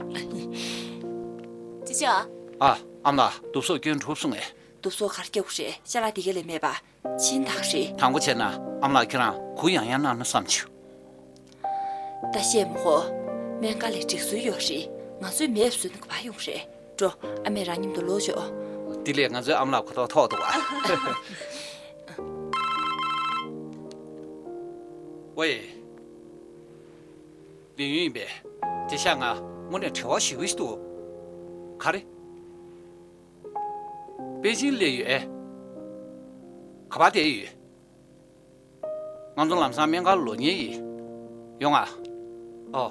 ཅི་ཅོ། ཨ། ཨ་མ་ལགས། དུབ་སོགས་སྐྱོན་གྲུབ་སོང་ངས། དུབ་སོགས་གར་སྐྱོ་གི་རེད། ཅ་ལག་འདི་ག་ལས་མེད་པ། ཕྱིན་ཐག་རེད། དྲང་པོ་བྱས་ན་ཨ་མ་ལགས་ཁྱེད་རང་གུ་ཡངས་ཡངས་གནང་ན་བསམ་བྱུང་། ད་བཤད་མོ་ཧོ། སྨན་ཁང་ལ་སྒྲིག་སྲོལ་ཡོད་རེད། ང་ཚོས་མེད་བཟོས་ན་ག་པར་ཡོང་རེད། འགྲོ། ཨ་མས་རང་མཉམ་དུ་ལོག་ཆོག་དེ་ལས་ང་ཚོའི་ཨ་མ་ལགས་གོ་རྟོགས་ཐོག་འདུག་ཨ། ཝེ། ལིའུ་ཡུན་ཡིན་པས། དེ་ཤག་ང་དངོས་གནས་བྲེལ་བ་ཞེ་པོ་ཞིག་འདུག་ག་རེ། པེ་ཅིན་སླེབས་ཡོད་ཨེ། ག་པར་བསྡད་ཡོད། ང་ཚོ་ལམ་སང་སྨན་ཁང་ལོག་ཉེན་ཡིན། ཡོང་ང་། ཨོ།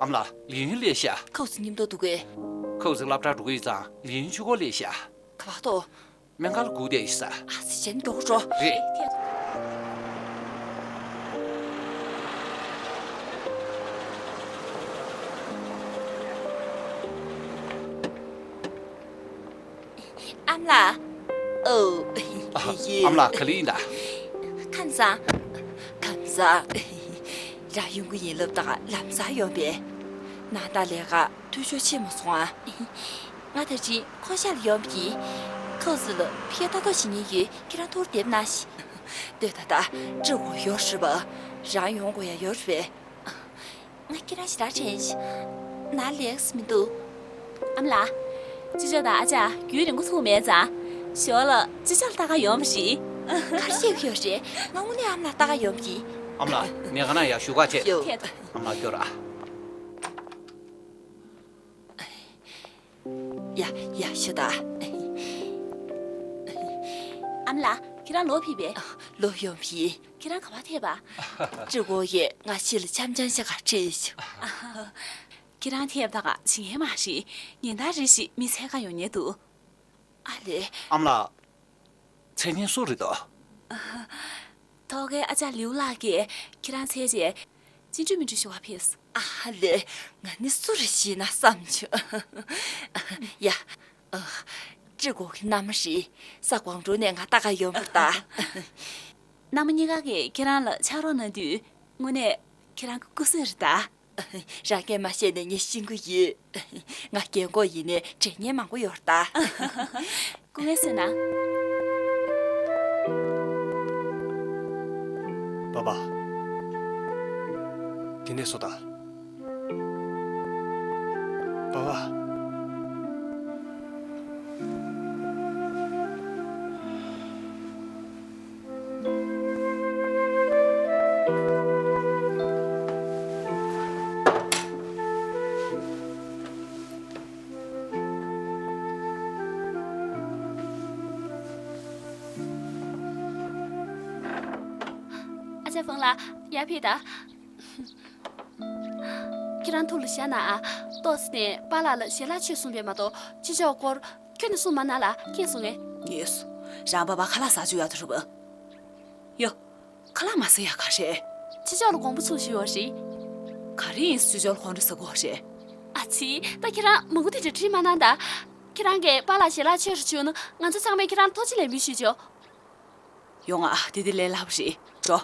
ཨ་མ་ལགས་ལིའུ་ཡུན་སླེབས་ཤག་ཁོ་ཚོ་མཉམ་དུ་འདུག་གས། ཁོ་ཚོ་སློབ་གྲྭར་འགྲོ་གི་ཡོད་ཙང་ལིའུ་ཡུན་ཆུ་འགོར་སླེབས་ཤག་ག་པར་འདུག་སྨན་ཁང་ལ་སྒུག་བསྡད་ཡོད་ས། ཨ་ཙི་གཞན་འགྲོ་འགྲོ། རེད། ཨ་མ་ལགས། ཨོ། ཨ་ཡེ། ཨ་མ་ལགས་ག་ལེ་ཡིན་ད། ཁམས་བཟང་། ཁམས་བཟང་། རང་ཡོང་གི་ཡིན་ལབ་དང་ལམ་སང་ཡོང་པས། ནང་ལྟར་ལས་ཀ་འཐུས་ཤོར་ཕྱིན་མ་སོང་ཨ། ང་ད་ཅི་ཁོ་ཤ་ལ་ཡོང་བ་ཡིན། ཁོ་ཚོ་ལ་ཕྱི་ལྟ་རྟོག་བྱེད་མཁན་ཡོད། ཁྱེད་རང་ཐུགས་བདེ་པོ་གནང་ཞིག་ལྟོས་ད་ད། སྤྲི་གོ་ཡོད་རེད་པ། རང་ཡོང་དགོས་ཡ་ཡོད་རེད་པས། ང་ཁྱེད་རང་ཞེ་དྲག་དྲན་ཤག་ནང་ལེགས་མི་འདུག་ཨ་མ་ལགས། ཅི་ཅོ་དང་ཨ་ཅག་རྒྱུན་རིང་པོ་ཐུག་མེད་ཙང་། ཞོར་ལ་ཅི་ཅོ་ལ་ལྟ་ག་ཡོང་བ་རེད། ག་རེ་བཤད་ཀྱི་ཡོད་རེད། ང་དངོས་གནས་ཨ་མ་ལགས་ལྟ་ག་ཡོང་བ་ཡིན། ཨ་མ་ལགས་ཉལ་ཁང་ནང་ཡར་བཞུགས་ག་བྱེད། ཡོ། ཨ་མ་ལགས་སྐྱོར་ཨ། ཡ་ཡ་ཤོད་ད། ཨ་མ་ལགས་ཁྱེད་རང་ལོག་ཕེབས་པས། ལོག་ཡོང་བ་ཡིན། ཁྱེད་རང་ག་པར་ཐད་པ། སྤྲི་གོ་ཡིས་ང་ཕྱི་ལ་འཆམ་འཆམ་ཞིག་ག་ཁྲིད་ཤོག་ཁྱེད་རང་ཐད་པ་ད་ག་བྱེད་མཁན་མ་རེད། ཉིན་ལྟར་རེ་བཞིན་མི་འཚོལ་ག་ཡོང་མཁན་འདུག་ཨ་ལས། ཨ་མ་ལགས། འཚོལ་མཁན་སུ་རེད་དོ། ཐོག་ཁའི་ཨ་ཅག་ལིའུ་ལགས་ཀྱིས་ཁྱེད་རང་འཚོལ་བྱས། ཅི་འདྲ་མི་འདྲ་ཞུ་བ་ཕེབས། ཨ་ལས། ང་ནི་སུ་རེད་ཤེས་ན་བསམ་བྱུང་། ཡ། ཨ། སྤྲི་གོ་གི་མནའ་མ་རེད། ས་གོང་གྲོང་ནས་ང་ལྟ་ག་ཡོང་བ་རེད་ད། མནའ་མ་གཉིས་ཀ་གིས་ཁྱེད་རང་ལ་ཕྱག་རོགས་གནང་དུས། དངོས་གནས་ཁྱེད་རང་གི་སྐུ་གཟུགས་རེད་ད། རང་གིས་མ་བཤད་ནས་ངས་ཤེས་ཀྱི་ཡོད། ང་རྒན་གོག་ཡིན་ནའི་དྲན་མཁན་མང་པོ་ཡོད་རེད་ད། སྐུ་ངལ་གསོ་གནང་། པ་པ། དེ་ནས་བཟོ་ད། པ་པ། ཨ་ཅག་ཧྥང་ལགས། ཡར་ཕེབས་དང་། ཁྱེད་རང་ཐུགས་ལ་བཞག་ན་ཨ། ཏོག་ཙམ་ནས་པཱ་ལགས་ལ་ཞལ་ལག་མཆོད་གསུངས་པས་མ་གཏོགས་ཕྱི་ཕྱོགས་སྐོར་ཁྱོན་ནས་གསུངས་མ་གནང་ལ། མཁྱེན་སོང་ངས། ངས་སོ། རང་པ་ཕར་ཁ་ལག་ཟ་བཅུག་ཡག་ཐུག་རུ་བ། ཡོ། ཁ་ལག་མ་ཟ་ཡག་ག་རེད། ཕྱི་ཕྱོགས་ལ་དགོངས་པ་ཚོམས་ཤིག་ཡོད་རེད། ག་རེ་ཡིན་ཕྱི་ཕྱོགས་ལ་ཁོང་ཁྲོ་ཟ་གོ་རེད། ཨ་ཙི། ད་ཁྱེད་རང་མང་པོ་དེ་འདྲ་དྲིས་མ་གནང་ད། ཁྱེད་རང་གིས་པཱ་ལགས་ཞལ་ལག་མཆོད་རུ་བཅུག་ན་ང་ཚོ་ཚང་མས་ཁྱེད་རང་ལ་ཐུགས་རྗེ་ལེགས་འབུལ་ཞུས་ཆོག། ཡོང་ང་། དེ་དེ་ལས་སླ་པོ་རེད། འགྲོ།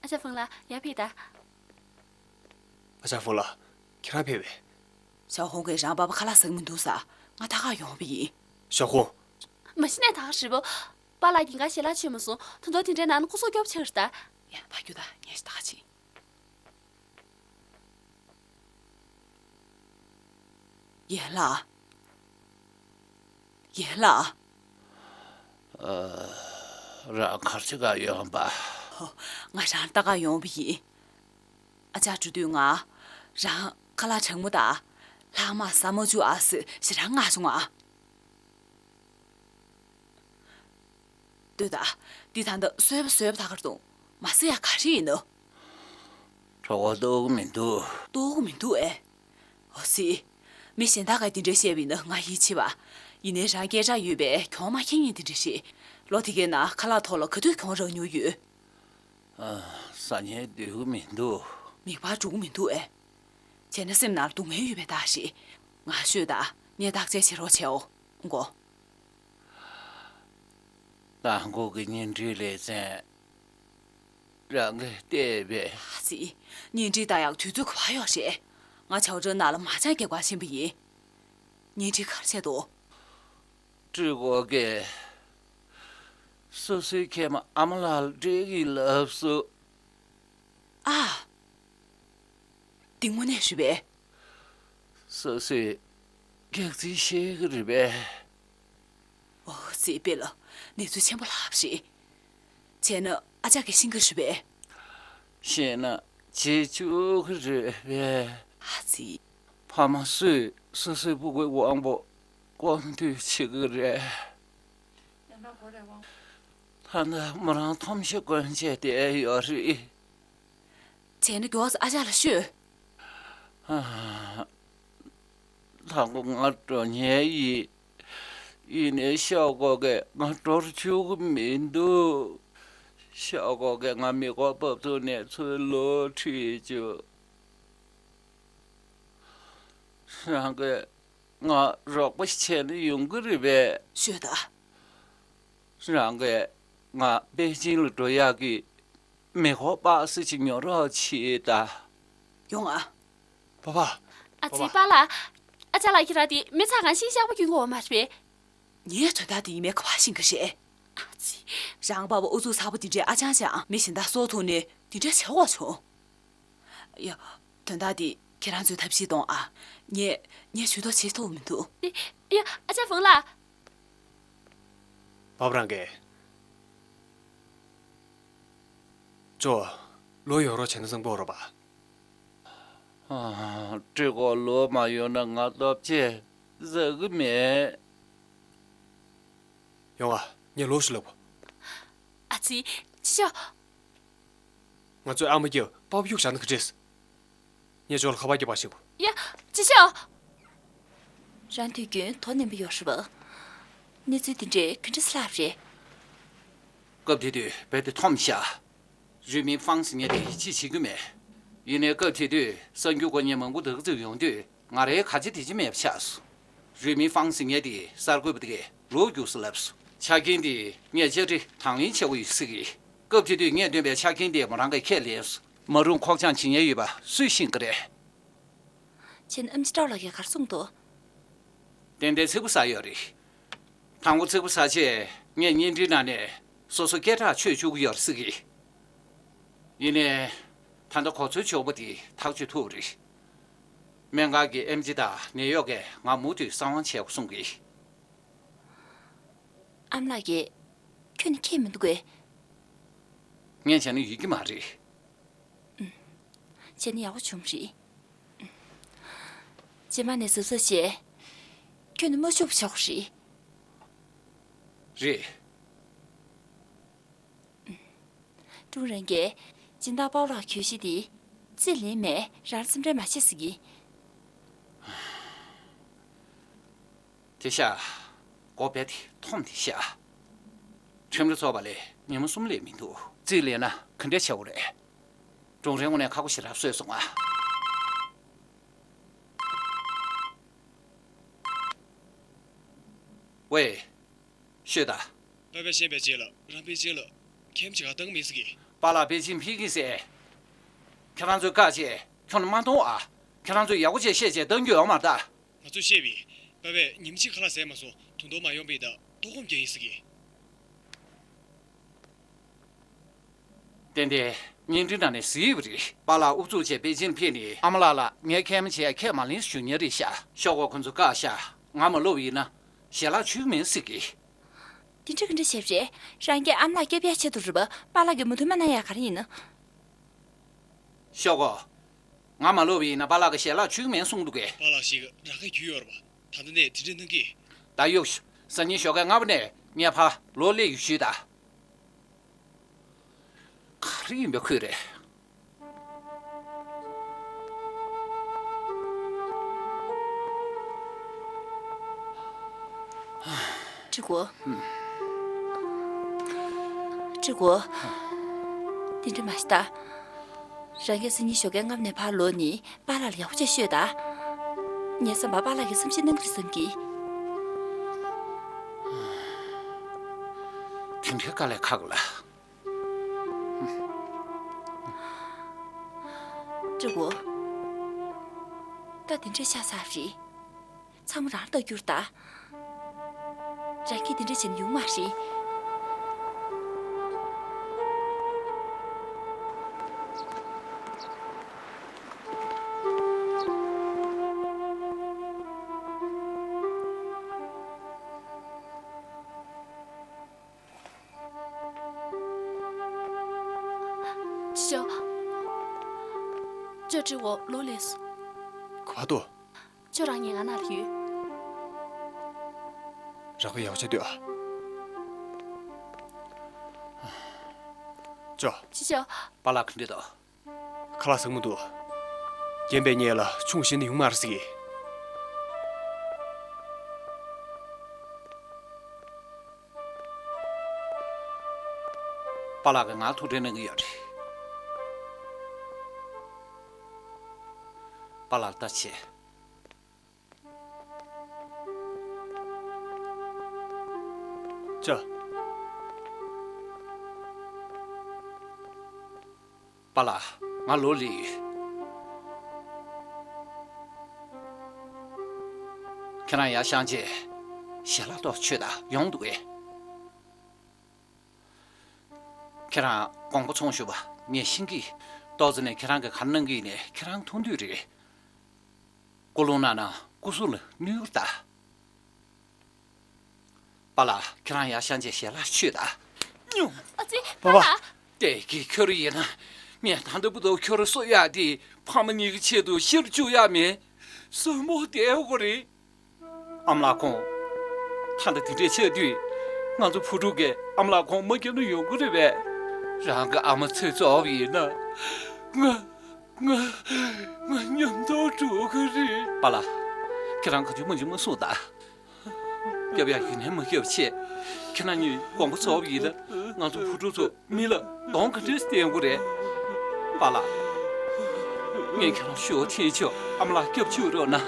ཨ་ཅག་ཧྥུང་ལགས། ཡར་ཕེབས་དང་། ཨ་ཅག་ཧྥུང་ལགས། ཁྱེད་རང་ཕེབས་པས། ཞའོ་ཧུང་གིས་རང་པ་ཕར་ཁ་ལག་ཟ་གི་མི་འདུག་ཟེར། ང་ད་ག་ཡོང་བ་ཡིན། ཞའོ་ཧུང་། མ་གཞི་ནས་ད་ག་རེད་པོ། པཱ་ལགས་ཉིན་གང་ཞལ་ལག་མཆོད་མ་སོང་། ད་དུང་དེ་འདྲའི་ནང་ན་སྐུ་གཟུགས་སྐྱོ་པོ་ཆགས་ཀྱི་རེད་ད། ཡ། ཕར་རྒྱུགས་དང་། ངས་ད་ག་བྱེད། ཡན་ལགས། ཡན་ལགས། ཨ། རང་ག་རེ་བྱེད་ག་ཡོང་པ། ཧོ། ང་རང་ལྟ་ག་ཡོང་བ་ཡིན། ཨ་ཅག་འགྲོ་དུས་ང་རང་ཁ་ལག་གྲང་མོ་དང་ལྷག་མ་ཟ་མ་བཅུག་ཨ་ཟེར་ཞེ་དྲག་མངགས་བྱུང་ང་། ལྟོས་དང་། འདི་ད་ལྟ་བཟོས་པ་བཟོས་པ་ད་གར་འདུག། མ་ཟ་ཡག་ག་རེ་ཡིན་ནམ། གྲོད་ཁོག་ལྟོགས་ཀྱི་མི་འདུག། ལྟོགས་ཀྱི་མི་འདུག་ཨེ། འོ་ཙི། མི་གཞན་དག་གིས་འདི་འདྲ་བཤད་པ་ཡིན་ན་ང་ཡིད་ཆེས་པ། ཡིན་ནའི་རང་སྐད་གྲགས་ཡོད་པས་གྱོང་མ་འཁྱེར་མཁན་དེ་འདྲ་རེད། ལོ་དེ་གའི་ནང་ཁ་ལག་ཐོག་ལ་ག་དུས་གྱོང་རག་མྱོང་ཡོད། ཨ། ཟ་སྙིང་འདོད་ཀྱི་མི་འདུག། མིད་པ་འགྲོ་གི་མི་འདུག་ཨེ། བྱས་ན་སེམས་ནང་ལ་སྡུག་བསྔལ་ཡོད་པའི་རྟགས་ཤིག། ང་ཤོད་དང་། ངས་བརྟག་དཔྱད་བྱེད་རོགས་བྱེད་འོ། མགོ། མདང་དགོང་གི་བརྙན་འཕྲིན་ལེ་ཚན་རང་གིས་བལྟས་པས། ཨ་ཙི། བརྙན་འཕྲིན་ལྟ་ཡག་དུས་ཚོད་ག་པར་ཡོད་རེད། ང་བྱ་བ་ཁྲའོ་ནང་ལ་མ་ཅང་རྒྱག་པར་ཕྱིན་པ་ཡིན། བརྙན་འཕྲིན་ག་རེ་བྱས་འདུག། ཀྲི་གོ་གིས་སོ་སོའི་མཁལ་མ་ཨ་མ་ལགས་ལ་སྤྲད་ཀྱི་ཡིན་ལབ་སོང་། ཨ། འདི་དངོས་གནས་རེད་པས། སོ་སོས་སྐྱག་རྫུན་བཤད་ཀྱི་རེད་པས། འོ་ཙི། དཔེ་ལ་གནས་ཚུལ་ཆེན་པོ་ལྷག་པ་རེད། བྱས་ན་ཨ་ཅག་གིས་ཤེས་ཀྱི་རེད་པས། ཤེས་ན་བྱེད་བཅུག་གི་རེད་པས། ཨ་ཙི། ཕ་མ་སུས་སོ་སོའི་སྤུ་གུའི་དབང་པོ་སྐོང་སྡུད་བྱེད་ཀྱི་རེད། ད་ལྟ་མོ་རང་ཐོམ་ཤ་གོན་བྱས་བསྡད་ཡོད་རེད། བྱས་ན་མགྱོགས་ཙམ་ཨ་ཅག་ལ་ཤོད། ཨ། དང་པོ་ང་འགྲོ་མཁན་ཡིན། ཡིན་ནའི་ཤའོ་ཀོ་གིས་ང་འགྲོ་རུ་བཅུག་གི་མི་འདུག། ཤའོ་ཀོ་གིས་ང་མེ་འཁོར་འབབ་ཚུགས་ནས་ཚུར་ལོག་ཁྲིད་བཅུག། རང་གིས་ང་རོགས་པ་ཞིག་བྱས་ན་ཡོང་གི་རེད་པས། ཤོད་དང་། རང་གིས་ང་པེ་ཅིང་ལ་འགྲོ་ཡག་གི་མེ་འཁོར་པགས་སེ་ཅིག་ཉོ་རོགས་བྱེད་དང་། ཡོང་ང་། པ་ཕ། ཨ་ཙི། པ་ཕ་ལགས། ཨ་ཅག་ལགས་ཁྱེད་རང་དེ་མི་ཚང་ང་ཤིང་ཤག་པ་གྱོན་གོ་མ་རེད་པས། ངས་དོན་དག་དེ་ཡིན་མིན་ག་པར་ཤེས་ཀྱི་རེད། ཨ་ཙི། རང་པ་ཕ་ཨུ་ཚུགས་ཚ་པོ་དེ་འདྲས་ཨ་ཅང་ཅང་མི་གཞན་དག་སྲོག་ཐོག་ནས་དེ་འདྲས་བྱེད་དགོས་བྱུང་། ཡ། དོན་དག་དེ་ཁྱེད་རང་ཚོས་ཐབས་ཤེས་གཏོང་ཨ། ངས་ངས་ཇུས་གཏོགས་བྱེད་ཐུབ་མི་འདུག། ཡ། ཨ་ཅག་ཧྥུང་ལགས། པ་ཕ། རང་གིས། ཅོ། ལོག་ཡོང་རོགས་བྱས་ན་བཟང་པོ་རེད་པ། ཨ། ཀྲི་གོ་ལོག་མ་ཡོང་ན་ང་སྟོབས་ཆེ་ཟ་གི་མེད། ཡོང་ང་། ངས་ལོག་ཤོག་ལབ། ཨ་ཙི། ཅི་ཤོག། ང་ཚོའི་ཨ་མ་གིས་པ་ཕ་གཡུག་བཞག་ན་ག་འགྲིག། ངས་ཅོ་ལ་ཁ་པར་རྒྱག་པར་ཞུ། ཡ། ཅི་ཤོག། རང་དུས་རྒྱུན་དོ་ནན་པོ་ཡོད་རེད་པ། གནས་ཚུལ་འདི་འདྲའི་ག་འདྲ་སེ་ལྷག་པ་རེད། སྐབས་དེ་དུས་རྦད་དེ་འཐོམས་ཤག། རུས་མིང་ཧྥང་ཟེར་མཁན་དེ་ཅི་བྱེད་རྒྱུ་མེད། ཡིན་ནའི་སྐབས་དེ་དུས་གསར་འགྱུར་འགོད་མཁན་མང་པོ་དག་ཙིག་ཡོང་དུས་ང་རའི་ག་ཅི་དེ་ཅི་མེད་པ་ཆགས་སོང་། རུས་མིང་ཧྥང་ཟེར་མཁན་དེ་གསར་འགོད་པ་དེ་གས་ལོག་རྒྱུགས་སོང་ལབ་སོང་། ཆ་རྐྱེན་དེ་ངས་བཅར་འདྲི་དང་ལེན་བྱེད་དགོས་ཡོད་ཟེར་གི། སྐབས་དེ་དུས་ངས་བཏོན་པའི་ཆ་རྐྱེན་དེ་མོ་རང་གིས་ཁས་ལེན་སོང་། མ་རུང་ཁོག་བཅངས་བྱེད་མཁན་ཡོད་པ་སུས་ཤེས་ཀྱི་རེད། ཁྱེད་ཨེམ་ཆི་ཀྲའོ་ལགས་ཀྱིས་ག་རེ་གསུངས་འདུག། ཏན་ཏན་ཚིག་པ་ཟ་ཡོད་རེད། དང་པོ་ཚིག་པ་ཟ་བྱས་ངས་བརྙན་འཕྲིན་ནང་ནས་སོ་སོ་སྐད་གྲགས་ཆོད་བཅུག་གི་ཡོད་རེད་ཟེར་གི། ཡིན་ནའི། ད་ལྟ་གོ་མཚོན་ཆོག་པོ་དེ་ཐག་གཅོད་ཐུབ་པ་རེད། སྨན་ཁང་གི་ཨེམ་ཆི་དང་ནེའུ་ཡོག་གིས་ང་མུ་མཐུད་གསང་བ་བྱེད་དགོས་གསུང་གི། ཨ་མ་ལགས་ཀྱིས་ཁྱོན་ནས་མཁྱེན་མི་འདུག་གས། ངས་བྱས་ན་ཡོད་ཀྱི་མ་རེད། བྱས་ན་ཡག་པོ་བྱུང་རེད། རྗེས་མ་ནས་གཟབ་གཟབ་བྱས། ཁྱོན་ནས་མ་ཤོར་བ་བྱེད་དགོས་རེད། རེད། ཀྲུང་རན་གྱིས་སྦྱིན་བདག་པའོ་ལགས་གྱོད་གཞི་འདི་ རྩིས་ལེན་མེད། རང་སེམས་ཁྲལ་མ་བྱེད་ཟེར་གི། དེ་ཤ། སྒོ་རྦད་དེ་མཐོམ་དེ་ཤ། ཁྲིམས་ར་ཚོགས་པ་ལས་ཉིན་མོ་གསུམ་ལས་མི་འདུག་རྩིས་ལེན་ན་ག་འདྲ་བྱེད་དགོས་རེད། ཀྲུང་རིན་དངོས་གནས་ཁག་པོ་ཞེ་དྲག་བཟོས་སོང་ང་། ཝེ། ཤོད་དང་། པ་པས་ཤེས་པའི་རྗེས་ལ་རང་པེ་ཅིན་ལ་ཁྱིམ་ཅིག་ག་བཏང་མི་སྲིད་གི། པཱ་ལགས་པེ་ཅིན་ཕེབས་ཀྱི་ཟེར། ཁྱེད་རང་ཚོས་བཀག་བྱས་ཁྱོན་ནས་མ་གཏོང་ཨ། ཁྱེད་རང་ཚོས་ཡག་པོ་བྱས་བཤད་བྱས་གཏང་རྒྱུ་ཡོད་མ་རེད་ད། ང་ཚོས་བཤད་པས། པ་པས་ཉིན་གཅིག་ཁ་ལག་ཟས་མ་སོང་། ད་དུང་མ་ཡོང་པས་ད་ལྟོགས་སྐོམ་རྒྱག་ཡིན་ཟེར་གི། ཏན་ཏན་བརྙན་འཕྲིན་ནང་ནས་གཟིགས་ཡོད་པ་རེད། པཱ་ལགས་ཨུ་ཚུགས་བྱས་པེ་ཅིན་ཕེབས་ནས་ཨ་མ་ལགས་ལ་ངའི་ཁྱིམ་བྱས་ཁས་མ་ལེན་ཞུ་མཁན་རེད་ཤག་ཤོག་གོ་ཁོ་ཚོ་བཀག་ཤག་ང་མ་ལོབས་ཡིན་ན་ཞལ་ལག་མཆོད་ཀྱི་མིན་ཟེར་གི། དེ་འདྲ་ག་འདྲ་བྱས་པ་རེད། རང་གིས་ཨ་མ་ལགས་སྐྱོབ་ཡག་ཆེད་དུ་རེད་པ། པཱ་ལགས་ཀྱིས་མ་འདུག་མ་གནང་ཡག་ག་རེ་ཡིན་ན། ཤོག་གོ། ང་མ་ལོབས་ཡིན་ན་པཱ་ལགས་ཀྱིས་ཞལ་ལག་མཆོད་ཀྱི་མིན་གསུངས་འདུག་གས། པཱ་ལགས་ཤིག་ར་ཁའི་རྒྱུས་ཡོད་རེད་པ། ད་ལྟ་ནས་དེ་འདྲ་གནང་གི། ད་གཡུག་ཤོག་སང་ཉིན་ཞོགས་ཀས་སྔ་པོ་ནས་ངའི་ཕར་ལོག་སླེབས་ཡོང་ཞུས་དང་། ག་རེ་ཡིན་པའི་ཁུལ་རེད། ཀྲི་གོ། ཀྲི་གོ། དེ་འདྲ་མ་བྱེད་ད། རང་གིས་སང་ཉིན་ཞོགས་ཀས་སྔ་པོ་ནས་ཕར་ལོག་ནས་པཱ་ལགས་ལ་ཡག་པོ་བྱས་ཤོད་དང་། ངའི་བསམ་པར་པཱ་ལགས་ཀྱིས་བསམ་ཤེས་གནང་གི་རེད་བསམ་གི། དེ་འདྲའི་དཀའ་ལས་ཁག་ལ། ཀྲི་གོ། ད་དེ་འདྲ་ཤ་ཚ་རེད། ཚང་མ་རང་ལ་བལྟ་རྒྱུ་རེད་ད། རང་གིས་དེ་འདྲ་བྱས་ན་ཡོང་མ་རེད། ཅོ། ཅོ། ཀྲི་གོ་ལོག་སླེབས་སོང་། ག་པར་འདུག་ཅོ། རང་ཉིད་ང་ན་ལ་ཡོད། རག་པའི་ཡག་ཆ་ལྟོས་ཨ། ཅོ། ཅི་ཅོ། པཱ་ལགས་ག་འདྲ་འདུག་ཁ་ལག་ཟ་མི་འདུག་རྒན་པས་ངེད་ལ་ཆུང་བཞིན་ནས་ཡོང་མ་རེད་ཟེར་གི། པཱ་ལགས་ཀྱིས་ང་ཐུགས་ཁྲལ་གནང་གི་ཡོད་རེད། པཱ་ལགས་ལ་ལྟ་བྱེད། ཅོ། པཱ་ལགས། ང་ལོག་སླེབས་ཡོད། ཁྱེད་རང་ཡར་བཞེངས་བྱས། ཞལ་ལག་ཏོག་ཙམ་མཆོད་དང་། ཡོང་འདུག་གས། ཁྱེད་རང་དགོངས་པ་ཚོམས་ཞུ་བ་ངས་ཤེས་ཀྱི། ཏོག་ཙམ་ནས་ཁྱེད་རང་གིས་ག་རེ་གནང་གི་ཡིན་ནས་ཁྱེད་རང་མཐོང་དུས་རེད། སྐུ་རླུང་གནང་ན་སྐུ་གཟུགས་ལ་ནུས་པ་རེད་ད། པཱ་ལགས། ཁྱེད་རང་ཡར་བཞེངས་བྱས་ཞལ་ལག་མཆོད་དང་། ཨ་ཙི། པཱ་པཱ། པཱ་ལགས། བདེ་སྐྱིད་ཁྱོད་རང་ཡིན་ན། ངས་ད་ལྟ་བར་དུ་ཁྱོད་རང་གསོ་ཡག་དེ་ཕ་མ་གཉིས་ཀྱི་ཆེད་དུ་གཞིར་བཅུག་ཡག་མིན། སོར་མོ་བསྡད་དགོས་རེད། ཨ་མ་ལགས་ཁོང་། ད་ལྟ་དེ་འདྲས་ཆགས་དུས། ང་ཚོ་བུ་ཕྲུག་གིས་ཨ་མ་ལགས་ཁོང་མ་སྐྱོབ་ན་ཡོང་གི་རེད་པས། རང་གི་ཨ་མ་ཚེ་རྫོགས་པ་ཡིན་ན། ང་། ང་། ང་མཉམ་དུ་འགྲོ་གི་རེད། པཱ་ལགས། ཁྱེད་རང་ག་ཚོད་མ་འཇིགས་མ་གསུངས་དང་། སྐྱོབ་ཡག་ཡིན་ནའི་མ་སྐྱོབ་བྱས། ཁྱེད་རང་གཉིས་དགོངས་པ་རྫོགས་པ་ཡིན་ན། ང་ཚོ་བུ་ཕྲུག་ཚོ་མི་ལ་གདོང་ག་འདྲས་བསྟན་དགོས་རེད། པཱ་ལགས། ངས་ཁྱེད་རང་ཞུ་བ་འཐེན་ཆོག་ཨ་མ་ལགས་སྐྱབས་བཅོལ་རོགས་གནང་།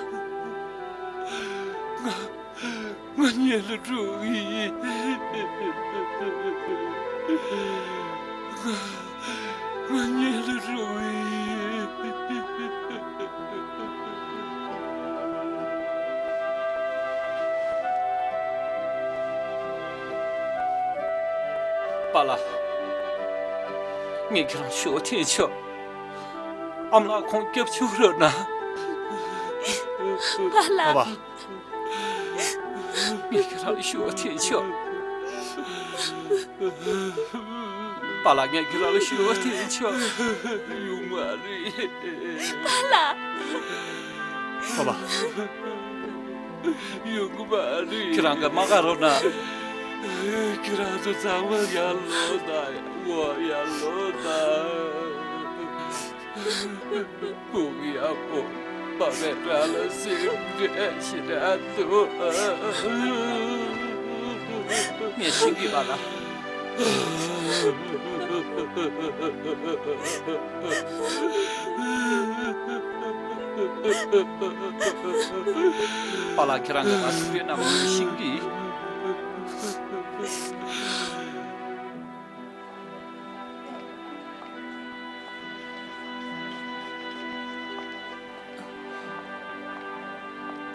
ང་། ང་གཉེན་ལ་འགྲོ་གི་ཡིན། ང་། ང་གཉེན་ལ་འགྲོ་གི་ཡིན། པཱ་ལགས། ངས་ཁྱེད་རང་ཞུ་བ་འཐེན་ཆོག་ཨ་མ་ལགས་ཁོང་སྐྱབས་བཅོལ་རོགས་གནང་། པཱ་ལགས། པཱ་ལགས། ངས་ཁྱེད་རང་ལ་ཞུ་བ་འཐེན་ཆོག་པཱ་ལགས། ངས་ཁྱེད་རང་ལ་ཞུ་བ་འཐེན་ཆོག་ཡོང་མ་རེད། པཱ་ལགས། པཱ་ལགས། ཡོང་གི་མ་རེད། ཁྱེད་རང་གིས་མ་དགའ་རོགས་གནང་། ཁྱེད་རང་ཚོ་ཚང་མ་ཡར་ལོངས་དང་། འོ་ཡར་ལོངས་དང་། བུ་གཡོག་པོ་པ་ཕས་རང་ལ་སེམས་ཁྲལ་ཞེ་དྲག་འདུག་ངས་ཤེས་ཀྱི་པ་ལགས། པཱ་ལགས། ཁྱེད་རང་གི་ང་ཚོའི་རྣམ་ཤེས་ཀྱིས།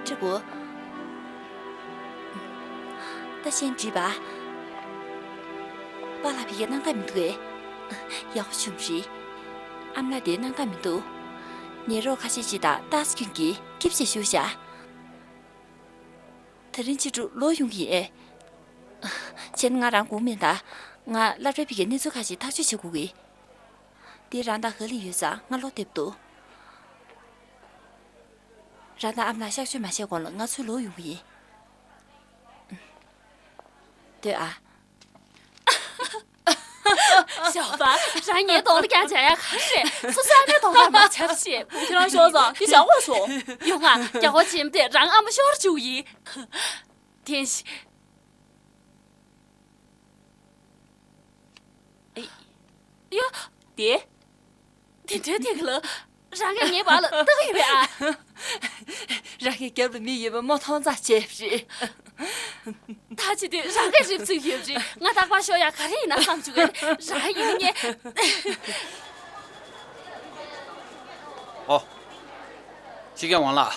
ཀྲི་གོ། ད་གཞན་འགྲིག་པ། པཱ་ལགས་ཕ་གིར་སྣང་དག་མི་འདུག་གས། ཡག་པོ་བྱུང་རེད། ཨ་མ་ལགས་དེར་སྣང་དག་མི་འདུག་ནད་རོགས་ཁ་ཤས་ཅིག་དང་ཏཱ་སི་ཀིན་གྱིས་སྐྱིད་པོ་བྱས་བཞུགས་ཤག་དེ་རིང་ཕྱི་དྲོ་ལོག་ཡོང་གི་ཡིན། བྱས་ན་ང་རང་སྒུག་མེད་ད། ང་སློབ་གྲྭའི་ཕ་གིར་གནས་ཚུལ་ཁག་ཅིག་ཐག་གཅོད་བྱེད་དགོས་ཀྱི། འདིར་རང་དང་ཧ་ལི་ཡོད་ཙང་ང་ལོག་བསྡད་འདུག་རང་དང་ཨ་མ་ལགས་གཤག་བཅོས་མ་བྱས་གོང་ལ་ང་ཚུར་ལོག་ཡོང་གི་ཡིན། སྡོད་ཨ། ཞོགས་པ། རང་ངའི་གདོང་ལ་རྐྱང་བྱ་ཡག་ག་རེ་རེད། སོ་སོའི་ཨ་མའི་གདོང་ལ་མ་བྱ་ཞེས། ཁྱེད་རང་ཤོག་ཙང་དེ་བཞག་དགོས་སོ། ཡོང་ང་། རྒྱགས་པ་ཆེན་པོ་དེ་རང་ཨ་མ་ཤོར་བཅུག་ཡིན། དེ་ཡ། དེ། དེ་འདྲའི་ཐིག་ལ། རང་གིས་ངའི་བར་ལ་ལྟ་གི་ཡོད་པས་ཨ། རང་གི་རྒྱབ་ལ་མི་ཡོད་པ་མ་མཐོང་ཙང་བྱས་པ་རེད། ད་བྱེད་དུས་རང་གིས་རིབ་ཚིག་ཡོད་པ་རེད། ང་རྟག་པར་ཤོར་ཡག་ག་རེ་ཡིན་ན་བསམ་བཅུག་གི། རང་ཡིན་ན་ངས། ཨོ། ཕྱི་རྒྱལ་ཝང་ལགས།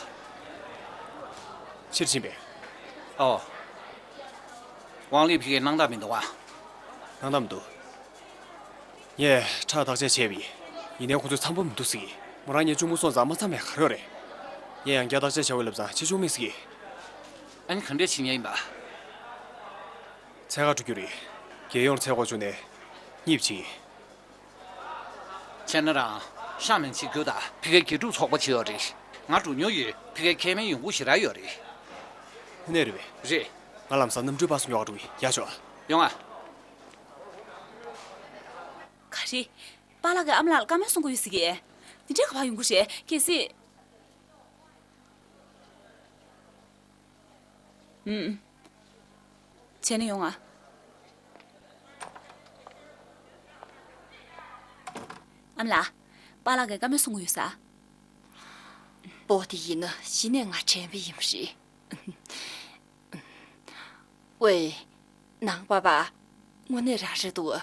ཕྱིར་ཕྱིན་པས། ཨོ། ཝང་ལི་ཕ་གིར་སྣང་དག་མི་འདུག་ཨ། སྣང་དག་མི་འདུག་ངས་ཁྲག་བརྟག་དཔྱད་བྱས་པ་ཡིན། ཡིན་ནའི་ཁོ་ཚོས་འཚམ་པོ་མི་འདུག་ཟེར་གི། མོ་རང་ངའི་གཅུང་མོ་སོང་ཙང་མ་འཚམ་པའི་ག་རེ་ཡོད་རེད། ངས་ཡང་བསྐྱར་བརྟག་དཔྱད་བྱ་དགོས་ལབ་ཙང་ཅི་བྱུང་མེད་ཟེར་གི། ཨ་ནི་ག་འདྲས་བྱེད་མཁན་ཡིན་པ། འཚོལ་ག་འགྲོ་རྒྱུ་རེད། རྒྱལ་ཡོངས་འཚོལ་སྒོ་བྱུང་ནས་གཉིས་བྱེད་ཀྱི། བྱས་ན་རང་ཤང་མིང་བྱེད་རྒྱུ་དང་ཕ་གིའི་དགེ་ཕྲུག་ཚོགས་པ་བྱེད་ཡོད་རེད། ང་འགྲོ་མྱོང་ཡོད། ཕ་གིའི་མཁས་དབང་ཡོང་སྒོ་ཞེ་དྲག་ཡོད་རེད། དངོས་གནས་རེད་པས། རེད། ང་ལམ་སང་གནམ་གྲུའི་བར་སོང་ཡོང་ག་འགྲོ་གི། ཡ་ཤོག་ཨ། ཡོང་ཨ། ག་རེ། པཱ་ལགས་ཀྱིས་ཨ་མ་ལགས་ལ་བཀའ་མོལ་གསུང་གི་ཡོད་ཟེར་གི། དེ་འདྲའི་ག་པར་ཡོང་གི་རེད། གལ་སྲིད། ཨུམ། བྱས་ན་ཡོང་ང་། ཨ་མ་ལགས། པཱ་ལགས་ཀྱིས་བཀའ་མོལ་གསུང་གི་ཡོད་ས། སྤོ་དེ་ཡིན་ན་གཞི་ནས་ང་དྲན་པ་ཡིན་པ་རེད། ཝེ། ནང་པ་པ། དངོས་གནས་རང་རེད་འདུག་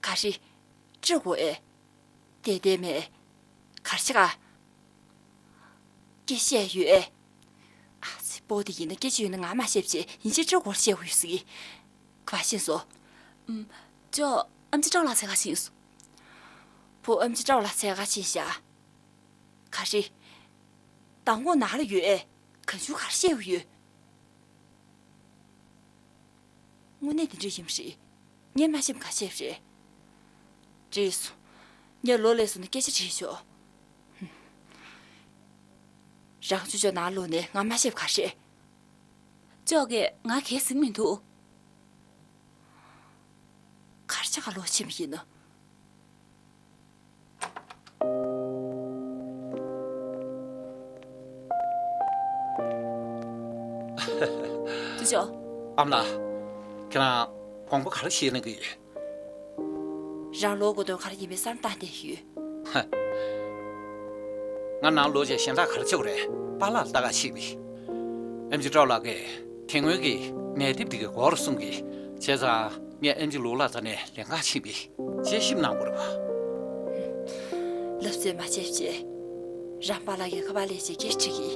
ག་ག་རེ། ཀྲི་གོ་ཨེ། བསྡད་བསྡད་མེད། གར་ཆག་ག་སྐད་བཤད་ཡོད་ཨེ། ཨ་ཙི། སྤོ་དེ་ཡིན་ན་སྐད་ཆ་ཡོད་ན་ང་མ་བཤད་པ་བྱས། ཡིན་གཅིག་ཀྲི་གོར་བཤད་དགོས་ཡོད་ཟེར་གི། ག་པར་ཕྱིན་སོང་། ཨུམ། ཅོ། ཨེམ་ཆི་ཀྲོའུ་ལགས་འཚོལ་ག་ཕྱིན་སོང་། བུ་ཨེམ་ཆི་ཀྲོའུ་ལགས་འཚོལ་ག་ཕྱིན་ཤག་ག་རེ། མདང་དགོང་ནང་ལ་ཡོད་ཨེ། གང་བྱུང་ག་རེ་བཤད་ཡོད། དངོས་གནས་དེ་འདྲ་ཡིན་པ་རེད། ངས་མ་ཤེས་པ་ག་བཤད་པ་རེད། བྲིས་སོང་། ངས་ལོ་ལེགས་སོང་ན་སྐད་ཆ་དྲིས་ཆོག་རང་ཅོ་ཅོ་ནང་ལོག་ནས་ང་མ་ཤེས་པ་ག་རེ། ཅོ་གིས་ང་གའི་ཟིན་མི་འདུག་གར་ཆག་ག་ལོག་ཕྱིན་པ་ཡིན་ན། ཅོ་ཅོ། ཨ་མ་ལགས། ཁྱེད་རང་དགོངས་པ་ག་རེ་བཞེས་གནང་གི་ཡོད། རང་ལོག་དགོས་དོན་ག་རེ་ཡིན་པའི་བསམ་བློ་བཏང་བསྡད་ཡོད། ཧ། ང་ནང་ལོག་བྱས་གཞན་དག་ག་རེ་བྱེད་དགོས་རེད། པཱ་ལགས་ལ་ལྟ་ག་ཕྱིན་པ་ཡིན། ཨེམ་ཆི་ཀྲོའུ་ལགས་ཀྱིས་དེ་སྔོན་གྱི་ནད་དེབ་འདི་གའི་སྐོར་གསུང་གི། བྱས་ཙང་ངས་ཨེམ་ཆི་ལུའུ་ལགས་རྩ་ནས་ལེན་ག་ཕྱིན་པ་ཡིན། དཔྱད་ཞིབ་གནང་དགོས་རེད་པ། ལབ་རྩོད་མ་བྱེད་བྱས། རང་པཱ་ལགས་ཀྱི་ཁ་པར་སླེབས་བྱས་སྐད་དྲིས་ཀྱིས།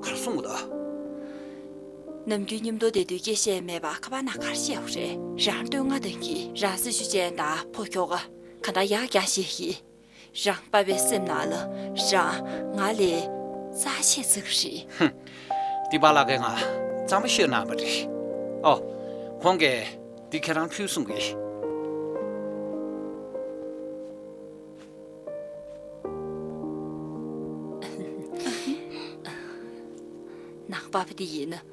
ག་རེ་གསུང་གི་འདུག་ནམ་རྒྱུན་མཉམ་དུ་བསྡད་དུས་སྐད་བཤད་མེད་པར་ཁ་པར་ནང་ག་རེ་བཤད་པ་རེད། རང་བསྟོད་བསྔགས་གཏོང་གི། རང་སྲི་ཞུ་ཅན་དང་ཕོ་ཁྱོ་ག་གང་ལྟར་ཡག་རྐྱང་བཤད་ཀྱི། རང་པཱ་ཕའི་སེམས་ནང་ལ་རང་ང་ལས་རྩ་ཆེ་ཟེར་གི་རེད། ཧུམ། འདི་པཱ་ལགས་ཀྱིས་ང་གཙང་མ་ཤོད་གནང་བ་རེད། ཨོ། ཁོང་གིས་འདི་ཁྱེད་རང་ཕུལ་གསུང་གི། ནང་པ་ཕ་འདི་ཡིན་ན།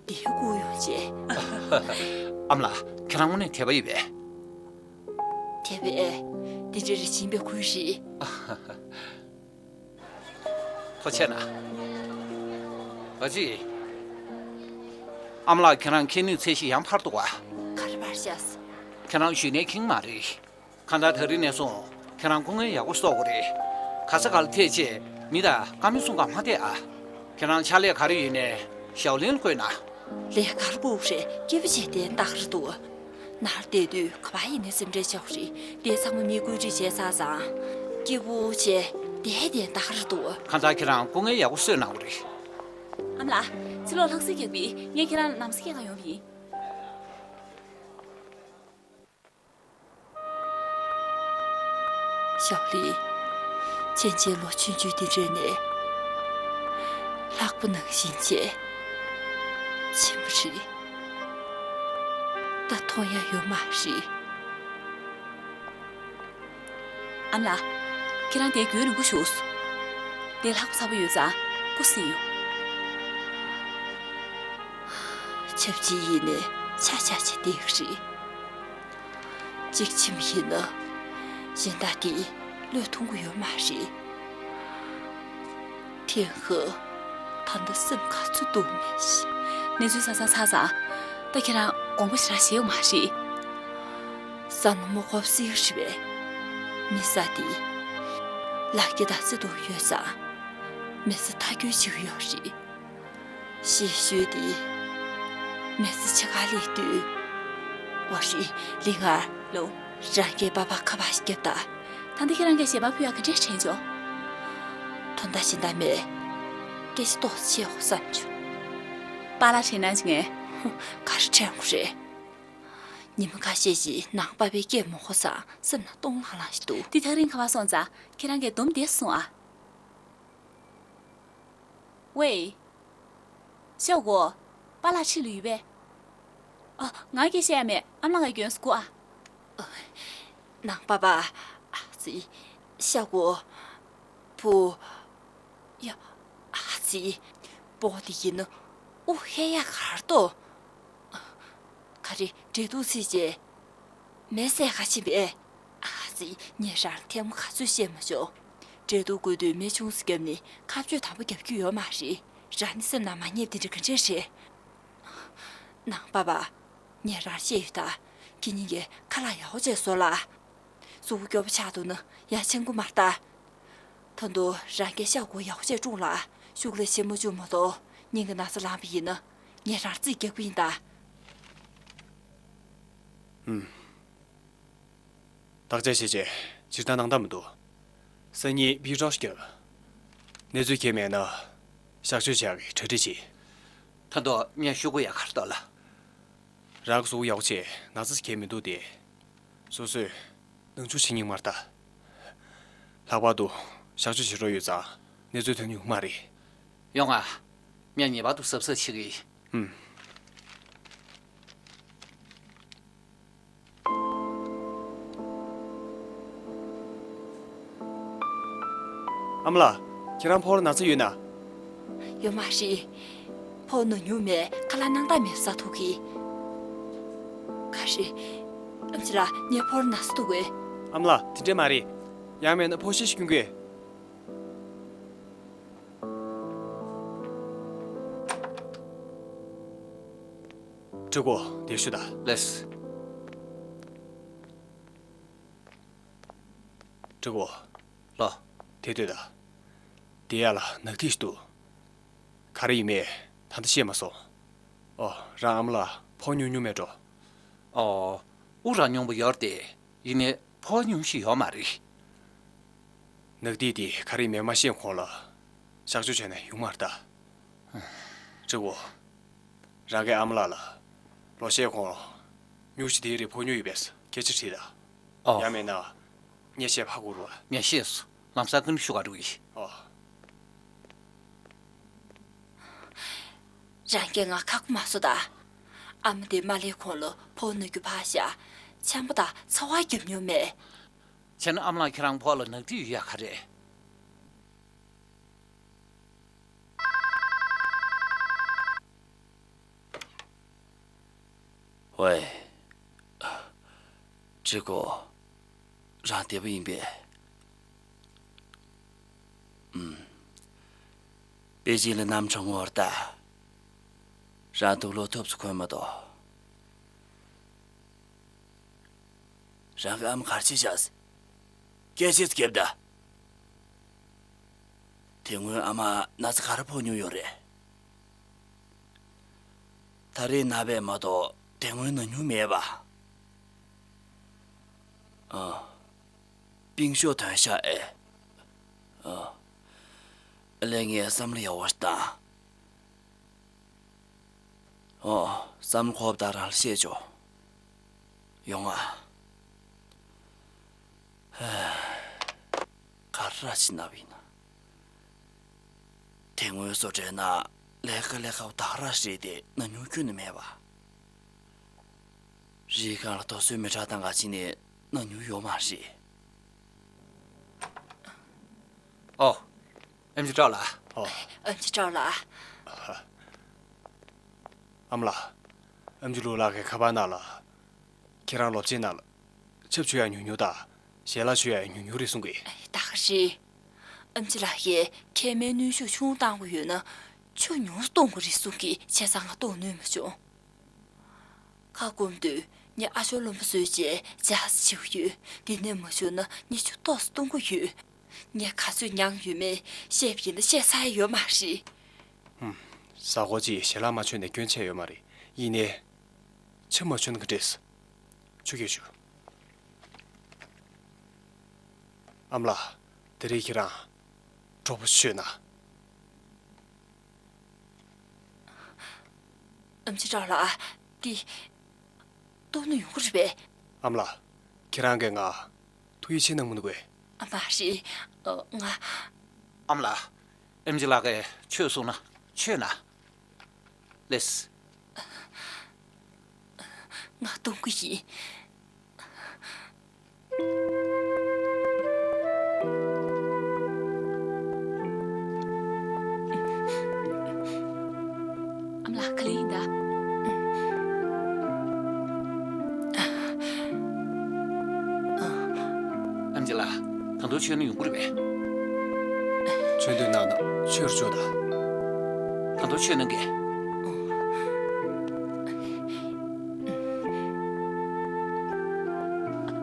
དེ་བསྐུར་ཡོང་བྱས། ཨ་མ་ལགས། ཁྱེད་རང་དངོས་གནས་དད་པ་ཡོད་པས། དད་པས། འདི་འདྲ་རེ་བྱིན་པའི་ཁུལ་རེད། ཐུགས་རྗེ་གནང་། ཨ་ཅེ། ཨ་མ་ལགས་ཁྱེད་རང་ཁྱེད་ནུས་ཚད་གཞི་ཡང་འཕར་འདུག་ག་ག་རེ་འཕར་ཤག་ཁྱེད་རང་གཞོན་ནུའི་ཁེངས་མ་རེད། གང་ལྟར་ད་རིང་ནས་བཟུང་ཁྱེད་རང་སྐུ་ངལ་ཡག་པོ་གསོ་དགོས་རེད། ག་ས་ག་ལ་ཐད་ཆེད་མི་དང་བཀའ་མོལ་གསུང་གར་མ་བསྡད་ཨ། ཁྱེད་རང་ཕྱག་ལས་ག་རེ་ཡོད་ནའི་ཞའོ་ལིན་ལ་བསྐོས་ན། ལས་ཀ་ར་སྤུ་གུ་རེད། སྐྱིད་པོ་བྱས་བསྡད་ན་ཏག་རེད་འདུག་ནར་བསྡད་དུས་ག་པར་ཡིན་ནའི་སེམས་ཁྲལ་ཆེ་བ་རེད། དེ་ཚང་མ་མིས་བཀོད་སྒྲིག་བྱས་ཚར་ཙང་། སྐྱིད་པོ་བྱས་བསྡད་བསྡད་ན་ཏག་རེད་འདུག་གང་ལྟར་ཁྱེད་རང་སྐུ་ངལ་ཡག་པོ་གསོས་གནང་དགོས་རེད། ཨ་མ་ལགས། ཕྱི་ལོགས་ལྷ་ས་རྒྱག་པས་ངས་ཁྱེད་རང་ལ་ན་བཟའ་སྐྱེལ་ག་ཡོང་བ་ཡིན། ཞའོ་ལི། ཕྱིན་ཆད་ལོ་ཆུང་ཆུང་དེ་འདྲ་ནས་ལྷག་པ་ནང་བཞིན་བྱས། ཆེན་པོ་རེད། ད་མཐོང་ཡ་ཡོད་མ་རེད། ཨ་མ་ལགས། ཁྱེད་རང་དེ་རྒྱུན་རིང་པོ་བཞུགས། དེ་ལྷག་པ་ཚ་པོ་ཡོད་ཙང་སྐུ་གཟིགས་ཡོང་། ཆབས་ཅིག་ཡིན་ནའི་ཆ་ཆ་ཆ་དེ་རེད། གཅིག་བྱས་པ་ཡིན་ན། གཞན་དག་གིས་བློས་གཏོང་གི་ཡོད་མ་རེད། ཐེངས་ཤིག་ད་ལྟ་སེམས་ག་ཚོད་སྡུག་མེད་ཤི། གནས་ཚུལ་གསར་གསར་ཚར་ཙང་། ད་ཁྱེད་རང་དགོངས་པ་ཞེ་དྲག་བཞེས་ཡོད་མ་རེད། ས་ནུ་མོ་ཁོབ་སིག་རེད་པས། མི་ས་དེ་ལ་རྒྱ་དང་བརྩེ་དུང་ཡོད་ཙང་། མི་ཚེ་མཐའ་འཁྱོལ་བྱེད་ཀྱི་ཡོད་རེད། ཞེས་ཞུས་ཏེ། མི་ཚེ་ཕྱེད་ཀ་སླེབས་དུས། འོ་རེད། ལིང་ཨར། ལོ། རང་གིས་པ་ཕར་ཁ་པར་ཞིག་བརྒྱབ་དང་། ད་ལྟ་ཁྱེད་རང་གིས་ཞལ་པར་ཕུལ་ཡག་ག་འདྲས་དྲན་བྱུང་། དོན་དག་གཞན་དག་མེད། སྐད་ཆ་ཏོག་ཙམ་བཤད་དགོས་བསམ་བྱུང་། པཱ་ལགས་དྲན་གནང་བྱུང་ངས། ཧུམ། ག་རེ་དྲན་དགོས་རེད། ཉི་མ་ཁ་ཤས་ཤིག་ནང་པ་ཕའི་སྐད་མ་གོ་ཙང་སེམས་ནང་སྟོང་ལྷང་ལྷང་ཞིག་འདུག་དེ་ཐག་རིང་ག་པར་སོང་ཙང་ཁྱེད་རང་གིས་སྡོམ་བསྡད་སོང་ཨ། ཝེ། ཤའོ་གོ། པཱ་ལགས་ཕྱི་ལ་ཡོད་པས། ཨ། ང་གིས་བཤད་ཡ་མེད། ཨ་མ་ལགས་ཀྱིས་སྒུག་ཨ། ནང་པ་པ། ཨ་ཙི། ཤའོ་གོ། བུ། ཡ། ཨ་ཙི། སྤོ་དེ་ཡིན་ན། དབུགས་ཧལ་ཡག་ག་རེ་འདུག་ག་རེ་འབྲེལ་གཏུག་རྩིས་བྱས། མེ་བསད་ག་ཕྱིན་པས། ཨ་ཙི། ངས་རང་ཐེངས་མ་ག་ཚོད་བཤད་མ་བྱུང་། འབྲེལ་གཏུག་དགོས་དུས་མེ་ཆུང་ཙམ་བརྒྱབ་ནས་ཁ་གཅོད་དམ་པོ་རྒྱབ་རྒྱུ་ཡོད་མ་རེད། རང་ནི་སེམས་ནང་མ་ཉེས་པ་དེ་འདྲ་ག་འདྲས་རེད། ནང་པ་པ། ངས་རང་བཤད་ཡོད་ད། ཁྱེད་གཉིས་ཀས་ཁ་ལག་ཡག་པོ་བྱས་ཟོ་ལ། གཟུགས་པོ་སྐྱོ་པོ་ཆགས་འདུག་ན་ཡ་མཚན་དགོས་མ་རེད་ད། ད་དུང་རང་གིས་ཤ་སྒོ་ཡག་པོ་བྱས་བཀྲུངས་ལ། ཤུགས་ལས་ཆེན་པོ་བཅུག་མ་གཏོགས་སྙིང་གི་ན་ཚ་ལངས་པ་ཡིན་ན། ངས་རང་རྩིས་རྒྱག་གི་ཡིན་ད། ཨུམ། བརྟག་དཔྱད་བྱས་རྗེས་སྤྱིར་བཏང་སྣང་དག་མི་འདུག་སང་ཉིན་པི་ཀྲོག་བརྒྱབ། གནས་ཚུལ་གང་ཡང་མེད་ན་གཤག་བཅོས་བྱེད་ཡག་གི་གྲ་སྒྲིག་བྱེད། ད་དུང་ངས་ཞུ་དགོས་ཡག་ག་རེ་འདུག་ལགས། རང་གི་གཟུགས་པོ་ཡག་པོ་བྱས། ན་ཚ་གང་ཡང་མི་འདུག་སྟེ། སོ་སོས་སྣང་ཆུང་བྱེད་སྙིང་མ་རེད་ད། ལྷག་པར་དུ་གཤག་བཅོས་བྱེད་རོགས་ཡོད་ཙང་གནས་ཚུལ་ཐོན་ཡོང་མ་རེད། ཡོང་ང་། ངས་ངེས་པར་དུ་གཟབ་གཟབ་བྱེད་ཀྱི་ཡིན། ཨུམ། ཨ་མ་ལགས། ཁྱེད་རང་ཕོ་བོར་ན་ཚ་ཡོད་ན། ཡོད་མ་རེད། ཕོ་བོ་ན་མྱོང་མེད། ཁ་ལག་སྣང་དག་མེད་ཟ་ཐུབ་ཀྱི། ག་རེ། ཨམ་ཆི་ལགས། ངའི་ཕོ་བོར་ན་ཚ་འདུག་གས། ཨ་མ་ལགས། དེ་འདྲས་མ་རེད། ཡང་མིན་ན་ཕོ་བོ་ཤི་ཤི་སྐྱོན་གྱི། ཀྲི་གོ། དེར་ཞུ་དང་། ལགས། ཀྲི་གོ། ལགས། དེ་ལྟོས་དང་། དེ་ཡ་ལ་ནག་ཐིག་ཞིག་འདུག་ག་རེ་ཡིན་མིན་ད་ལྟ་ཤེས་མ་སོང་། ཨོ། རང་ཨ་མ་ལགས་ཕོ་བོ་ཉུང་ཉུང་མེད་འགྲོ། ཨོ། དབུགས་རང་ཉུང་པོ་ཡོད་རེད་དེ། ཡིན་ནའི་ཕོ་བོ་ཉུང་ཤོས་ཡོད་མ་རེད། ནག་ཐིག་དེ་ག་རེ་ཡིན་མིན་མ་ཤེས་གོང་ལ་གཤག་བཅོས་བྱས་ན་ཡོང་མ་རེད་ད། ཀྲི་གོ། རང་གི་ཨ་མ་ལགས་ལ་ལོག་བཤད་གོང་ལ། སྨྱོ་བྱེད་དེའི་རིགས་ཕོ་ཉུང་ཡོད་པས་སྐད་ཆ་དྲིས་དང་། ཨོ། ཡང་མིན་ན་ངས་བཤད་ཕར་སྒུག་རོགས། ངས་ཤེས་སོང་། ལམ་སང་ཀུན་ཞུ་ག་འགྲོ་གི་ཡིན། ཨོ། རང་གིས་ང་ཁག་པོ་མ་བཟོ་དང་། ཨ་མ་དེ་མ་སླེབས་གོང་ལ་ཕོ་བོ་ན་རྒྱུ་ཕར་བཞག་ཆམ་པ་དང་ཚ་བ་བརྒྱབ་མྱོང་མེད། བྱས་ན་ཨ་མ་ལགས་ཁྱེད་རང་ཕོ་བོ་ལ་ནག་ཐིག་ཡོད་ཡ་ག་རེད། ཝེ། ཀྲི་གོ། རང་བདེ་པོ་ཡིན་པས། ཨུམ། པེ་ཅིན་ལ་གནམ་གྲང་མོ་བར་ད། རང་དུག་ལོག་ཐུབ་སུ་འཁོན་མ་གཏོགས། རང་གི་ཨ་མ་གར་ཆེ་བཞག་སྐད་ཆེ་སྐྱེབ་ད། དེ་སྔོན་ཨ་མ་ན་ཚ་ག་རེ་ཕོག་མྱོང་ཡོད་རེད། ད་རེས་ན་བས་མ་གཏོགས་དེ་སྔོན་ན་མྱོང་མེད་པ། ཨ། པིང་ཤོག་ཐོན་ཤག་ཨེ། ཨ། ལས་ངས་བསམ་བློ་ཡག་པོ་ཞིག་བཏང་། ཨོ། བསམ་བློ་འཁོར་བ་དང་རང་ལ་བཤད་ཆོག་ཡོང་ང་། ཧ། ག་རེ་བྱས་ན་བས་ན། དེ་སྔོན་བཟོ་གྲྭའི་ནང་ལས་ཀ་ལས་ཀ་བ་ད་ག་རང་རེད་དེ་ན་མྱོང་ཁྱོན་ནས་མེད་པ། རིའི་སྒང་ལ་རྡོ་སོལ་མི་དྲག་བཏང་ག་ཕྱིན་ནས་ན་མྱོང་ཡོད་མ་རེད། ཨོ། ཨེམ་ཆི་ཀྲའོ་ལགས། ཨོ། ཨེམ་ཆི་ཀྲའོ་ལགས། ཨ་མ་ལགས། ཨེམ་ཆི་ལུའུ་ལགས་ཀྱི་ཁ་པར་ནང་ལ། ཁྱེད་རང་སློབ་ཆེན་ནང་ལ་ཆབ་ཆུ་ཡག་ཉུང་ཉུང་དང་ཞལ་ལག་མཆོད་ཡག་ཉུང་ཉུང་རེད་གསུང་གི། ད་ག་རེད། ཨེམ་ཆི་ལགས་ཀྱིས་མཁལ་མའི་གནོན་ཤུགས་ཆུང་བཏང་དགོས་ཡོད་ན་ཆུ་ཉུང་སུ་གཏོང་དགོས་རེད་གསུང་གི། བྱས་ཙང་ང་གཏོང་ནུས་མ་བྱུང་། ཁ་སྐོམ་དུས་ངས་ཨ་ཞོར་རློན་པ་བཟོས་བྱས་ཇ་བྱེད་ཀྱི་ཡོད། དེ་ནས་མ་བྱུང་ན་ངས་ཆུ་ཏོག་ཙམ་གཏོང་གི་ཡོད། ངས་ག་ཚོད་མྱངས་ཡོད་མེད་བཤད་པ་ཡིན་ན་བཤད་ཚར་ཡོད་མ་རེད། ཧུམ། གཟའ་འཁོར་གཅིག་ཞལ་ལག་མ་མཆོད་ནས་སྐྱོན་ཆེ་ཡོད་མ་རེད། ཡིན་ནའི། ཆུ་མ་མཆོད་ན་ག་འདྲས། ཆུ་སྐྱེལ་ཞུ། ཨ་མ་ལགས། དེ་རིང་ཁྱེད་རང་གྲོགས་པོ་ཤོད་ན། ཨེམ་ཆི་ཀྲའོ་ལགས། འདི་གཏོང་ན་ཡོང་གི་རེད་པས། ཨ་མ་ལགས། ཁྱེད་རང་གིས་ང་ཐུགས་ཡིད་ཆེས་གནང་མི་འདུག་གས། མ་རེད། ང་། ཨ་མ་ལགས། ཨེམ་ཆི་ལགས་ཀྱིས་མཆོད་གསུངས་ན་མཆོད་ན། ལེས། ང་གཏོང་གི་ཡིན། ཨ་མ་ལགས། ག་ལེར་ཡིན་ད། ཨེམ་ཆི་ལགས། ད་དུང་མཆོད་ན་ཡོང་གི་རེད་པས། མཆོད་འདོད་གནང་ན་མཆོད་རུ་ཆོག་ད། ད་དུང་མཆོད་གནང་གས།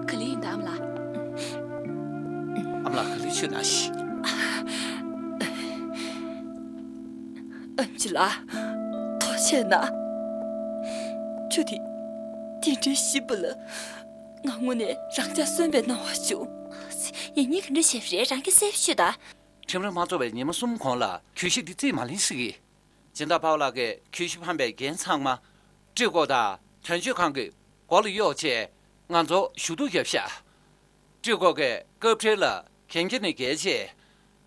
ག་ལེར་ཡིན་ད་ཨ་མ་ལགས། ཨ་མ་ལགས། ག་ལེར་མཆོད་གནང་ཞིག། ཨེམ་ཆི་ལགས། ཐུགས་རྗེ་གནང་། ཆུ་དེ་དེ་འདྲའི་ཞིམ་པ་ལ། ང་དངོས་གནས་རང་ཅག་གསོན་པའི་སྣང་བ་བྱུང་། ཡིན་ནའི་ག་འདྲ་བྱས་པ་རེད། རང་གིས་གསལ་པོ་ཤོད་ད། ཁྲིམས་ར་མ་རྫོགས་པའི་ཉི་མ་གསུམ་གོང་ལ་གྱོད་གཞི་འདི་རྩིས་མ་ལེན་སྲིད་གི། སྦྱིན་བདག་པའོ་ལགས་ཀྱིས་གྱོད་གཞི་ཕམ་པའི་འགན་ཚང་མ་ཀྲི་གོ་དང་དོན་གཅོད་ཁང་གི་མགོ་ལ་གཡོགས་བྱས་ང་ཚོར་ཞུ་གཏུག་བརྒྱབ་ཤག། ཀྲི་གོ་གིས་སྐབས་འཕྲལ་ལ་གན་རྒྱ་ནས་བརྒལ་བྱས་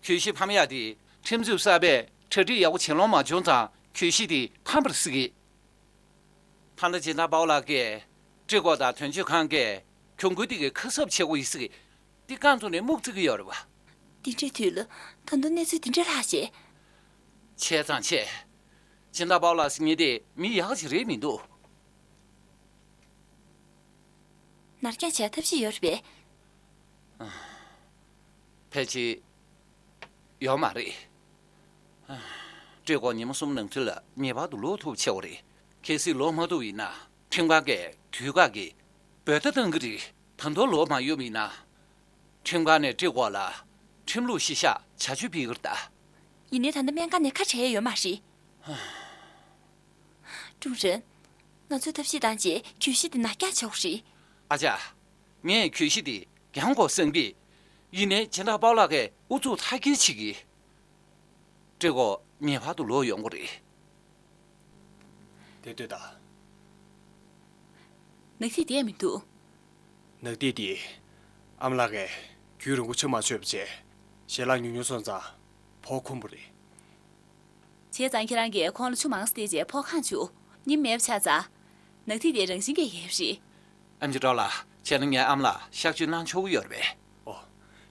གྱོད་གཞི་ཕམ་ཡག་དེ་ཁྲིམས་རྩོད་གསར་པས་གྲ་སྒྲིག་ཡག་པོ་བྱེད་ལོང་མ་བྱུང་ཙང་གྱོད་གཞི་དེ་ཕམ་པ་རེད་ཟེར་གི། ད་ལྟ་སྦྱིན་བདག་པའོ་ལགས་ཀྱིས་ཀྲི་གོ་དང་དོན་གཅོད་ཁང་གིས་གྱོང་གུན་དེ་གའི་ཁ་གསབ་བྱེད་དགོས་ཡིན་ཟེར་གི། འདི་རྐང་བཙུགས་ནས་སྨུག་བརྩི་གི་ཡོད་རེད་པ། འདི་འདྲའི་དུས་ལ་ད་དུང་གནས་ཚུལ་འདི་འདྲ་ལྷག་བྱས། བྱས་ཙང་བྱས། སྦྱིན་བདག་པའོ་ལགས་ཟེར་མཁན་དེ་མི་ཡག་ཅིག་རེད་མི་འདུག། ནར་འགྱངས་བྱས་ཐབས་ཤེས་ཡོད་རེད་པས། ཕལ་ཆེར་ཡོད་མ་རེད། ཀྲི་གོ་ཉི་མ་གསུམ་ནང་ཚུད་ལ་ངེས་པར་དུ་ལོག་ཐུབ་ཆེ་བ་རེད། གལ་སྲིད་ལོག་མ་ཐུབ་ཡིན་ན་ཁྲིམས་ཁང་གིས་དུས་བཀག་གི་འབོད་བརྡ་བཏང་གི་རེད། ད་དུང་ལོག་མ་ཡོང་བ་ཡིན་ན་ཁྲིམས་ཁང་ནས་ཀྲི་གོ་ལ་ཁྲིམས་ལུགས་གཞིར་བཞག་བྱ་སྤྱོད་སྤེལ་གི་རེད་ད། ཡིན་ནའི་ད་ལྟ་སྨན་ཁང་ནས་ཁ་བྲལ་ཡ་ཡོད་མ་རེད། ཀྲུང་རེན། ང་ཚོས་ཐབས་ཤེས་བཏང་རྗེས་གྱོད་གཞི་འདི་ནར་འགྱངས་བྱེད་དགོས་རེད། ཨ་ཅག། ངས་གྱོད་གཞི་འདི་འགྱངས་དགོས་བསམ་གི། ཡིན་ནའི་སྦྱིན་བདག་པའོ་ལགས་ཀྱིས་ཨུ་ཚུགས་མཐའ་སྐྱེལ་བྱེད་ཀྱི། ཀྲི་གོ་ངེས་པར་དུ་ལོག་ཡོང་གི་རེད། དེ་ལྟོས་དང་། ནག་ཐིག་བསྡད་མི་འདུག། ནག་ཐིག་དེ་ཨ་མ་ལགས་ཀྱིས་རྒྱུན་རིང་པོ་ཆུ་མ་མཆོད་པ་བྱས། ཞལ་ལག་ཉུང་ཉུང་སོང་ཙང་ཕོག་འཁུམས་པ་རེད། བྱས་ཙང་ཁྱེད་རང་གིས་ཁོང་ལ་ཆུ་མང་ཙམ་སྟེར་རྗེས་ཕོག་གང་བཅུག། ཉིན་མེད་པ་ཆགས་ཙང་། ནག་ཐིག་དེ་རང་བཞིན་གྱིས་ཡལ་བ་རེད། ཨེམ་ཆི་ཀྲའོ་ལགས། བྱས་ན་ངའི་ཨ་མ་ལགས་གཤག་བཅོས་གནང་ཆོག་གི་ཡོད་རེད་པས། ཨོ།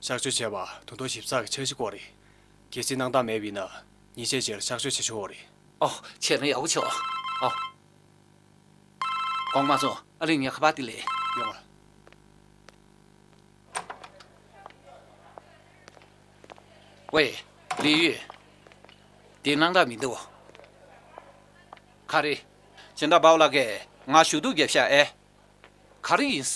གཤག་བཅོས་བྱས་པ་ད་དུང་ཞིབ་ཚགས་ཀྱི་འཆར་གཞི་སྐོར་རེད། གལ་སྲིད་གནང་སྟངས་མེད་པ་ཡིན་ན་ཉིན་ཤས་རྗེས་ལ་གཤག་བཅོས་བྱེད་ཆོག་གི་རེད། ཨོ། བྱས་ན་ཡག་པོ་བྱུང་། ཨོ། དགོངས་མ་ཚོམས། ཨ་ལེ། ངའི་ཁ་པར་དེ་ལེན། ཡོང་ང་། ཝེ། ལི་ཡུས། དེ་སྣང་དག་མི་འདུག་ག་རེ། སྦྱིན་བདག་པའོ་ལགས་ཀྱིས་ང་ཞུ་གཏུག་བརྒྱབ་ཤག་ཨེ། ག་རེ་ཡིན།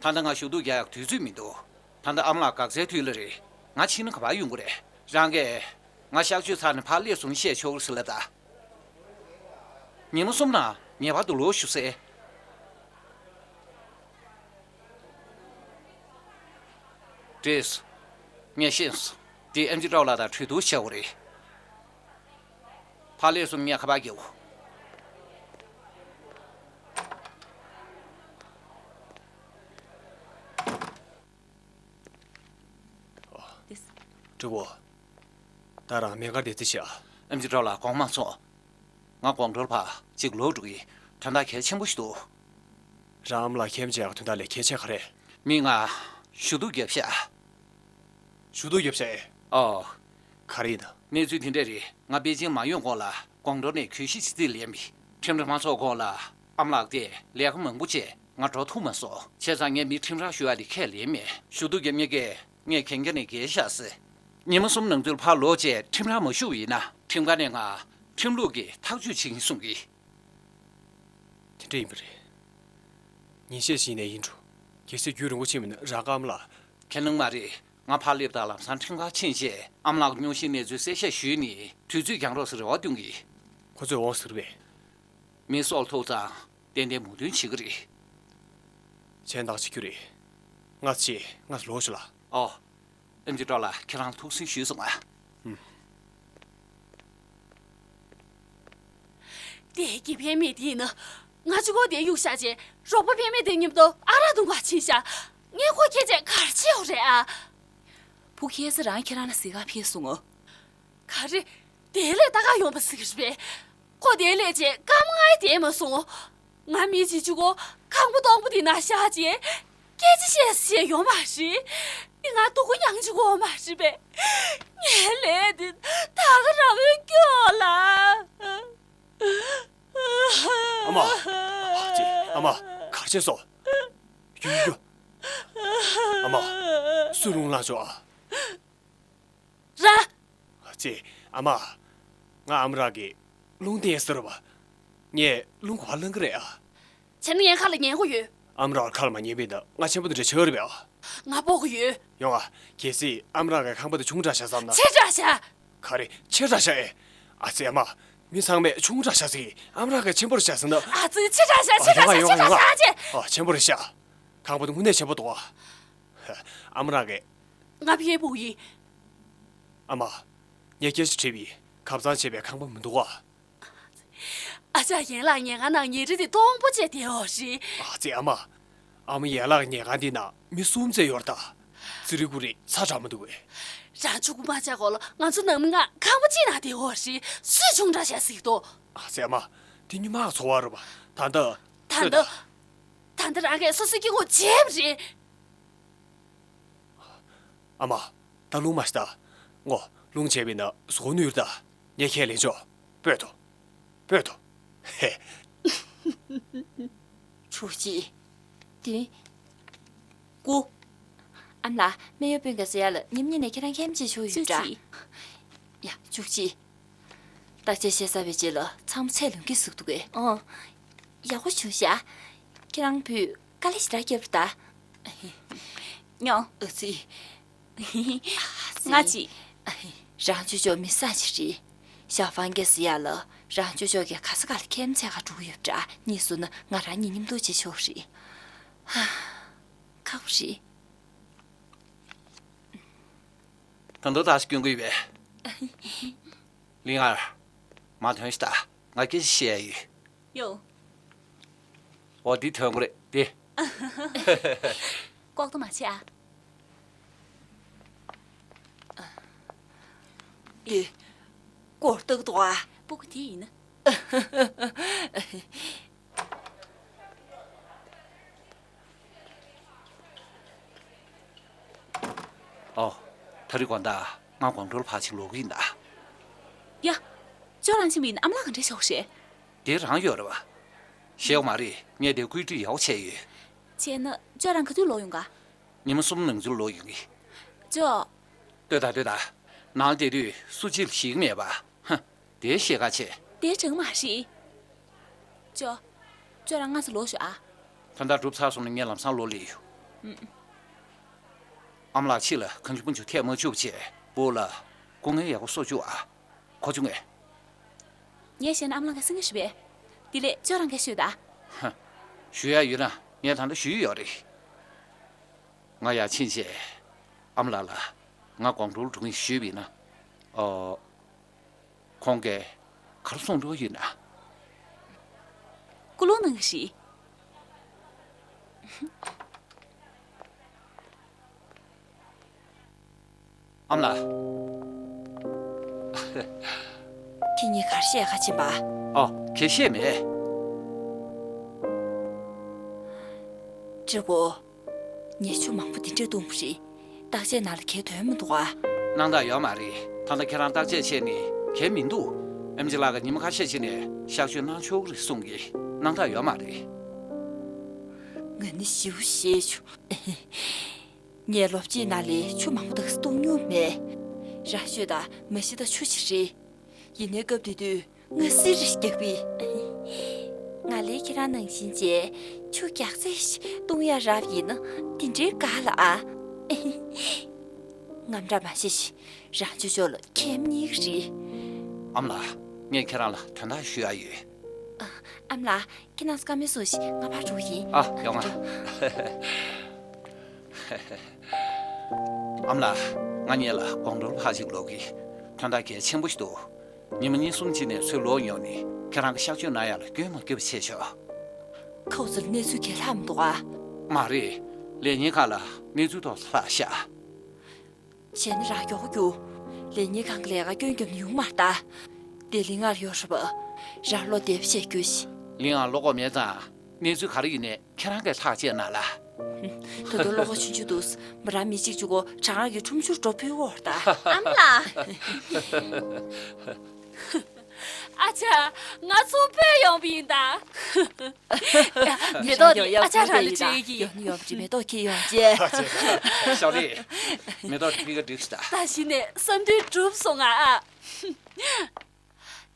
ད་ལྟ་ང་ཞུ་གཏུག་རྒྱག་ཡག་དུས་ཚོད་མི་འདུག་ད་ལྟ་ཨ་མ་ལགས་འགག་རྩའི་དུས་ལ་རེད། ང་ཕྱིན་ན་ག་པར་ཡོང་གི་རེད། རང་གིས་ང་གཤག་བཅོས་ཚར་ནས་ཕར་སླེབས་སོང་བཤད་ཆོག་གི་རེད་ཟེར་ལབ་ད། ཉི་མ་གསུམ་ནང་ངེས་པར་དུ་ལོག་ཞུ་ཟེར། འགྲིགས། ངས་ཤེས་སོང་། འདི་ཨེམ་ཆི་ཀྲོའུ་ལགས་དང་གྲོས་བསྡུར་བྱ་དགོས་རེད། ཕར་སླེབས་སོང་ངས་ཁ་པར་རྒྱག་གོ། ཀྲི་བོ། ད་རང་མེ་མཁར་དེ་རྩིས་བྱ། ཨེམ་ཆི་ཀྲོའུ་ལགས་དགོངས་མ་ཚོམས། ང་ཀོང་ཀྲོའུ་ཕར་གཅིག་ལོག་འགྲོ་གི། དོན་དག་གལ་ཆེན་པོ་ཞིག་འདུག་རང་ཨ་མ་ལགས་ཁྱིམ་ཆེ་ཡག་དོན་དག་ལས་གལ་ཆེ་ག་རེ། མི་ང་ཞུ་གཏུག་བརྒྱབ་ཤག་ཞུ་གཏུག་བརྒྱབ་ཤག་ཨེ། ཨོ། ག་རེ་ཡིན་ན། གནས་ཚུལ་དེ་འདྲ་རེད། ང་པེ་ཅིང་མ་ཡོང་གོང་ལ་ཀོང་ཀྲོའུ་ནས་གྱོད་གཞི་ཇི་སྲིད་ལེན་པའི་ཁྲིམས་ར་མ་ཚོགས་གོང་ལ་ཨ་མ་ལགས་དེ་ལས་ཀ་མང་པོ་བྱས། ང་འགྲོ་ཐུབ་མ་སོང་། བྱས་ཙང་ངས་མི་ཁྲིམས་ར་ཞུ་ཡ་དེ་ཁས་ལེན་མེད། ཞུ་གཏུག་བརྒྱབ་མཁན་གྱིས་ངས་གན་རྒྱ་ནས་བརྒལ་བཞག་ཟེར། ཉི་མ་གསུམ་ནང་ཚུད་ཕར་ལོག་བྱས་ཁྲིམས་ར་མ་ཞུ་བ་ཡིན་ན་ཁྲིམས་ཁང་ནས་ང་ཁྲིམས་ལུགས་ཀྱི་ཐག་གཅོད་བྱེད་ཀྱིན་གསུང་གི། དེ་འདྲ་ཡིན་པ་རེད། ཉིན་ཤས་ཤིག་ནས་ཡིན་འགྲོ། གལ་སྲིད་རྒྱུན་རིང་པོ་ཕྱིན་མིན་ན་རང་གི་ཨ་མ་ལགས། ཁས་ལེན་མ་རེད། ང་ཕར་སླེབས་དང་ལམ་སང་ཁྲིམས་ཁང་ཕྱིན་རྗེས་ཨ་མ་ལགས་ཀྱི་སྙུང་གཞིའི་གནས་ཚུལ་གསལ་བཤད་ཞུས་ནས་དུས་ཚོད་འགྱངས་རོགས་ཟེར་རེ་བ་བཏོན་གི། ཁོ་ཚོས་འོང་ཟེར་བས། མི་སྲོག་ཐོག་ཙང་ཏན་ཏན་མོས་མཐུན་བྱེད་ཀྱི་རེད། གཞན་དག་བྱེད་རྒྱུ་རེད། ང་ཚོ་ང་ཚོ་ལོག་ཤོག་ལ། ཨོ། ཨེམ་ཆི་ཀྲོའུ་ལགས་ཁྱེད་རང་ཐུགས་སུན་ཞུས་སོང་ཨ། ཨུམ། དེ་གི་ཕན་མེད་དེ་ཡིན་ན། ང་གཅིག་པོ་དེ་གཡུག་བཞག་རྗེས་རོགས་པ་ཕན་མེད་དེ་མཉམ་དུ་ཨ་རག་འཐུང་ག་ཕྱིན་ཤག་ངས་ཁོ་ཁྱེད་ཅག་ག་རེ་བྱེད་འོ་རེད་ཨ། བུ་ཁྱེད་ཚོ་རང་ཁྱེད་རང་ལ་གཟིགས་ག་ཕེབས་སོང་ངོ་། ག་རེ། དེ་ལས་ད་ག་ཡོང་པ་ཟིག་རེད་པས། ཁོ་དེ་ལས་རྗེས་སྐར་མ་ལྔ་དེ་མ་སོང་། ང་མི་གཅིག་གཅིག་གོ་ཁང་པ་སྟོང་པ་དེ་ན་བཞག་རྗེས། སྐད་ཆ་བཤད་ས་ཡོད་མ་རེད། དེ་ང་སྡུག་གུ་མྱངས་ཅིག་གོ་མ་རེད་པས། ངའི་ལས་དེ་ད་ག་རང་སྐྱོ་ལ། ཨ་མ། ཨ་ཙི། ཨ་མ། ག་རེ་བྱས་སོང་། ཡུ་ཡུ། ཨ་མ། སུས་རླུང་ལངས་བྱུང་ཨ། ར། ཨ་ཙི། ཨ་མ། ང་ཨ་མ་རང་གིས་རླུང་བསྟན་ཟེར་བ། ངས་རླུང་ག་པར་ལངས་གི་རེད་ཨ། བྱས་ན་ངའི་ཁ་ལ་ཉན་དགོས་ཡོད། ཨ་མ་རང་ཁ་ལ་མ་ཉན་པ་ཡིན་ན་ང་ཆེན་པོ་དེ་འདྲ་བྱེད་ཀྱི་རེད་པས་ཨ། ང་དཔོག་གི་ཡོད། ཡོང་ཨ། གལ་སྲིད་ཨ་མ་རང་གིས་ཁང་པ་དེ་ཆུང་དྲགས་བཞག་བསམ་ན། ཆེ་དྲགས་བཞག་ག་རེ་ཆེ་དྲགས་བཞག་ཨེ། ཨ་ཙི། ཨ་མ། མི་ཚང་མས་ཆུང་དྲགས་བཞག་ཟེར་གི། ཨ་མ་རང་གིས་ཆེན་པོར་བཞག་ཟེར་ན། ཨ་ཙི། ཆེ་དྲགས་བཞག་ཆེ་དྲགས་བཞག་ཆེ་དྲགས་བཞག་ཨ་ཅེ། ཨ། ཆེན་པོར་བཞག་ཁང་པ་དེ་དངོས་གནས་ཆེན་པོ་འདུག་ཨ། ཨ་མ་རང་གིས། ང་ཕར་དཔོག་ཡིན། ཨ་མ། ངས་སྐད་ཆ་དྲིས་པ་ཡིན། ཁབ་གཙང་བྱས་པའི་ཁང་པ་མི་འདུག་ཨ། ཨ་ཅག་ཡན་ལག་ཉལ་ཁང་ནང་ཉལ་ཁྲི་དེ་སྟོང་པོ་བྱས་བསྡད་ཡོད་རེད། ཨ་ཙི། ཨ་མ། ཨ་མ། ཡན་ལག་ཉལ་ཁང་འདི་ནང་མི་གསུམ་ཙམ་ཡོད་རེད་ད། ཙི་རི་ཀུ་རི་ཚ་དྲགས་མི་འདུག་གས། རང་ཕྱུ་གུ་མ་ཆགས་གོང་ལ་ང་ཚོ་ནང་མི་ལྔ་ཁང་པ་གཅིག་ནང་བསྡད་ཡོད་རེད། སུས་ཆུང་དྲགས་བཞག་ཟེར་གི་འདུག་ཨ་ཙི། ཨ་མ། འདི་སྔོན་མ་གི་ཚོར་བ་རེད་པ། ད་ལྟ། ད་ལྟ། ལྟོས་དང་། ད་ལྟ་རང་གིས་སོ་སོའི་སྐྱིད་ཁོག་བརྗེད་པ་རེད། ཨ་མ། ད་རླུང་མ་བཞེས་ད། ངོ་། རླུང་བྱས་པ་ཡིན་ན་གཟུགས་པོ་ནུས་ད། ངས་ཁས་ལེན་ཆོག་སྤོས་ཐོ། སྤོས་ཐོ། ཧེ། ཕྱུགས་སྐྱིད། དེ། ཀུ། ཨ་མ་ལགས། སྨན་གཡོག་སྤུན་གྱིས་ཟེར་ཡ་ལ་ཉིན་གཉིས་ནས་ཁྱེད་རང་ཁྱིམ་ཆེ་ཆོག་ཡོད་འདྲ། ཕྱུགས་སྐྱིད། ཡ། ཕྱུགས་སྐྱིད། བརྟག་དཔྱད་བྱས་ཚར་བའི་རྗེས་ལ་ཚང་མ་ཚད་ལོན་གྱི་ཟུག་འདུག་གས། ཨོ། ཡག་པོ་བྱུང་ཤག་ཁྱེད་རང་བུས་དཀའ་ལས་ཞེ་དྲག་བརྒྱབ་རེད་ད། ཉོ། ཨ་ཙི། ང་ཅི། རང་ཅོ་ཅོ་མི་བཟང་ཅིག་རེད། ཞའོ་ཧྥང་གིས་ཟེར་ཡ་ལ་རང་ཅོ་ཅོ་གིས་ག་ས་ག་ལ་ཁྱིམ་མཚེས་ཁ་འགྲོ་གི་ཡོད་པ་འདྲ། གཉིས་སུ་ན་ང་རང་གཉིས་མཉམ་དུ་བྱེད་ཆོག་རེད། ཧ། ཁག་པོ་རེད། ད་དུང་ད་སྐྱོན་གི་ཡོད་པས། ལིང་ཨར། མར་ཐོན་ཤིག་ད། ང་སྐད་ཆ་བཤད་ཡ་ཡོད། ཡོ། འོ་འདི་ཐོན་གི་རེད་དེ། ལྐོག་ཏུ་མ་བྱེད་ཨ། ཨེ། སྐོར་ཏག་ཏོ་ཨ། སྤུ་གུ་དེ་ཡིན་ན། ཨོ། ད་རེས་དགོང་དག་ང་ཀོང་ཀྲོའུ་ལ་ཕར་ཕྱིན་ལོག་གི་ཡིན་ད། ཡ། ཅོ་རང་ཕྱིན་པ་ཡིན་ན་ཨ་མ་ལགས་ག་འདྲ་ཤོག་རེད། དེ་རང་ཡོད་རེད་པ། ཤེས་ཡོད་མ་རེད། ངས་དེ་བཀོད་སྒྲིག་ཡག་པོ་བྱས་ཡོད། བྱས་ན་ཅོ་རང་ག་དུས་ལོག་ཡོང་ག། ཉི་མ་གསུམ་ནང་ཚུན་ལོག་ཡོང་གི། ཅོ། ལྟོས་དང་ལྟོས་དང་། ནང་བསྡད་དུས་སུ་གཅིག་ལ་ཞིག་མེད་པ། ཧ། དེ་ཤེས་ག་ཆེ། དེ་དྲང་མ་རེད། ཅོ། ཅོ་རང་སྔ་ས་ལོག་ཤོག་ཨ། ད་ལྟ་གྲུབ་ཚར་སོང་ན་ངས་ལམ་སང་ལོག་ལེ་ཡོད། ཨུམ། ཨ་མ་ལགས་ཕྱི་ལ་གང་བྱུང་མང་བྱུང་ཐད་མ་བཅུག་བྱས། སྤོ་ལགས། སྐུ་ངལ་ཡག་པོ་གསོ་བཅུག་ཨ། གོ་བྱུང་ངས། ངས་བཤད་ན་ཨ་མ་ལགས་ཀྱིས་སེམས་ཁྲལ་ཞུ་བས། དེ་ལས་ཅོ་རང་གིས་ཤོད་ད། ཧ། ཞུ་ཡ་ཡོད་ན་ངས་ད་ལྟ་ཞུས་ཡོད་རེད། ང་ཡར་ཕྱིན་རྗེས་ཨ་མ་ལགས་ལ་ང་ཀོང་ཀྲོའུ་འགྲོ་གི་ཡིན་ཞུས་པ་ཡིན་ན། ཨོ། ཁོང་གིས་ག་རེ་གསུང་འདོད་ཡོད་ན། སྐུ་རླུང་གནང་གི་རེད། ཨ་མ་ལགས། ཁྱེད་གཉིས་ག་རེ་བཤད་ག་ཕྱིན་པ། ཨོ། གལ་བཤད་མེད། ཀྲི་གོ། ངས་ཆུ་མང་པོ་འདི་འདྲས་བཏུང་བ་རེད། བརྟག་དཔྱད་ནང་ལ་གས་དོན་མི་འདུག་ཨ། སྣང་དག་ཡོད་མ་རེད། ད་ལྟ་ཁྱེད་རང་བརྟག་དཔྱད་བྱས་ནས་གས་མི་འདུག་ཨེམ་ཆི་ལགས་ཀྱིས་ཉི་མ་ཁ་ཤས་ཕྱིན་ནས་གཤག་བཅོས་གནང་ཆོག་གི་རེད་གསུང་གི། སྣང་དག་ཡོད་མ་རེད། ང་ནི་ཞེ་པོ་ཞེད་བྱུང་། ངས་ལོ་གཅིག་ནང་ལ་ཆུ་མང་པོ་དག་བཏུང་མྱོང་མེད། རང་ཤོད་དང་མ་གཞི་ད་ཆུ་ཞིག་རེད། ཡིན་ནའི་སྐབས་དེ་དུས་ང་སི་རེ་རྒྱག་པས། ང་ལས་ཁྱེད་རང་ནང་བཞིན་བྱས་ཆུ་རྒྱགས་ཚད་ཞིག་བཏུང་ཡ་རབ་ཡིན་ན་དེ་འདྲའི་དགའ་ལ་ཨ། དངངས་སྐྲག་མ་བྱེད་ཤིག་རང་ཅོ་ཅོ་ལ་ཁྱེད་གཉིས་ཀྱི་རེད། ཨ་མ་ལགས། ངས་ཁྱེད་རང་ལ་དོན་དག་ཞུ་ཡ་ཡོད། ཨ་མ་ལགས། ཁྱེད་རང་བཀའ་མོལ་གསུང་ཞིག་ང་ཕར་འགྲོ་གི་ཡིན། ཨ། ཡོང་ང་། ཨ་མ་ལགས། ང་གཉིས་ལ་ཀོང་ཀྲོའུ་ཕར་ཅིག་ལོག་གི། དོན་དག་གལ་ཆེན་པོ་ཞིག་འདུག་ཉི་མ་གཉིས་གསུམ་ཅིག་ནས་ཚུར་ལོག་ཡོང་ནས་ཁྱེད་རང་གི་གཤག་བཅོས་གནང་ཡག་ལ་སྐྱོན་མ་བཀོད་པ་བྱས་ཆོག་ཁོ་ཚོར་གནས་ཚུལ་གང་ཡང་ལྷག་མི་འདུག་ཨ། མ་རེད། ལས་གཉེར་ཁང་ལ་གནས་ཚུལ་ཏོག་ཙམ་ལྷག་ཤག་བྱས་ན་རང་མགྱོགས་པོ་རྒྱུགས། ལས་གཉེར་ཁང་གི་ལས་ཀ་སྐྱོན་བརྒྱབ་ན་ཡོང་མ་རེད་ད། དེ་ལས་སྔར་ཡོད་རེད་པ། རང་བློ་བདེ་པོ་བྱས་རྒྱུགས་ཤིག་ལིང་ཨང་བློ་ཁོག་མེད་ཙང་གནས་ཚུལ་ག་རེ་ཡིན་ནའི་ཁྱེད་རང་གིས་ཐག་བཅད་གནང་ལ། ད་དུང་བློ་ཁོག་ཆུང་ཆུང་འདུག་མོ་རང་མི་གཅིག་གཅིག་གོ་གྲང་ངར་གྱི་ཁྲོམ་ཆུར་འགྲོ་ཕོད་འོར་ད། ཨ་མ་ལགས། ཨ་ཅག་ང་ཚོ་སྤོས་ཡོང་བ་ཡིན་ད། མེ་ཏོག་དེ་ཨ་ཅག་རང་ལ་སྤྲད་ཀྱི་ཡིན། ཡོང་ཡོང་མེ་ཏོག་ཁྱེར་ཡོང་ཅེས། ཤོག་ལེ། མེ་ཏོག་དེ་ཕ་གིར་སྒྲིགས་ཤིག་ད། ད་གཞི་ནས་བསམ་འདུན་འགྲུབ་སོང་ང་ཨ།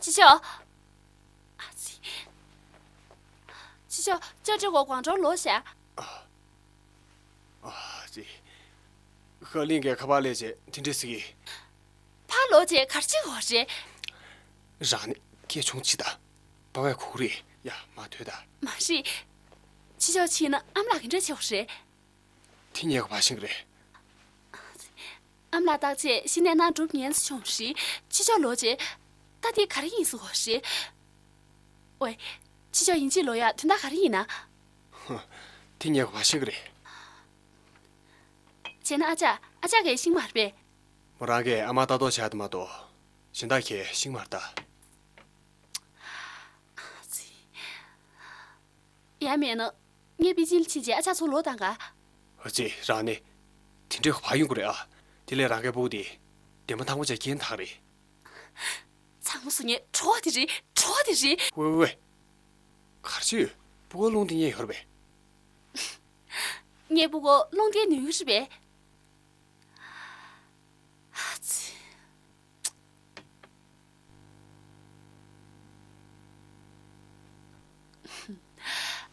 ཅི་ཤོག་ཨ་ཙི། ཅི་ཤོག་ཅོ་ཅོ་གོ་ཀོང་ཀྲོའུ་ལོག་ཤག་ཨ་ཙི། ཧ་ལིང་གིས་ཁ་པར་སླེབས་རྗེས་དེ་འདྲས་ཟེར་གི། ཕར་ལོག་རྗེས་ག་རེ་བྱེད་དགོས་རེད། རང་ནས་སྐད་ཆུང་ཅིག་ད། པ་ཕས་གོ་གི་རེད། ཡ་མ་ཐོས་ད། མ་རེད། ཅི་ཤོག་ཕྱིན་ན་ཨ་མ་ལགས་ག་འདྲས་བྱེད་དགོས་རེད། དེ་ངས་ག་པར་ཤེས་ཀྱི་རེད། ཨ་མ་ལགས་བརྟག་དཔྱད་གཞི་ནས་གནང་གྲུབ་ཉན་སོང་རེད། ཕྱི་ཕྱོགས་ལོག་རྗེས། ད་དེ་ག་རེ་ཡིན་ཟེར་གོ་རེད། ཝེ། ཕྱི་ཕྱོགས་ཡིན་གཅིག་ལོག་ཡག་དོན་དག་ག་རེ་ཡིན་ན། ཧུ། དེ་ངས་ག་པར་ཤེས་ཀྱི་རེད། བྱས་ན་ཨ་ཅག་ཨ་ཅག་གིས་ཤེས་ཀྱི་མ་རེད་པས། མོ་རང་གིས་ཨ་མ་ལྟ་རྟོག་བྱས་དེ་མ་གཏོགས། གཞན་དག་གིས་ཤེས་ཀྱི་མ་རེད་ད། ཨ་ཙི། ཡང་མིན་ན། ངས་པེ་ཅིན་ལ་ཕྱིན་རྗེས་ཨ་ཅག་ཚུར་ལོག་བཏང་ག་ཨ་ཙི། རང་ནི། དེ་འདྲའི་ག་པར་ཡོང་གི་རེད་ཨ། དེ་ལས་རང་གི་སྤུ་གུ་དེ། འདན་མ་ཐང་པོ་ཅིག་སྐྱེས་ན་ད་ག་རེད། ཚང་མ་སུ་ངའི་གྲོགས་དེ་རེད། གྲོགས་དེ་རེད། ཝེ་ཝེ་ཝེ། ག་རེ་བྱས་ཡོད། སྤུ་གུ་རླུང་རྟ་ཉན་ཡོད་རེད་པས། ངའི་སྤུ་གུ་རླུང་རྟ་ནུས་ཀྱི་རེད་པས། ཨ་ཙི།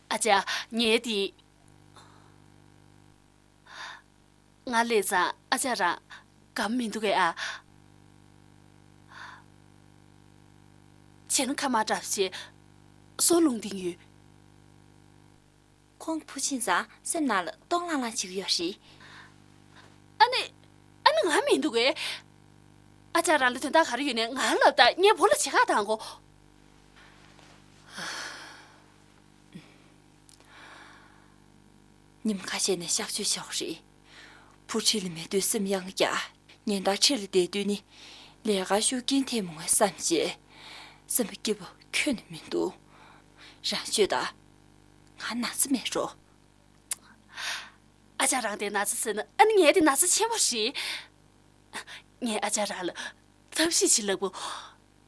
ཨ་ཅག་ངའི་དེ། ང་སླེབས་ཙང་ཨ་ཅག་རང་དགའ་མི་འདུག་གས་ཨ། བྱས་ན་ཁ་མ་གྲབས་བྱས། སོ་རླུང་རྟ་ཡོད། ཁོང་བུ་ཕྱིན་ཙང་སེམས་ནང་ལ་སྟོང་ལྷང་ལྷང་བྱེད་ཀྱི་ཡོད་རེད། ཨ་ནི། ཨ་ནི་ང་མི་འདུག་གས། ཨ་ཅག་རང་ལ་དོན་དག་ག་རེ་ཡོད་ནའི་ང་ལབ་དང་། ངའི་བུ་ལ་བྱེད་ཁ་བཏང་གོ། ཉིན་ཁ་ཤས་ནས་གཤག་བཅོས་བྱེད་དགོས་རེད། བུ་འཁྲིས་ལ་མེད་དུས་སེམས་གཡེང་རྒྱག་ཉིན་ལྟར་འཁྲིས་ལ་བསྡད་དུས་ནི། ལས་ཀ་ཤུགས་རྐྱེན་ཐེབས་འོང་བསམ་བྱས། སེམས་པ་སྐྱིད་པོ་ཁྱོན་ནས་མི་འདུག་རང་ཤོད་དང་། ང་ན་ཚ་མེད་འགྲོ། ཨ་ཅག་རང་དེ་ན་ཚ་ཟེར་ན། ཨ་ནི་ངའི་དེ་ན་ཚ་ཆེན་པོ་རེད། ངས་ཨ་ཅག་རང་ལ་ཐབས་ཤེས་ཅིག་ལབ་གོ།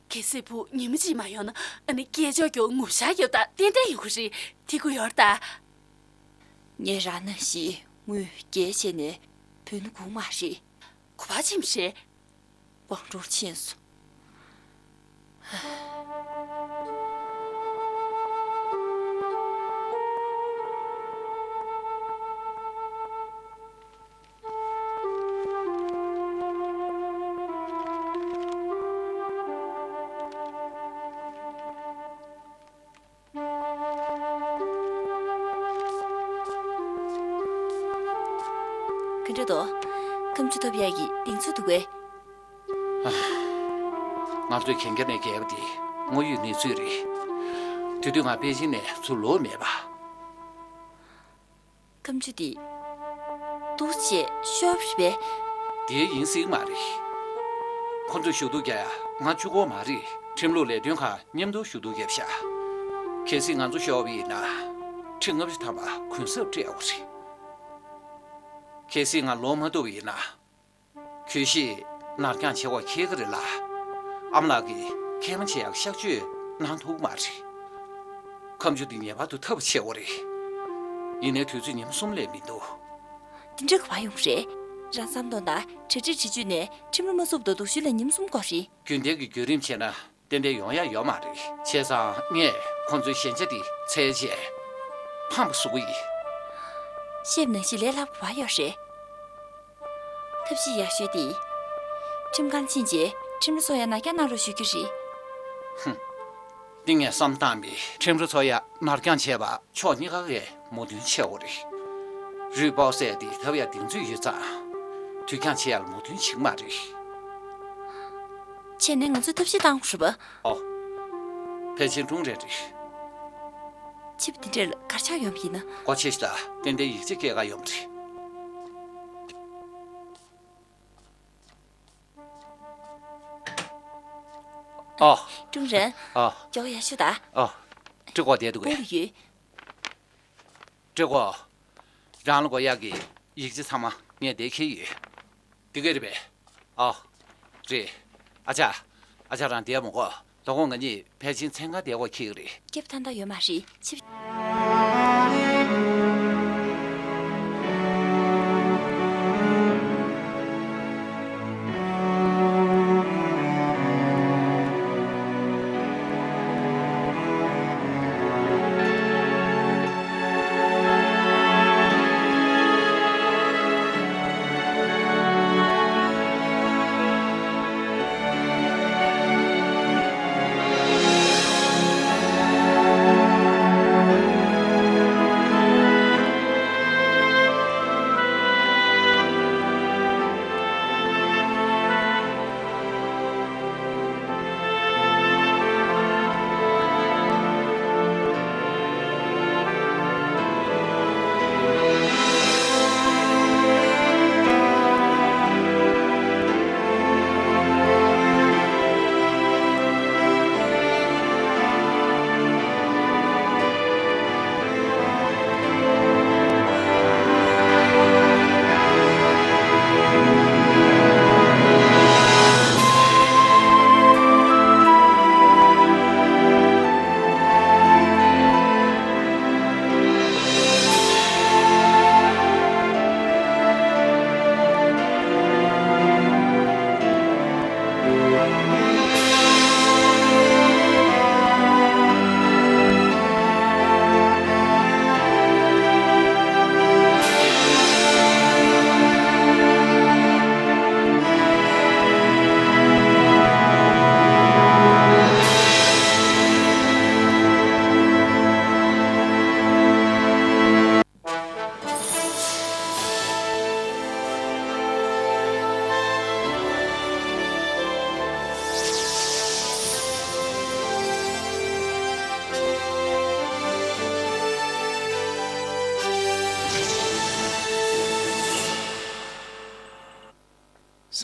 གལ་སྲིད་བུ་ཉི་མ་གཅིག་མ་ཡོང་ན། ཨ་ནི་སྐད་ཅོར་རྒྱག་ངུ་ཤག་རྒྱབ་དང་ཏན་ཏན་ཡོང་གི་རེད། དེ་གོ་ཡོད་ད། ངས་རང་ནང་བཞིན་དངུལ་བརྒྱ་བྱས་ནས་བུད་ནི་དགོས་མ་རེད། ག་པར་ཕྱིན་པ་རེད། ཝང་ཀྲོའུ་ཕྱིན་སོང་། ག་འདྲ་འདུག་ཁ་མཆུ་ཐོབ་ཡག་གི་གདེང་ཚོད་འདུག་གས། ང་ཚོས་གན་རྒྱ་ནས་བརྒལ་བ་དེ་དངོས་ཡོད་གནས་ཚུལ་རེད། དེ་དུས་ང་པེ་ཅིན་ནས་ཚུར་ལོག་མེད་པ། ཁ་མཆུ་འདི་ཏོག་ཙམ་ཤོར་བ་རེད་པས། དེ་ཡིན་སྲིད་མ་རེད། ཁོ་ཚོས་ཞུ་གཏུག་རྒྱག་ཡ་ང་གཅིག་པོ་མ་རེད། ཁྲིམས་ལུགས་ལས་དོན་ཁག་མཉམ་དུ་ཞུ་གཏུག་བརྒྱབ་ཤག་གལ་སྲིད་ང་ཚོ་ཤོར་བ་ཡིན་ན། ཁྲི་ལྔ་བཅུ་ཐམ་པ་གུན་གསབ་སྤྲད་དགོས་རེད། གལ་སྲིད་ང་ལོག་མ་ཐུབ་པ་ཡིན་ན། གྱོད་གཞི་ནར་འགྱངས་བྱེད་དགོས་འཁེལ་གི་རེད་ལ། ཨ་མ་ལགས་ཀྱིས་ཁེ་མ་བྱེད་ཡག་གཤག་བཅོས་གནང་ཐུབ་ཀྱི་མ་རེད། ཁ་མཆུ་འདི་ངེས་པར་དུ་ཐབས་ཆེ་བོ་རེད། ཡིན་ནའི་དུས་ཚོད་ཉིན་མོ་གསུམ་ལས་མི་འདུག་དེ་འདྲ་ག་པར་ཡོང་རེད། རང་བསམ་གཏོང་དང་། གྲ་སྒྲིག་བྱེད་བཅུག་ནས་ཁྲིམས་ར་མ་བསུབས་དང་སྡུག་ཤོས་ལ་ཉིན་མོ་གསུམ་འགོར་རེད། རྒྱུན་ལྡན་གྱི་བརྒྱུད་རིམ་བྱས་ན་ཏན་ཏན་ཡོང་ཡ་ཡོད་མ་རེད། བྱས་ཙང་ངས་ཁོང་ཚོའི་ཞན་ཆ་འདི་འཚོལ་བྱས་ཕམ་པ་བཟོ་གི་ཡིན། བཤད་པ་ནང་བཞིན་ལས་སླ་པོ་ག་པར་ཡོད་རེད། ཐབས་ཤེས་ཡག་ཤོས་དེ། ཁྲིམས་ཁང་ཕྱིན་རྗེས་ཁྲིམས་ར་འཚོགས་ཡ་ནར་འགྱངས་གནང་རོགས་ཞུ་རྒྱུ་རེད། ཧུམ། འདི་ངས་བསམ་བཏང་མེད། ཁྲིམས་ར་འཚོགས་ཡ་ནར་འགྱངས་བྱས་པ་ཕྱོགས་གཉིས་ཀ་གི་མོས་མཐུན་ཆེ་བོ་རེད། རུས་སྤོག་ཟེར་དེ་ཐབས་ཡག་གདེང་ཚོད་ཡོད་ཙང་། དུས་འགྱངས་བྱེད་ཡ་ལ་མོས་མཐུན་བྱེད་ཀྱི་མ་རེད། བྱས་ནས་ང་ཚོས་ཐབས་ཤེས་བཏང་དགོས་རེད་པ། ཨོ། ཕལ་ཆེར་སྒྲུང་རེད་རེད། ཕྱི་པོ་འདི་འདྲ་ལ་གར་ཆགས་ཡོང་བ་ཡིན་ན། སྒོ་ཕྱེ་ཤོག་དང་། ཏན་ཏན་ཡིག་ཆ་སྐྱེལ་ག་ཡོང་བ་རེད། ཨོ། ཀྲུང་རན། ཨོ། མགྱོགས་ཡར་ཤོག་དང་། ཨོ། ཀྲི་གོ་བསྡད་འདུག་གས། པུ་ལ་ཡོད། ཀྲི་གོ། རང་ལ་དགོས་ཡག་གི་ཡིག་ཆ་ཚང་མ་ངས་འདིར་འཁྱེར་ཡོད། འདི་ག་རེད་པས། ཨོ། རེད། ཨ་ཅག་ཨ་ཅག་རང་བསྡད་མི་དགོས། དོ་དགོང་ང་གཉིས་ཕལ་ཆེར་མཚན་གང་བསྡད་དགོས་འཁེལ་གི་རེད། སྐྱིད་པོ་ཏག་ཏག་ཡོད་མ་རེད། ཕྱི། གཟིགས་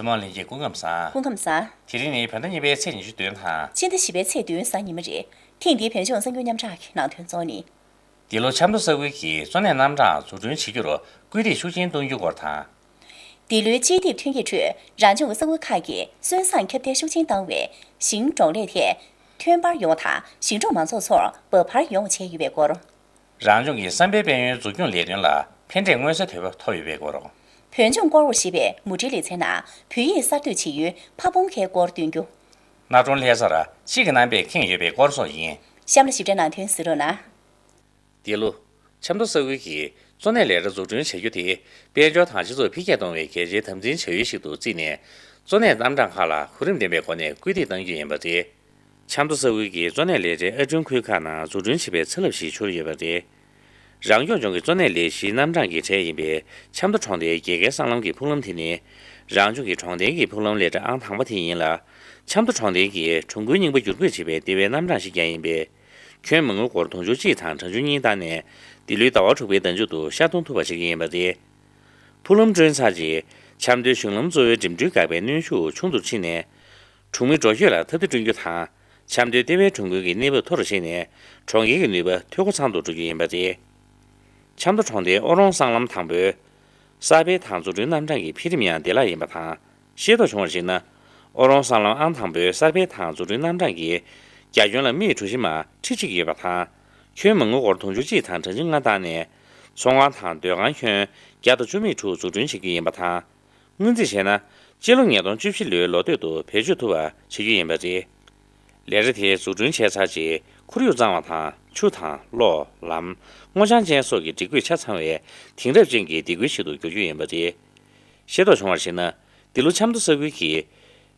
མོ་བ་ལྷན་རྒྱས་སྐུ་ཁམས་བཟང་། སྐུ་ཁམས་བཟང་། དེ་རིང་ནི་བོད་ཟླ་གཉིས་པའི་ཚེས་ཉི་ཤུ་བདུན་དང་། ཕྱི་ཟླ་བཞི་པའི་ཚེས་བདུན་གཟའ་ཉི་མ་རེད། ཐེངས་འདིའི་བོད་ལྗོངས་གསར་འགྱུར་མཉམ་བསྒྲགས་ཀྱི་ནང་དོན་གཙོ་བོ་ནི། འདི་ལོ་ཆབ་མདོ་ས་ཁུལ་གྱི་གཙོ་གནད་རྣམ་གྲངས་འཛུགས་སྐྲུན་བྱེད་རྒྱུར་སྐུལ་འདེད་ཤུགས་ཆེན་གཏོང་རྒྱུའི་སྐོར་དང་། འདི་ལོའི་དཔྱད་དེབ་ཐོན་སྐྱེད་ཁྲོད་རང་ལྗོངས་ཀྱི་ས་ཁུལ་ཁག་གིས་སོན་བཟང་ཁྱབ་གདལ་ཤུགས་ཆེན་བཏང་བས་ཞིང་འབྲོག་ལས་ཐད་ཐོན་འཕར་ཡོང་བ་དང་ཞིང་འབྲོག་མང་ཚོགས་ཚོར་འབབ་འཕར་ཡོང་བ་བྱས་ཡོད་པའི་སྐོར། རང་ལྗོངས་ཀྱི་བསམ་པའི་དཔལ་ཡོན་འཛུགས་སྐྱོང་ལས་དོན་ལ་ཕན་འབྲས་མངོན་གསལ་དོད་པོ་ཐོབ་ཡོད་པའི་སྐོར། བོད་ལྗོངས་སྐོར་བ་ཞེས་པའི་མུ་འབྲེལ་ལེ་ཚན་ནང་བོད་ཡིག་གསར་གཏོད་བྱེད་ཡུལ་ཕ་བོང་ཁའི་སྐོར་སྟོན་རྒྱུ། གནའ་གྲོང་ལྷ་སར་གཅིག་གི་རྣམ་པས་ཁེངས་ཡོད་པའི་སྐོར་སོགས་ཡིན། གཤམ་ལ་ཞིབ་ཕྲའི་ནང་དོན་གཟིགས་རོགས་གནང་། འདི་ལོ། ཆབ་མདོ་ས་ཁུལ་གྱིས་གཙོ་གནད་ལས་གྲྭ་འཛུགས་སྐྲུན་བྱ་རྒྱུ་དེ་དཔལ་འབྱོར་དང་སྤྱི་ཚོགས་འཕེལ་རྒྱས་གཏོང་བའི་གལ་ཆེའི་དམ་འཛིན་བྱ་ཡུལ་ཞིག་ཏུ་བརྩིས་ནས། གཙོ་གནད་རྣམ་གྲངས་ཁག་ལ་གོ་རིམ་ལྡན་པའི་སྒོ་ནས་སྐུལ་འདེད་གཏང་རྒྱུ་ཡིན་པ་རེད། ཆབ་མདོ་ས་ཁུལ་གྱི་གཙོ་གནད་ལས་གྲྭའི་ཨར་སྐྲུན་ཁུལ་ཁག་ནང་འཛུགས་སྐྲུན་བྱེད་པའི་ཚ་རླབས་ཤིག་འཕྱུར་ཡོད་པ་རེད། རང་སྐྱོང་ལྗོངས་ཀྱི་གཙོ་གནད་ལས་གཞིའི་རྣམ་གྲངས་ཀྱི་གྲས་ཡིན་པའི་ཆབ་མདོ་གྲོང་རྡལ་རྒྱལ་ཁའི་སྲང་ལམ་གྱི་ཕུག་ལམ་དེ་ནི། རང་ལྗོངས་ཀྱི་གྲོང་རྡལ་གྱི་ཕུག་ལམ་ལས་གྲྭ་ཨང་དང་པ་དེ་ཡིན་ལ། ཆབ་མདོ་གྲོང་རྡལ་གྱི་གྲོང་ཁུལ་རྙིང་པ་བསྒྱུར་བཀོད་བྱེད་པའི་ལྟེ་བའི་རྣམ་གྲངས་ཤིག་ཀྱང་ཡིན་པས། ཁྱོན་མ་དངུལ་སྒོར་དུང་ཕྱུར་གཅིག་དང་གྲངས་ཆུང་གཉིས་བཏང་ནས། འདི་ལོའི་ཟླ་བ་དྲུག་པའི་ཟླ་མཇུག་ཏུ་ཤར་གཏོང་ཐུབ་པ་བྱེད་ཀྱི་ཡིན་པ་རེད། ཕུག་ལམ་བསྐྲུན་ཚར་རྗེས། ཆབ་མདོའི་གཞུང་ལམ་གཙོ་བོའི་འགྲིམ་འགྲུལ་འགག་པའི་གནོན་ཤུགས་ཆུང་དུ་ཕྱིན་ནས། གྲོང་མི་འགྲོ་སྐྱོད་ལ་ཐབས་བདེ་བསྐྲུན་རྒྱུ་དང་། ཆབ་མདོའི་ལྟེ་བའི་གྲོང་ཁུལ་གྱི་གནས་བབ་མཐོ་རུ་ཕྱིན་ནས། གྲོང་ཁྱེར་གྱི་ནུས་པ་འཐུས་སྒོ་ཚང་དུ་འགྲོ་རྒྱུ་ཡིན་པ་རེད། ཆབ་མདོ་གྲོང་རྡལ་ཨོ་རོང་སྲང་ལམ་དང་པོའི་གསར་སྤེལ་དང་འཛུགས་སྐྲུན་རྣམ་གྲངས་ཀྱི་འཕེལ་རིམ་ཡང་བདེ་བླག་ཡིན་པ་དང་། ཤེས་རྟོགས་བྱུང་བར་གཞིགས་ན། ཨོ་རོང་སྲང་ལམ་ཨང་དང་པོའི་གསར་སྤེལ་དང་འཛུགས་སྐྲུན་རྣམ་གྲངས་ཀྱི་རྒྱ་ཁྱོན་ལ་སྨི་གྲུ་བཞི་མ་ཁྲི་གཅིག་ཡོད་པ་དང་། ཁྱོན་མ་དངུལ་སྒོར་དུང་ཕྱུར་གཅིག་དང་གྲངས་ཆུང་ལྔ་བཏང་ནས། ཚོང་ཁང་དང་སྡོད་ཁང་ཁྱོན་བརྒྱ་དང་བཅུ་སྨི་དྲུག་འཛུགས་སྐྲུན་བྱེད་རྒྱུ་ཡིན་པ་དང་། སྔོན་རྩིས་བྱས་ན། སྤྱི་ལོ་ཉིས་སྟོང་བཅུ་བཞི་ལོའི་ལོ་སྟོད་དུ་བེད་སྤྱོད་ཐུབ་པ་བྱེད་རྒྱུ་ཡིན་པ་རེད། ལས་གྲྭ་དེ་འཛུགས་སྐྲུན་བྱས་ཚར་རྗེས། ཁོར་ཡུག་གཙང་བ་དང་། ཆུ་དང་གློག་ལམ། སྔོ་ལྗང་ཅན་སོགས་ཀྱི་སྒྲིག་བཀོད་ཆ་ཚང་བའི་དེང་རབས་ཅན་གྱི་སྡེ་ཁུལ་ཞིག་ཏུ་འགྱུར་རྒྱུ་ཡིན་པ་རེད། ཤེས་རྟོགས་བྱུང་བར་གཞིགས་ན། འདི་ལོ་ཆབ་མདོ་ས་ཁུལ་གྱི་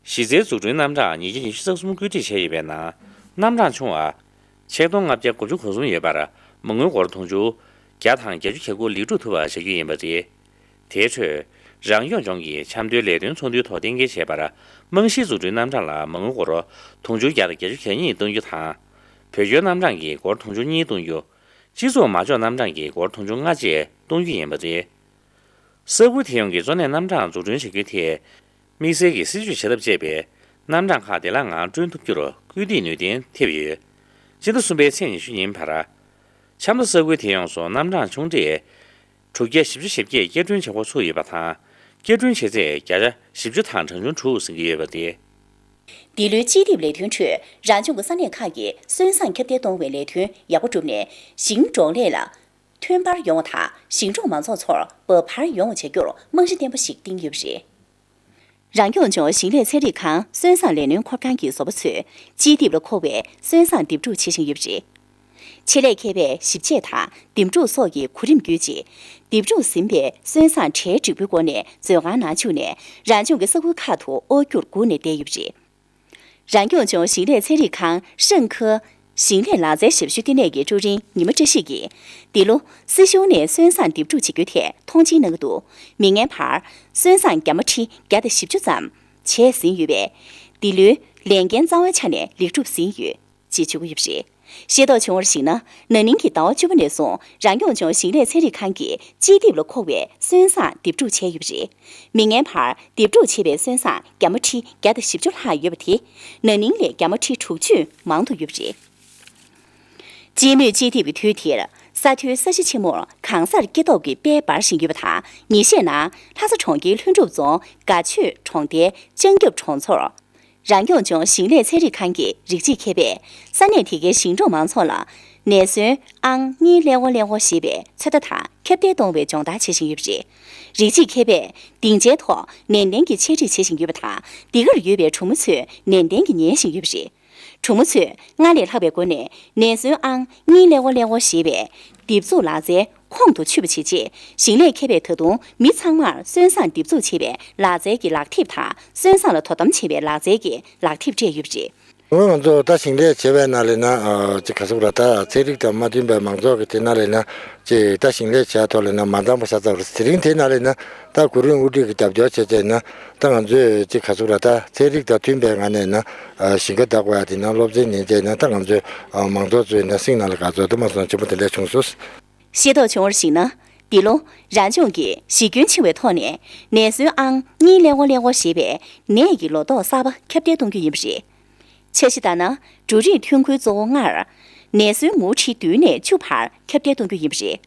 གཞི་རྩའི་འཛུགས་སྐྲུན་རྣམ་གྲངས་ཉིས་བརྒྱ་ཉི་ཤུ་རྩ་གསུམ་བཀོད་སྒྲིག་བྱས་ཡོད་པའི་ནང་། རྣམ་གྲངས་ཆུང་བ་ཆིག་སྟོང་ལྔ་བརྒྱ་དགུ་བཅུ་གོ་གསུམ་ཡོད་པར། མ་དངུལ་སྒོར་དུང་ཕྱུར་བརྒྱ་དང་བརྒྱད་ཅུ་གྱ་དགུ་ལེགས་གྲུབ་ཐུབ་པ་བྱ་རྒྱུ་ཡིན་པ་རེད། དེའི་ཁྲོད། རང་སྐྱོང་ལྗོངས་ཀྱིས་ཆབ་མདོའི་ལས་དོན་ཚོགས་འདུའི་ཐོག་གཏན་འཁེལ་བྱས་པར། རྨང་གཞིའི་འཛུགས་སྐྲུན་རྣམ་གྲངས་ལ་མ་དངུལ་སྒོར་དུང་ཕྱུར་བརྒྱ་དང་བརྒྱད་ཅུ་གྱ་གཉིས་གཏོང་རྒྱུ་དང་། བོད་སྐྱོར་རྣམ་གྲངས་ཀྱི་སྒོར་དུང་ཕྱུར་གཉིས་གཏོང་རྒྱུ། སྤྱི་ཚོགས་མ་འཇོག་རྣམ་གྲངས་ཀྱི་སྒོར་དུང་ཕྱུར་ལྔ་བཅས་གཏོང་རྒྱུ་ཡིན་པ་རེད། ས་ཁུལ་དེ་ཡོངས་ཀྱི་གཙོ་གནད་རྣམ་གྲངས་འཛུགས་སྐྲུན་བྱ་རྒྱུ་དེ། དམིགས་བསལ་གྱི་སྲིད་ཇུས་བྱེད་ཐབས་སྤྱད་པའི་རྣམ་གྲངས་ཁག་བདེ་བླག་ངང་བསྐྲུན་ཐུབ་རྒྱུར་སྐུལ་འདེད་ནུས་ལྡན་ཐེབས་ཡོད། སྤྱི་ཟླ་གསུམ་པའི་ཚེས་ཉི་ཤུ་ཉིན་བར། ཆབ་མདོ་ས་ཁུལ་དེ་ཡོངས་སུ་རྣམ་གྲངས་ཆུང་གྲས་དྲུག་བརྒྱ་བཞི་བཅུ་ཞེ་བརྒྱད་བསྐྱར་སྐྲུན་བྱེད་འགོ་ཚུགས་ཡོད་པ་དང་། བསྐྱར་སྐྲུན་བྱེད་ཚད་བརྒྱ་ཆ་བཞི་བཅུ་དང་གྲངས་ཆུང་དྲུག་ཟིན་གྱི་ཡོད་པ་རེད། འདི་ལོའི་དཔྱིད་དེབ་ལས་དོན་ཁྲོད། རང་ལྗོངས་ཀྱི་ས་གནས་ཁག་གིས་སོན་བཟང་ཁྱབ་གདལ་གཏོང་བའི་ལས་དོན་ཡག་པོ་བསྒྲུབས་ནས། ཞིང་འབྲོག་ལས་ལ་ཐོན་འཕར་ཡོང་བ་དང་། ཞིང་འབྲོག་མང་ཚོགས་ཚོར་འབབ་འཕར་ཡོང་བ་བྱ་རྒྱུར་རྨང་གཞི་བརྟན་པོ་ཞིག་བཏིང་ཡོད་པ་རེད། རང་སྐྱོང་ལྗོངས་ཞིང་ལས་ཚན་རིག་ཁང་སོན་བཟང་ལས་སྣོན་འཁོར་ཁང་གི་བཟོ་པ་ཚོས་དཔྱིད་དེབ་ལ་མཁོ་བའི་སོན་བཟང་འདེབས་སྒྲུག་བྱེད་བཞིན་ཡོད་པ་རེད། ཆེད་ལས་མཁས་པས་ཞིབ་དཔྱད་དང་འདེམས་སྒྲུག་སོགས་ཀྱི་གོ་རིམ་བརྒྱུད་རྗེས། འདེབས་སྒྲུག་ཟིན་པའི་སོན་བཟང་གྲལ་འགྲིག་པོའི་སྒོ་ནས་མཛོད་ཁང་ནང་བཅུག་ནས། རང་ལྗོངས་ཀྱི་ས་ཁུལ་ཁག་ཏུ་དབོར་རྒྱུར་སྒུག་ནས་བསྡད་ཡོད་པ་རེད། རང་སྐྱོང་ལྗོངས་ཞིང་ལས་ཚན་རིག་ཁང་ཧྲེང་ཁེ་ཞིང་ལས་ལག་རྩལ་ཞབས་ཞུ་ལྟེ་གནས་ཀྱི་ཀྲུའུ་རིན་ཉི་མ་བཀྲ་ཤིས་ཀྱིས། འདི་ལོ་སྲིད་གཞུང་ནས་སོན་བཟང་འདེབས་སྒྲུག་བྱེད་རྒྱུའི་ཐད་མཐོང་ཆེན་གནང་གི་འདུག་མིག་སྔའི་བར་སོན་བཟང་རྒྱ་མ་ཁྲི་བརྒྱ་དང་བཞི་བཅུ་ཙམ་བྱས་ཟིན་ཡོད་པས། འདི་ལོའི་ལས་འགན་རྩ་བའི་ཆ་ནས་ལེགས་གྲུབ་ཟིན་ཡོད་ཅེས་བརྗོད་ཀྱི་ཡོད་པ་རེད། ཤེས་རྟོགས་བྱུང་བར་གཞིགས་ན། ན་ནིང་གི་ཟླ་བ་བཅུ་པ་ནས་བཟུང་རང་སྐྱོང་ལྗོངས་ཞིང་ལས་ཚན་རིག་ཁང་གིས་དཔྱིད་དེབ་ལ་མཁོ་བའི་སོན་བཟང་འདེབས་སྒྲུག་བྱས་ཡོད་པ་རེད། མིག་སྔའི་བར་འདེབས་སྒྲུག་བྱས་པའི་སོན་བཟང་རྒྱ་མ་ཁྲི་བརྒྱ་དང་བཞི་བཅུ་ལྷག་ཡོད་པ་དེ། ན་ནིང་ལས་རྒྱ་མ་ཁྲི་དྲུག་ཅུ་མང་དུ་ཡོད་པ་རེད། སྤྱི་མོས་དཔྱིད་དེབ་ཀྱི་དུས་དེར། ས་མཐོའི་ས་གཞི་ཆེན་མོར་གང་སར་སྐྱེ་སྟོབས་ཀྱི་དཔལ་འབར་བཞིན་ཡོད་པ་དང་། ཉིན་ཤས་ནང་ལྷ་ས་གྲོང་ཁྱེར་ལྷུན་གྲུབ་རྫོང་དགའ་ཆོས་གྲོང་རྡལ་ལྕང་རྒྱབ་གྲོང་ཚོར། རང་སྐྱོང་ལྗོངས་ཞིང་ལས་ཚན་རིག་ཁང་གི་རིགས་གཅིག་མཁས་པས། ས་གནས་དེ་གའི་ཞིང་འབྲོག་མང་ཚོགས་ལ་ནད་སོན་ཨང་གཉིས་ཀླད་ཀོར་ཀླད་ཀོར་ཞེས་པའི་ཚོད་ལྟ་དང་ཁྱབ་གདལ་གཏོང་བའི་སྦྱོང་བརྡར་བྱེད་བཞིན་ཡོད་པ་རེད། རིགས་གཅིག་མཁས་པས་སྡིངས་ཆའི་ཐོག་ནན་ཏན་གྱིས་ཆས་སྒྲིག་བྱེད་བཞིན་ཡོད་པ་དང་། འདི་གར་ཡོད་པའི་གྲོང་མི་ཚོས་ནན་ཏན་གྱིས་ཉན་བཞིན་ཡོད་པ་རེད། གྲོང་མི་ཚོས་སྔར་ལས་ལྷག་པའི་སྒོ་ནས་ནད་སོན་ཨང་གཉིས་ཀླད་ཀོར་ཀླད་ཀོར་ཞེས་པའི་འདེབས་འཛུགས་ལག་རྩལ་ཁོང་དུ་ཆུད་པ་བྱེད་ཆེད། ཞིང་ལས་མཁས་པས་ད་དུང་མི་ཚང་མར་སོན་བཟང་འདེབས་འཛུགས་བྱེད་པའི་ལག་རྩལ་གྱི་ལག་དེབ་དང་། སོན་བཟང་ལ་དོ་དམ་བྱེད་པའི་ལག་རྩལ་གྱི་ལག་དེབ་སྤྲད་ཡོད་པ་རེད། འོ་ང་ཚོ་ད་ཞིང་ལས་བྱེད་པའི་ནང་ལས་ན། ཨ་ཅིག་ག་ཟེར་ར། ད་ཚན་རིག་དང་མ་མཐུན་པའི་མང་ཚོགས་ཀྱི་དེ་ནང་ལས་ན། ཅིག་ད་ཞིང་ལས་བྱས་ཐོག་ལས་ན་མ་འདང་པ་ཤ་ཚ་རེད། དེ་རིང་དེ་ནང་ལས་ན་ད་གུ་རུ་དབུ་ཁྲིད་ཀྱི་རྒྱབ་སྐྱོར་བྱས་བྱས་ན། ད་ང་ཚོས་ཅིག་ག་ཟེར་ར། ད་ཚན་རིག་དང་མཐུན་པའི་ངང་ནས་ན། ཨ་ཞིང་ཁ་བདག་པ་ཡ་དེ་ན་སློབ་ཚན་ཉན་བྱས་ན། ད་ང་ཚོའི་ཨ་མང་ཚོགས་ཚོའི་ན་སེམས་ནང་ལ་དགའ་ཚོར་དུ་མ་སོང་ཆེན་པོ་དེ་འདྲ་བྱུང་སོང་། ཤེས་རྟོགས་བྱུང་བར་གཞིགས་ན། འདི་ལོ་རང་ལྗོངས་ཀྱིས་གཞི་ཁྱོན་ཆེ་བའི་ཐོག་ནས་ནད་སོན་ཨང་གཉིས་ཀླད་ཀོར་ཀླད་ཀོར་ཞེས་པའི་ནད་ཀྱི་ལོ་ཏོག་གསར་པ་ཁྱབ་གདལ་གཏོང་རྒྱུ་ཡིན་པ་རེད། འཆར་གཞི་ལྟར་ན། འབྲུ་རིགས་ཐོན་ཁུངས་གཙོ་བོ་ལྔར་ནད་སོན་ངོ་ཁྲི་བདུན་ནས་བཅུ་བར་ཁྱབ་གདལ་གཏོང་རྒྱུ་ཡིན་པ་རེད།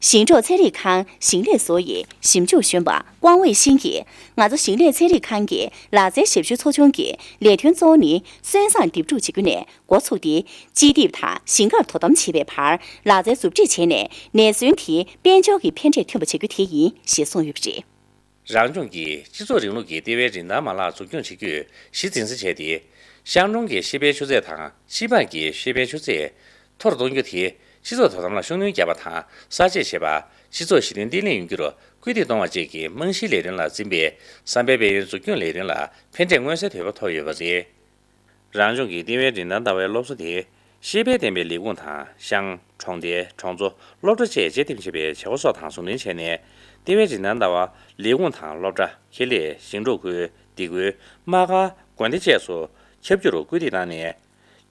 ཞིང་འབྲོག་ཚན་རིག་ཁང་ཞིང་ལས་བཟོ་ཡི་ཞིབ་འཇུག་གཞོན་པ་ཀོང་ཝེ་ཤིན་གྱིས། ང་ཚོ་ཞིང་ལས་ཚན་རིག་ཁང་གི་ལག་རྩལ་ཞབས་ཞུ་ཚོགས་ཆུང་གི་ལས་དོན་གཙོ་བོ་ནི་སོན་བཟང་འདེབས་སྒྲུག་བྱེད་རྒྱུ་ནས་འགོ་ཚུགས་ཏེ། དཔྱིད་འདེབས་དང་ཞིང་ཁར་དོ་དམ་བྱེད་པའི་བར་ལག་རྩལ་མཛུབ་ཁྲིད་བྱས་ནས། ནད་སོན་དེའི་དཔལ་འབྱོར་གྱི་ཕན་འབྲས་ཐོན་པ་བྱེད་རྒྱུ་དེ་ཡིན་ཞེས་གསུངས་ཡོད་པ་རེད། རང་ལྗོངས་ཀྱི་སྤྱི་ཚོགས་རིང་ལུགས་ཀྱི་ལྟེ་བའི་རིན་ཐང་མ་ལག་འཛུགས་སྐྱོང་བྱེད་རྒྱུས་གཞི་འཛིན་ས་བྱས་ཏེ། ཤང་གྲོང་གི་ཤེས་དཔལ་ཆུ་ཚད་དང་སྤྱི་འབངས་ཀྱི་ཤེས་དཔལ་ཆུ་ཚད་མཐོ་རུ་གཏོང་རྒྱུ་དེ་སྤྱི་ཚོགས་དོ་དམ་ལ་ཤུགས་སྣོན་བརྒྱབ་པ་དང་གསར་འབྱེད་བྱེད་པ། སྤྱི་ཚོགས་ཞི་མཐུན་བརྟན་ལྷིང་ཡོང་རྒྱུར་སྐུལ་འདེད་གཏོང་བ་བཅས་ཀྱི་རྨང་གཞིའི་ལས་དོན་ལ་འཛིན་པའི་བསམ་པའི་དཔལ་ཡོན་འཛུགས་སྐྱོང་ལས་དོན་ལ་ཕན་འབྲས་མངོན་གསལ་དོད་པོ་ཐོབ་ཡོད་པ་རེད། རང་ལྗོངས་ཀྱི་ལྟེ་བའི་རིན་ཐང་ལྟ་བའི་སློབ་གསོ་དེ། ཤེས་དཔལ་ལྡན་པའི་ལས་ཁུངས་དང་། ཤང་། གྲོང་རྡལ། གྲོང་ཚོ། སློབ་གྲྭ་བཅས་དཔྱད་འདེམས་བྱེད་པའི་བྱེད་སྒོ་སོགས་དང་ཟུང་འབྲེལ་བྱས་ནས། ལྟེ་བའི་རིན་ཐང་ལྟ་བ། ལས་ཁུངས་དང་སློབ་གྲྭ། ཁེ་ལས། ཞིང་འབྲོག་ཁུལ། སྡེ་ཁུལ། དམག་སྒར། དགོན་སྡེ་བཅས་སུ་ཁྱབ་རྒྱུར་སྐུལ་འདེད་བཏང་ནས།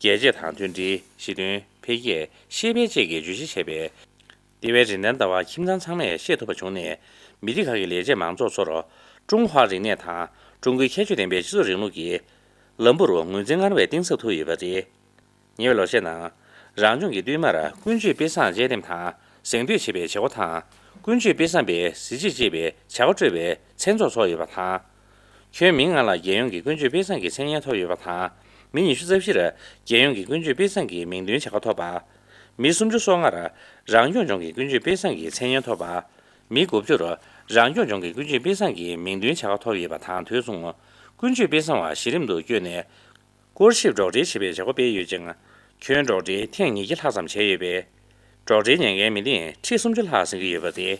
རྒྱལ་གཅེས་དང་མཐུན་སྒྲིལ། ཞི་མཐུན། འཕེལ་རྒྱས། ཤེས་དཔལ་བཅས་ཀྱི་བརྗོད་གཞི་བྱས་པའི་ལྟེ་བའི་རིན་ཐང་ལྟ་བ་ཁྱིམ་ཚང་ཚང་མས་ཤེས་ཐུབ་པ་བྱུང་ནས། མི་རིགས་ཁག་གི་ལས་བྱེད་མང་ཚོགས་ཚོར་ཀྲུང་ཧྭ་རིག་གནས་དང་ཀྲུང་གོའི་ཁྱད་ཆོས་ལྡན་པའི་སྤྱི་ཚོགས་རིང་ལུགས་ཀྱི་ལམ་བུར་ངོས་འཛིན་སྔར་བས་གཏིང་ཟབ་ཐུབ་ཡོད་པ་རེད། ཉེ་བའི་ལོ་ཤས་ནང་། རང་ལྗོངས་ཀྱི་བསྟུད་མར་ཀུན་སྤྱོད་དཔེ་བཟང་དཔྱད་འདེམས་དང་གཟེངས་བསྟོད་བྱེད་པའི་བྱེད་སྒོ་དང་། ཀུན་སྤྱོད་དཔེ་བཟང་པའི་གཟི་བརྗིད་ཅེས་པའི་བྱ་དགའ་སྤྲོད་པའི་མཚན་ཚོགས་ཚོགས་ཡོད་པ་དང་། ཁྱོན་མི་ལྔ་ལ་རྒྱལ་ཡོངས་ཀྱི་ཀུན་སྤྱོད་དཔེ་བཟང་གི་མཚན་སྙན་ཐོབ་ཡོད་པ་དང་། མི་ཉི་ཤུ་རྩ་བཞིར་རྒྱལ་ཡོངས་ཀྱི་ཀུན་སྤྱོད་དཔེ་བཟང་གི་མིང་འདོན་བྱ་དགའ་ཐོབ་པ། མི་སུམ་ཅུ་སོ་ལྔར་རང་སྐྱོང་ལྗོངས་ཀྱི་ཀུན་སྤྱོད་དཔེ་བཟང་གི་མཚན་སྙན་ཐོབ་པ། མི་དགུ་བཅུར་རང་སྐྱོང་ལྗོངས་ཀྱི་ཀུན་སྤྱོད་དཔེ་བཟང་གི་མིང་འདོན་བྱ་དགའ་ཐོབ་ཡོད་པ་དང་། དུས་མཚུངས་ཀུན་སྤྱོད་དཔེ་བཟང་བ་གཞི་རིམ་དུ་བསྐྱོད་ནས། སྐོར་ཞིབ་སྒྲོག་འགྲེལ་བྱེད་པའི་བྱ་སྒོ་སྤེལ་ཡོད་ཅིང་། ཁྱོན་སྒྲོག་འགྲེལ་ཐེངས་ཉིས་བརྒྱ་ལྷག་ཙམ་བྱས་ཡོད་པས། སྒྲོག་འགྲེལ་ཉན་མཁན་མི་ཐེངས་ཁྲི་སུམ་ཅུ་ལྷག་ཟིན་གྱི་ཡོད་པ་རེད།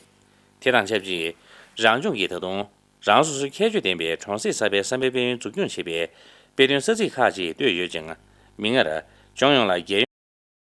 དེ་དང་ཆབས་ཅིག་རང་ལྗོངས་ཀྱིས་ད་དུང་རང་སོ་སོའི་ཁྱད་ཆོས་ལྡན་པའི་གྲོང་གསེབ་གསར་པའི་བསམ་པའི་དཔལ་ཡོན་འཛུགས་སྐྱོང་བྱེད་པའི་དཔེ་སྟོན་ས་ཚིགས་ཁག་ཅིག་བཏོད་ཡོད་ཅིང་། མིག་སྔར་ལྗོངས་ཡོངས་ལ་རྒྱལ་ཡོངས།